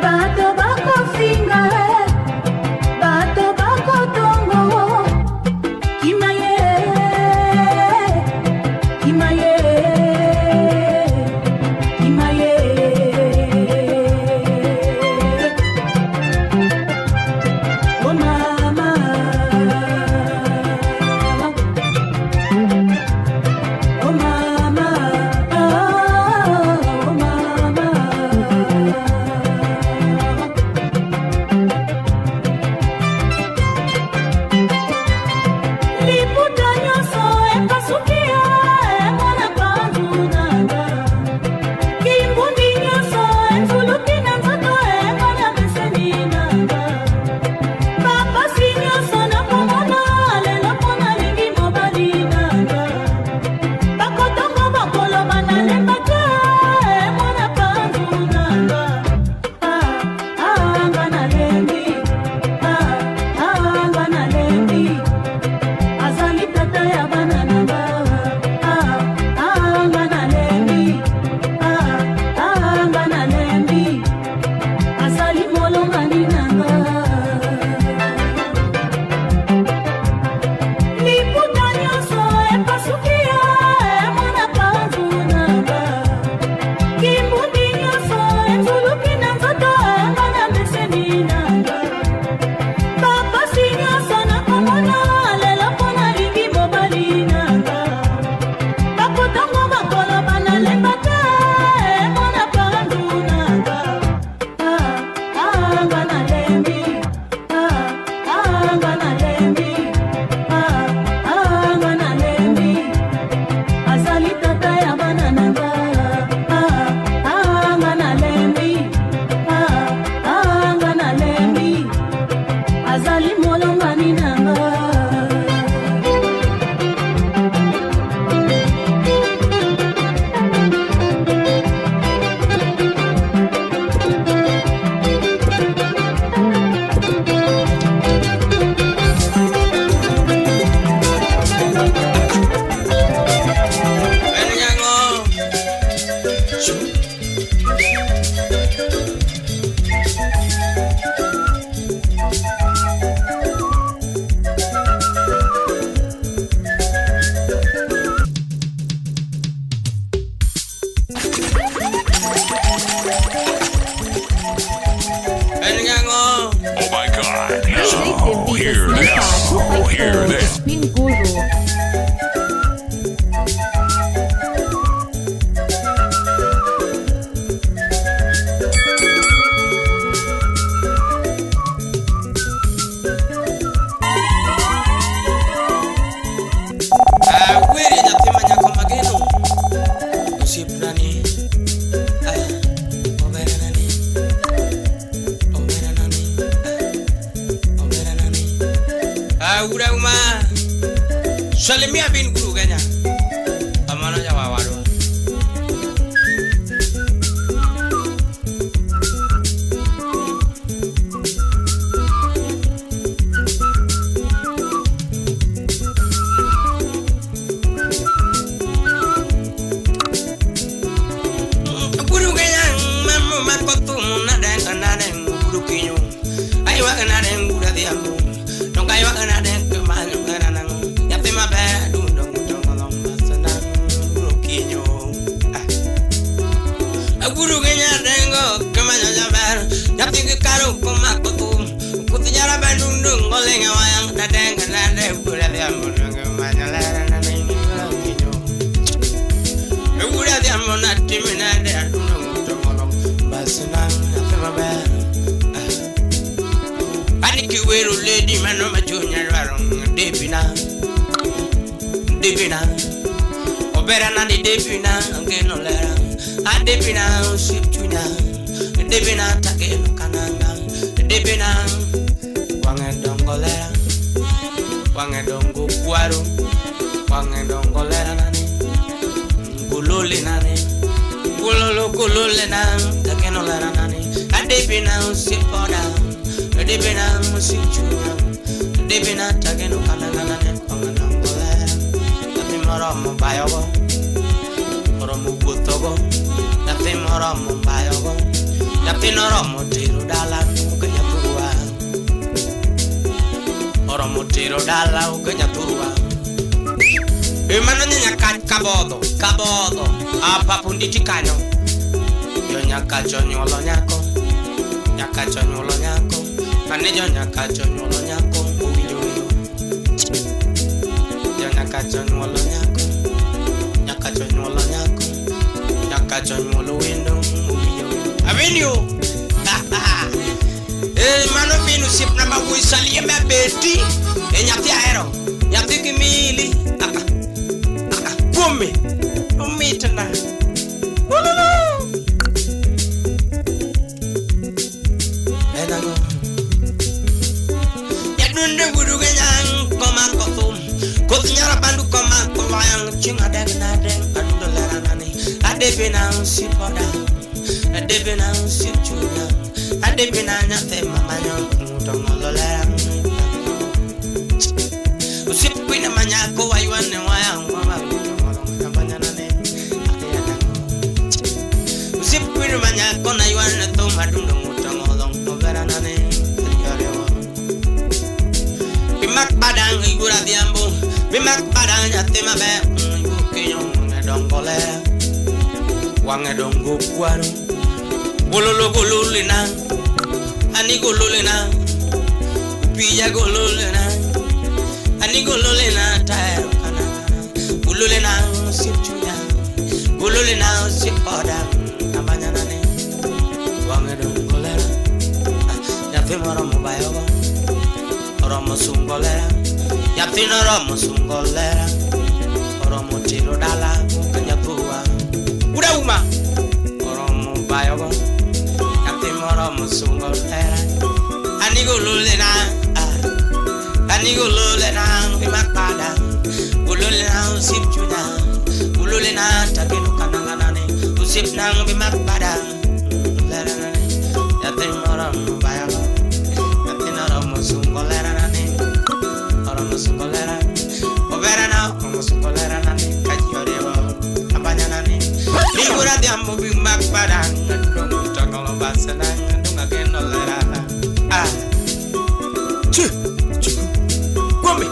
Bato bakofinga, bato bakotongo. Kimaye, kimaye, kimaye. Oh mama, oh mama, oh mama. Liputa nyonso epasukia emwana panzunanga. Kimbundi nyonso enzuluki na nzoto emwana meseni nanga. Bapasi nyonso nakomona lelo mpo nalingi mobali nanga. Bakotongo bakoloba nalemba te emwana panzunanga. Ah, ah, nga nalembi. Ah, ah, nga nalembi. Azali tata ya bana na nga. Ah, ah, nga nalembi. Ah, ah, nga nalembi. Azali molongani na nga. Liputa nyonso epasukia emwana panzu na nga. Kimbundi nyonso enzuluki na nzoto emwana meseni na nga. Bapasi nyonso nakomona lelo mpo nalingi mobali nanga. Bakotongo bakoloba nalemba te emwana panzu nanga. Ah, ah, nga nalembi. Ah, ah, nga nalembi. Ah, ah, nga nalembi. Azali tata ya bana na nga. Ah, ah, nga nalembi. Ah, ah, nga nalembi. Azali molongani na nga. Oh my God. Now, hear this. Hear this. Spin Guru. Awere nyathi ma nyako mageno osiepnani, ah, oberanani, oberanani, ah, oberanani. Aura uma salimia bin guru Kenya amano jawawadwa. Guru Kenya mamu makotu nadeng nadeng guru kinyo aywa nadeng gura diambo donga aywa nadeng kemanyo nanang nyathi maber dundo ngutongo masana guru kinyo. Ah, guru Kenya dengo kemanyo jaber nyathi karo kumakotu kuti jara bandundu ngolenga wayang nadeng nadeng gura diambo kemanyo lera nanang guru kinyo. Gura diambo natimi nade adundo ngutongo masana nyathi maber. Kiwero lady mano machunya dwaro debina debina obera na di debina angeno lera a debina osip chunya debina takeno kananga debina wange dongo lera wange dongo kwaro wange dongo lera nani gulole nani gulolo gulole na takeno lera nani a debina osip oda debina osip chunya debina takeno kananga nani wange dongo lera nyathi moromo bayogo oromo wuothogo nyathi moromo bayogo. Nyathino oromo tero dala ok nyathurwa. Oromo tero dala ok nyathurwa. E mano nyakach kabodho, kabodho. Apapunditi kanyo. Jo nyakach onyuolo nyako. Nyakach onyuolo nyako. Ane jo nyakach onyuolo nyako. Owinjo wero. Jo nyakach onyuolo nyako. Nyakach onyuolo nyako. Nyakach onyuolo wendo. Owinjo wero. Avenue. Eh mano minu osiepna ma wuoyi salie mabeti. E nyathi ahero. Nyathi kimili. Kuome. Omitna. Ululu. Enago. Yadunde wuruge nyang komako thum. Koth nyara bandu komako wayang chieng' adek nadeng adundo lera nani. Adepe na osiep oda. Adepe na osiep chunya. Adepe na nyathi mama nyong to ng'olo lera. Osiep kwina manyako waywane wayang mama. Osiep kwina manyako na ywane thum adundo ng'uto ng'olo ng'obera nani. Bimak badang igura dhiambo. Bimak badang nyathi maber. Iwuok kinyo wang'e dongo ler. Wang'e dongo kwaro. Gololo gololena. Ani gololena. Upija gololena. Ani gololena taero kana. Gololena osiep chunya. Gololena osiep oda. Amanya nane. Wang'e dongo ler. Nyathi moromo bayogo. Oromo sungo lera. Nyathino oromo sungo lera. Oromo tero dala ok nyathua. Ura uma. Oromo bayogo. Nyathi moromo sungo lera. Ani gololena. Ani gololena bimak pada. Gololena osiep chunya. Gololena tageno kananganane. Osiep nang bimak pada. Lera nane. Nyathi moromo bayogo. Nyathino oromo sungo lera nane. Oromo sungo lera. Obera na oromo sungo lera nane. Kaji oriwo abanya nane. Igura dhiambo bimak pada. Ndongo tongolo basena. Ndonga geno lera. Ah. Chu. Chuku. Kuome.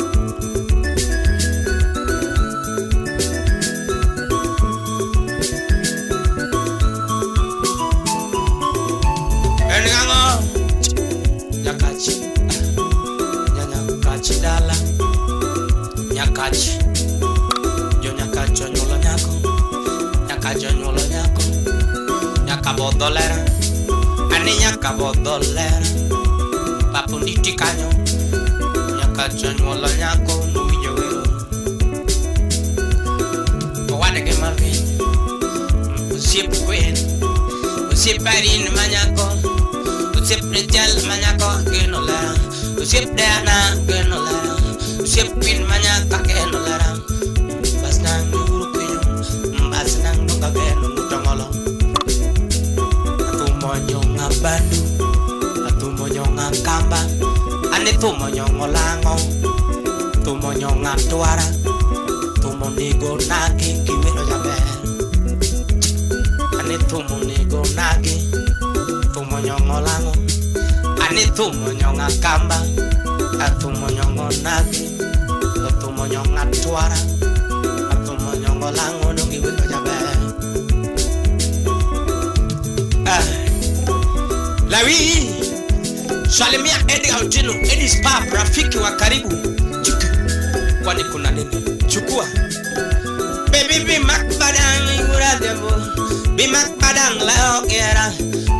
En ng'ang'o? Nyakach. Nyakach dala. Nyakach. Jo nyakach onyuolo nyako. Nyakach onyuolo nyako. Nyakabodho lera. Ani nyakabodho lera. Papunditi kanyo. Nyakach onyuolo nyako. Nowinjo wero. Owadgi mavin. Osiep kwen. Osiep Irene manyako. Osiep Rachel manyako geno lera. Osiep Diana geno lera. Osiep Queen manyaka geno lera. Bas nang uru kinyo. Bas nang nunga geno mutongolo. Athumo nyonga bandu. Athumo nyonga kamba. Ane thumo nyongo lango. Thumo nyonga twara. Thumo nego nagi kiwero jaber. Ane thumo nego nagi. Thumo nyongo lango. Ane thumo nyonga kamba. Athumo nyongo nagi. Athumo nyonga twara. Athumo nyongo lango dongi wero jaber. Ah. Lawi. Salimia Edgar Otieno, Eddie Spa, rafiki wa karibu. Chuku. Kwani kuna nini? Chukua. Baby be mak badang igura debo. Be mak badang leo gera.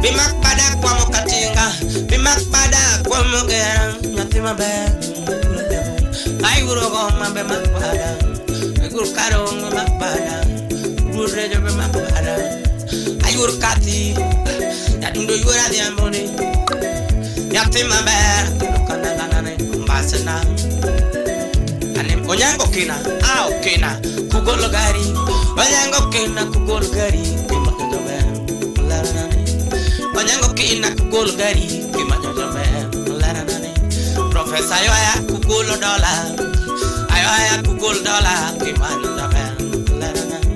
Be mak badang kwa mokatinga. Be mak badang kwa mogera. Nyathi maber igura debo. Ai guro goma be mak badang. Ai guro karo be mak badang. Guro rejo be mak badang. Ai guro kati. Nyadundo igura diamboni. Nyathi maber kendo kananganane mbasena. Ane onyango kina, ao kina kugolo gari. Onyango kina kugolo gari kimanyo jaber lera nane. Onyango kina kugolo gari kimanyo jaber lera nane. Professor ayoya kugolo dola. Ayoya kugolo dola kimanyo jaber lera nane.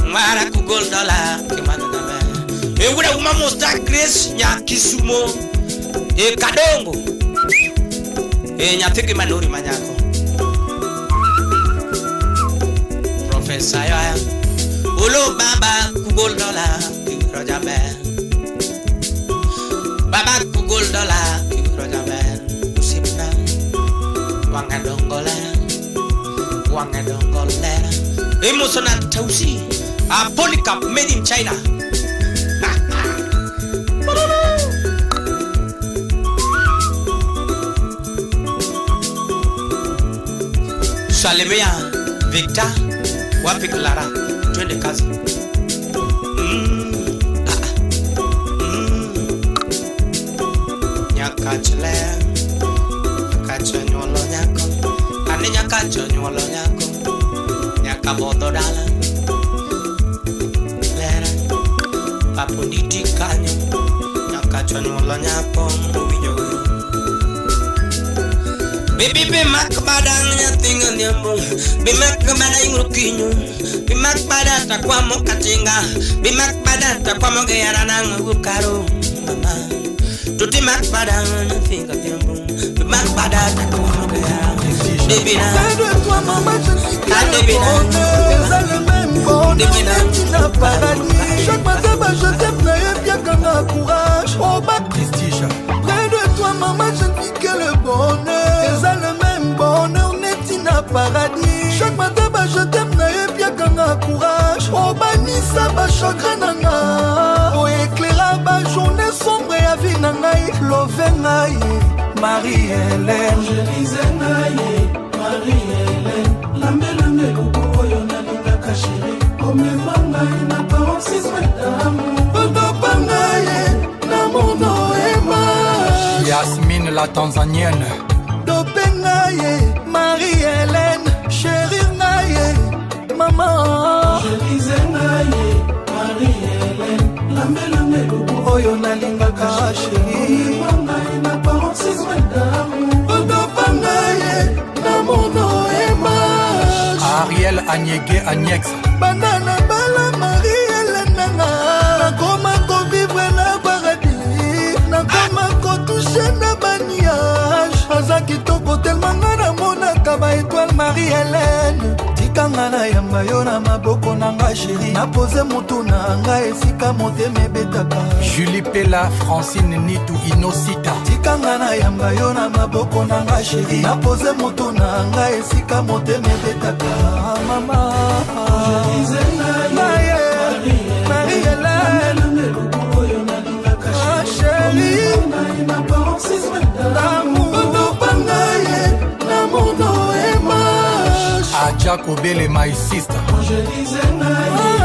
Mara kugolo dola kimanyo jaber. E wuda uma Musta Grace nya Kisumo. E Kadongo. E nyathigi manuri manyako. Professor Yoya. Olo baba kugol dola kiwiro jaber. Baba kugol dola kiwiro jaber. Usipna. Wang'e dongo lera. Wang'e dongo lera. Emosona Tausi. A Polycarp made in China. Salimia Victor, wapi Clara? Twende kazi. Nyakachele, nyakacho nyuolo nyako, ane nyakacho nyuolo nyako, nyakabodho dala, lera, paponditi kanyo, nyakacho nyuolo nyako, owinjo. Baby be mak badang nyathi odhiambo, be mak bada ingro kinyo, be mak bada takwamo katinga, be mak bada takwamo geyara nango karo mama. Tuti mak bada nyathi odhiambo, be mak bada takwamo geyara. Baby na, toi maman je suis eza le même bonheur na paradis. Chaque matin bah je t'aime nayebi kanga courage. Oh bah prestige. Près de toi maman je ne vis que le bonheur. Eza le même bonheur neti na paradis. Chaque matin bah je t'aime nayebi kanga courage. Oh banisa ba chagrin nanga. Oh éclaira ba journée sombre ya vie na ngai. Love ngai Marie-Hélène. Je disais ngai Marie-Hélène. Lambe lambe lubu oyo nalingaka chéri. Omema ngai na paroxysme d'amour. Otopa ngai na mono ema. Yasmine la Tanzanienne. Dope ngai Marie-Hélène. Chéri ngai maman. Je disais ngai Marie-Hélène. Lambe lambe lubu oyo nalingaka chéri. Omema ngai na paroxysme d'amour. Otopa ngai na mono ema. Ariel Agnege Agnex. Banana bala Marie-Hélène nanga. Nakoma kovivre na paradis. Nakoma kotouche na baniage. Aza kitoko tellement nga namonaka ba étoile Marie-Hélène. Tikanga na yamba yo na maboko nanga chéri. Napose mutu na nga esika motema ebetaka. Julie Pela, Francine Nitu Inosita. Tikanga na yamba yo na maboko nanga chéri. Napose mutu na nga esika motema ebetaka. Mama Marie-Hélène. Ah chéri, d'amour na mono ema. Adja Kobele my sister. Je disais Marie,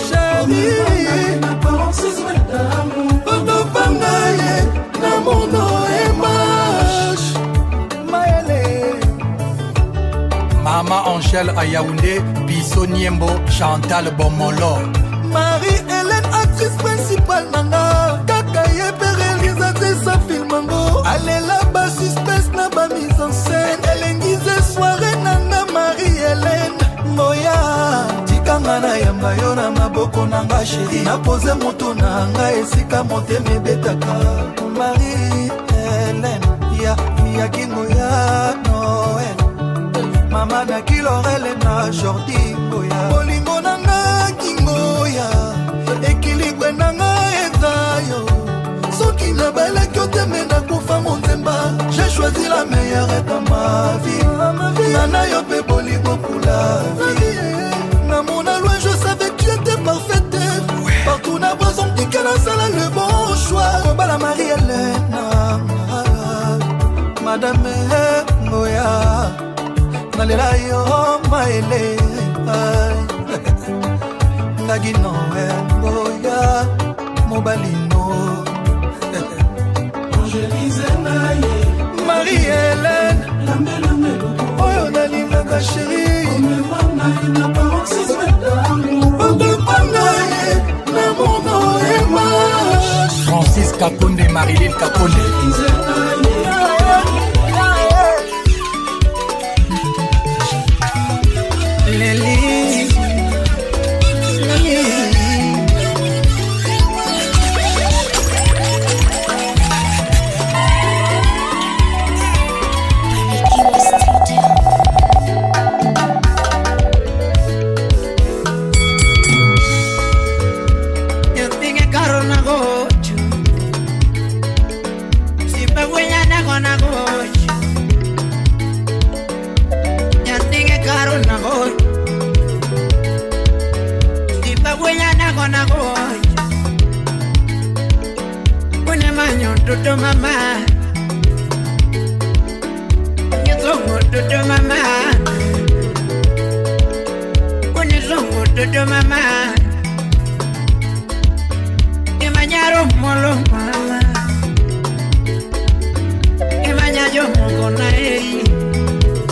chéri, na mono ema. Mama Angèle à Yaoundé, Biso Niembo, Chantal Bomolo. Marie-Hélène, actrice principale nanga. Kaka ye pe réalisatrice sa film mango. Alela ba suspense na ba mise en scène. Elengize soirée nanga Marie-Hélène. Moya, tikanga na yamba yo na maboko nanga chéri. Napose moto nanga esika motema ebetaka. Marie-Hélène, ya ya kingo ya Noël. Mama na kilorele na Jordi Ngoya. Bolingo nanga kingoya. Équilibre nanga eza yo. Soki nabalaki yo te me nakufa monzemba. J'ai choisi la meilleure dans ma vie. Nana yo pe bolingo pour la vie. Na mona loin je savais que tu étais parfaite. Partout na boison tika nasala le bon choix. Kobala Marie-Hélène, Madame Ngoya. Nalela yo maele ngagi Noël Ngoya mobalino. Marie-Hélène oyo nalingaka chéri. Otopa ngai na mono ema. Francis Kakonde, Marilyn Kakonde. Leli, Toto mama Nyizongo toto mama Unizongo toto mama Imanyaro molo mama Imanyayo mongo na eri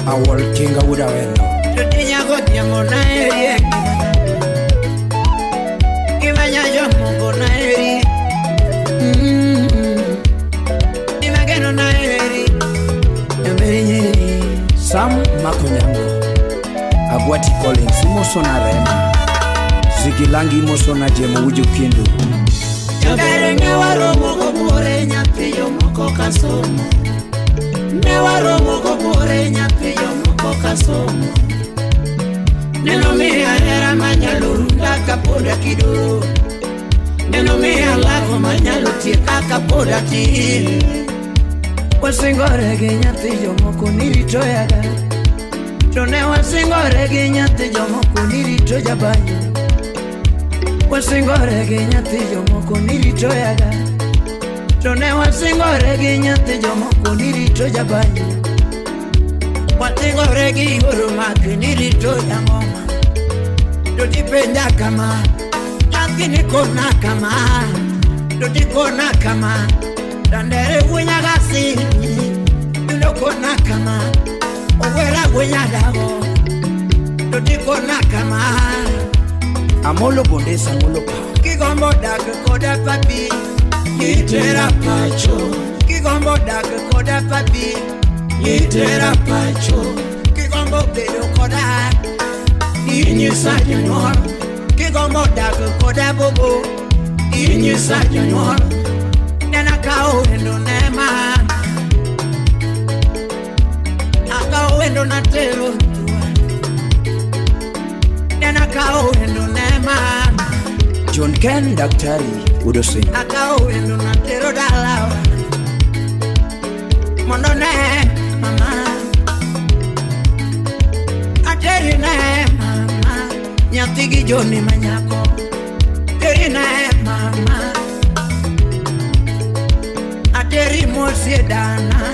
Awol kinga wuda wendo Totinyago tiango na eri Imanyayo mongo na eri Imageno na eri Sam Makonyango Agwati Collins Imosona Rema Zigilangi Imosona Jemo Uju Kindu Jabere ne waromo gobuore nyathi jomoko kasomo Ne waromo gobuore nyathi jomoko kasomo Neno miya hera manyalo runda kapod akidoro Neno miya lavo manyalo tieka kapod atin Wasingore gi nyathi jomoko nirito yaga To ne wasingore gi nyathi jomoko nirito jabanyo Wasingore gi nyathi jomoko nirito yaga To ne wasingore gi nyathi jomoko nirito jabanyo Wasingore gi yuoro mak nirito jang'oma To tipenja kama nyathini kona kama To tikona kama Dandere wunyagasi Ndokona kama Owera wunyadago Totikona kama Amolo bondesa amolo pa Kigombo dak koda papi Itera pacho Kigombo dak koda papi Itera pacho Kigombo bedo koda Inyisa jonyuol Kigombo dak koda bobo Inyisa jonyuol Nena kao wendo nema Akao wendo na tero tua Nena kao wendo nema John Ken Daktari Udosin Akao wendo na tero dalawa Mondo ne mama Ateri ne mama Nyathi gi Joni manyako Teri ne mama Teri mosie dana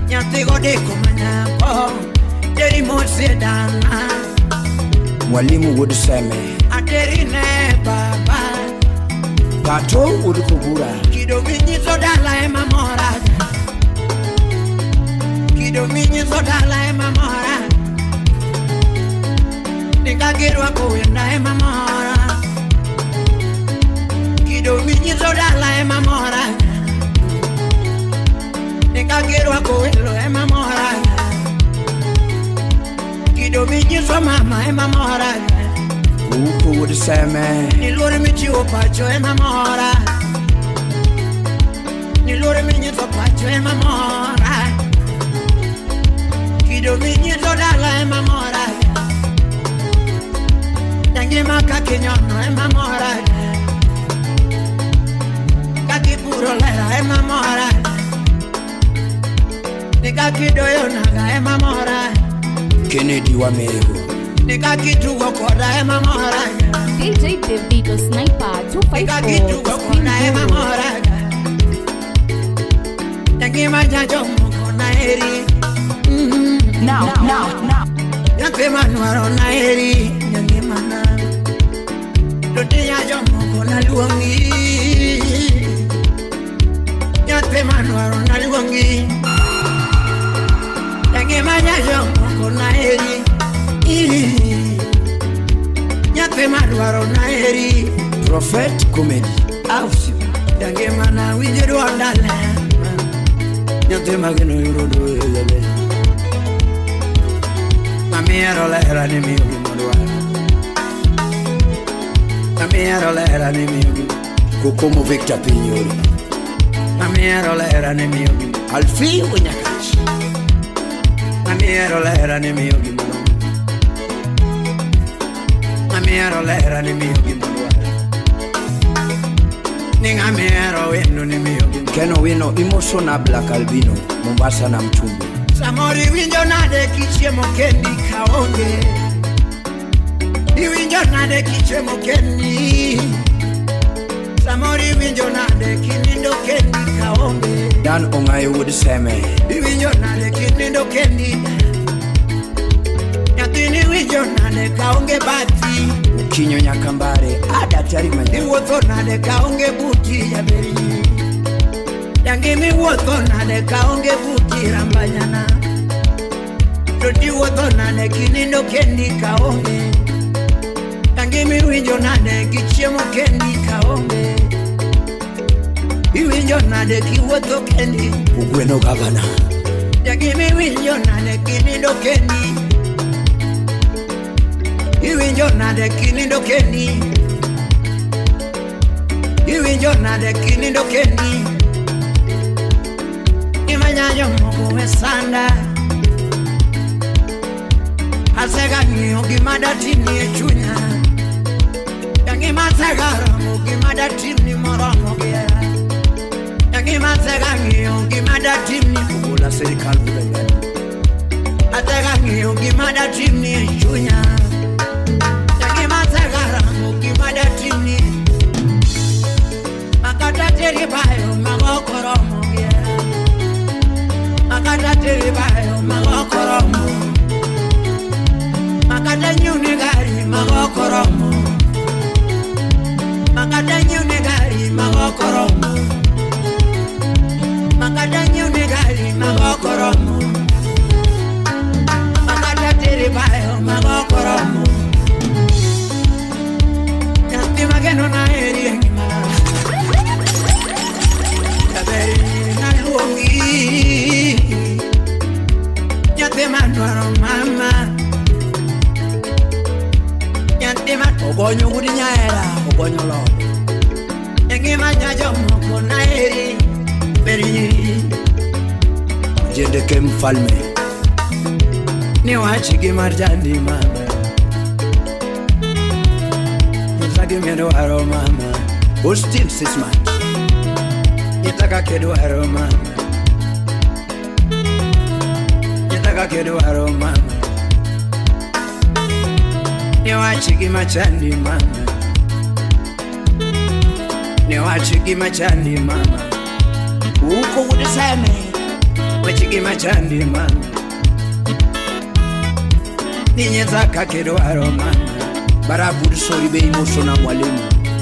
nyathi godeko manyako Teri mosie dana Mwalimu wuod Seme Ateri ne baba Pato wuod Kobura Kido minyiso dala ema mora Kido minyiso dala ema mora Nika girwako wenda ema mora Kido minyiso dala ema mora Nikagirwako welo ema mora Kido minyiso mama ema mora Uko wuod Seme Ni luor michiwo pacho ema mora Ni luor minyiso pacho ema mora Kido minyiso dala ema mora Ngima kaka inyono ema mora Kaka ipuro lera ema mora Nikakidoyo naga ema mora Kennedy Wamego Nikakitugo koda ema mora DJ Davido Sniper 254 Nikakitugo koda ema mora Ngima jajomoko na eri Now, now, now Nyathi manwaro na eri Nyangimana Toti jajomoko na luongi Nyathi manwaro na luongi Ngima jajomoko na eri Nyathi madwaro na eri Prophet Comedy Ausi Ngima winjo duonda Nyathi mageno yudo duele Mamiero lera ni miyo gimodwaro Mamiero lera ni miyo gimodwaro Kokomo Victor Pinyori Mamiero lera ni miyo gimodwaro Alfie Onyakachi Mamiero lera ni miyo gimodwaro Mamiero lera ni miyo gimodwaro Ni ng'amiero wendo ni miyo gimodwaro Ken Owino Imosona Black Albino Mombasa na Mtumbo Samoro iwinjo nade kichiemo kendi kaonge Iwinjo nade kichiemo kendi Samoro iwinjo nade kinindo kendi kaonge Dan Ong'ayo wuod Seme. Iwinjo nade kinindo kendi? Nyathini winjo nade kaonge bathi? Okinyo Nyakambare, adaktari manyako. Iwuotho nade kaonge buti jaberi? Jangimi wuotho nade kaonge buti rambanyana? To tiwuotho nade kinindo kendi kaonge? Jangimi winjo nade kichiemo kendi kaonge? Iwinjo nade kiwuotho kendi? Ugweno gavana. Jangimi winjo nade kinindo kendi? Iwinjo nade kinindo kendi? Iwinjo nade kinindo kendi? Imanyayo moko e sanda. Asega ng'iyo gima datimni e chunya. Jangima asega romo gima datimni moromo gi hera. Jangima asega ng'iyo gima datimni. Ogola sirikal wuod. Asega ng'iyo gima datimni e chunya. Jangima asega romo gima datimni. Makata teri bayo magoko romo gi hera. Makata teri bayo magoko romo. Makata nyune gari magoko romo. Makata nyune gari magoko romo. Makata nyune gari magoko romo. Makata teri bayo magoko romo. Nyathi mageno na eri e ngimana. Jaberi naluongi. Nyathi madwaro mama. Ogonyo wuod nyaera, ogonyo lobo. E ngima jomoko naeri beri. Jendeke mfalme. Ni wach gi mar jandi mama. Nyisa gima dwaro mama. Austin Sismat. Nyisa kaka dwaro mama. Nyisa kaka dwaro mama. Ni wach gima chandi mama. Ni wach gima chandi mama. Uko wuod Seme. Wach gima chandi mama. Ninyisa kaka dwaro mama. Barabu sori bei moso na mwalimu.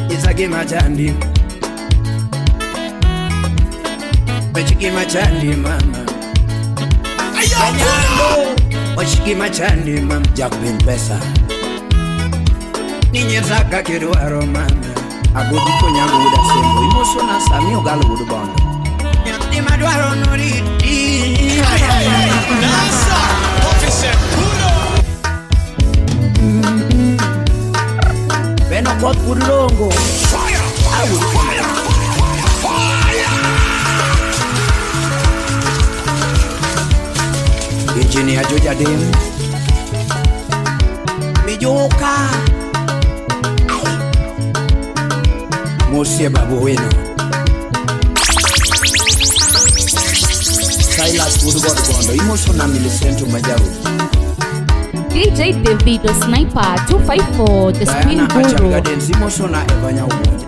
Nyisa gima chandi. Wach gima chandi mama. Ayo! Wach gima chandi mama. Jack Ben Pesa. Ninyisa kaka dwaro mama. Agodi konyango wuod Asembo. Imoso na Sami Ogalo wuod Bondo. Nyathi madwaro noriti. Nasa Officer Kuno. Beno koth wuod Longo. Fire! Fire! Fire! Engineer Joja Dem. Mijuka. Mosie Babu Wino. Silas wuod God Bondo. Imoso na Millicent Majaru. DJ Davido Sniper 254, the Spin Diana Guru. Achar Gardens. Imoso na Evanya Umoja.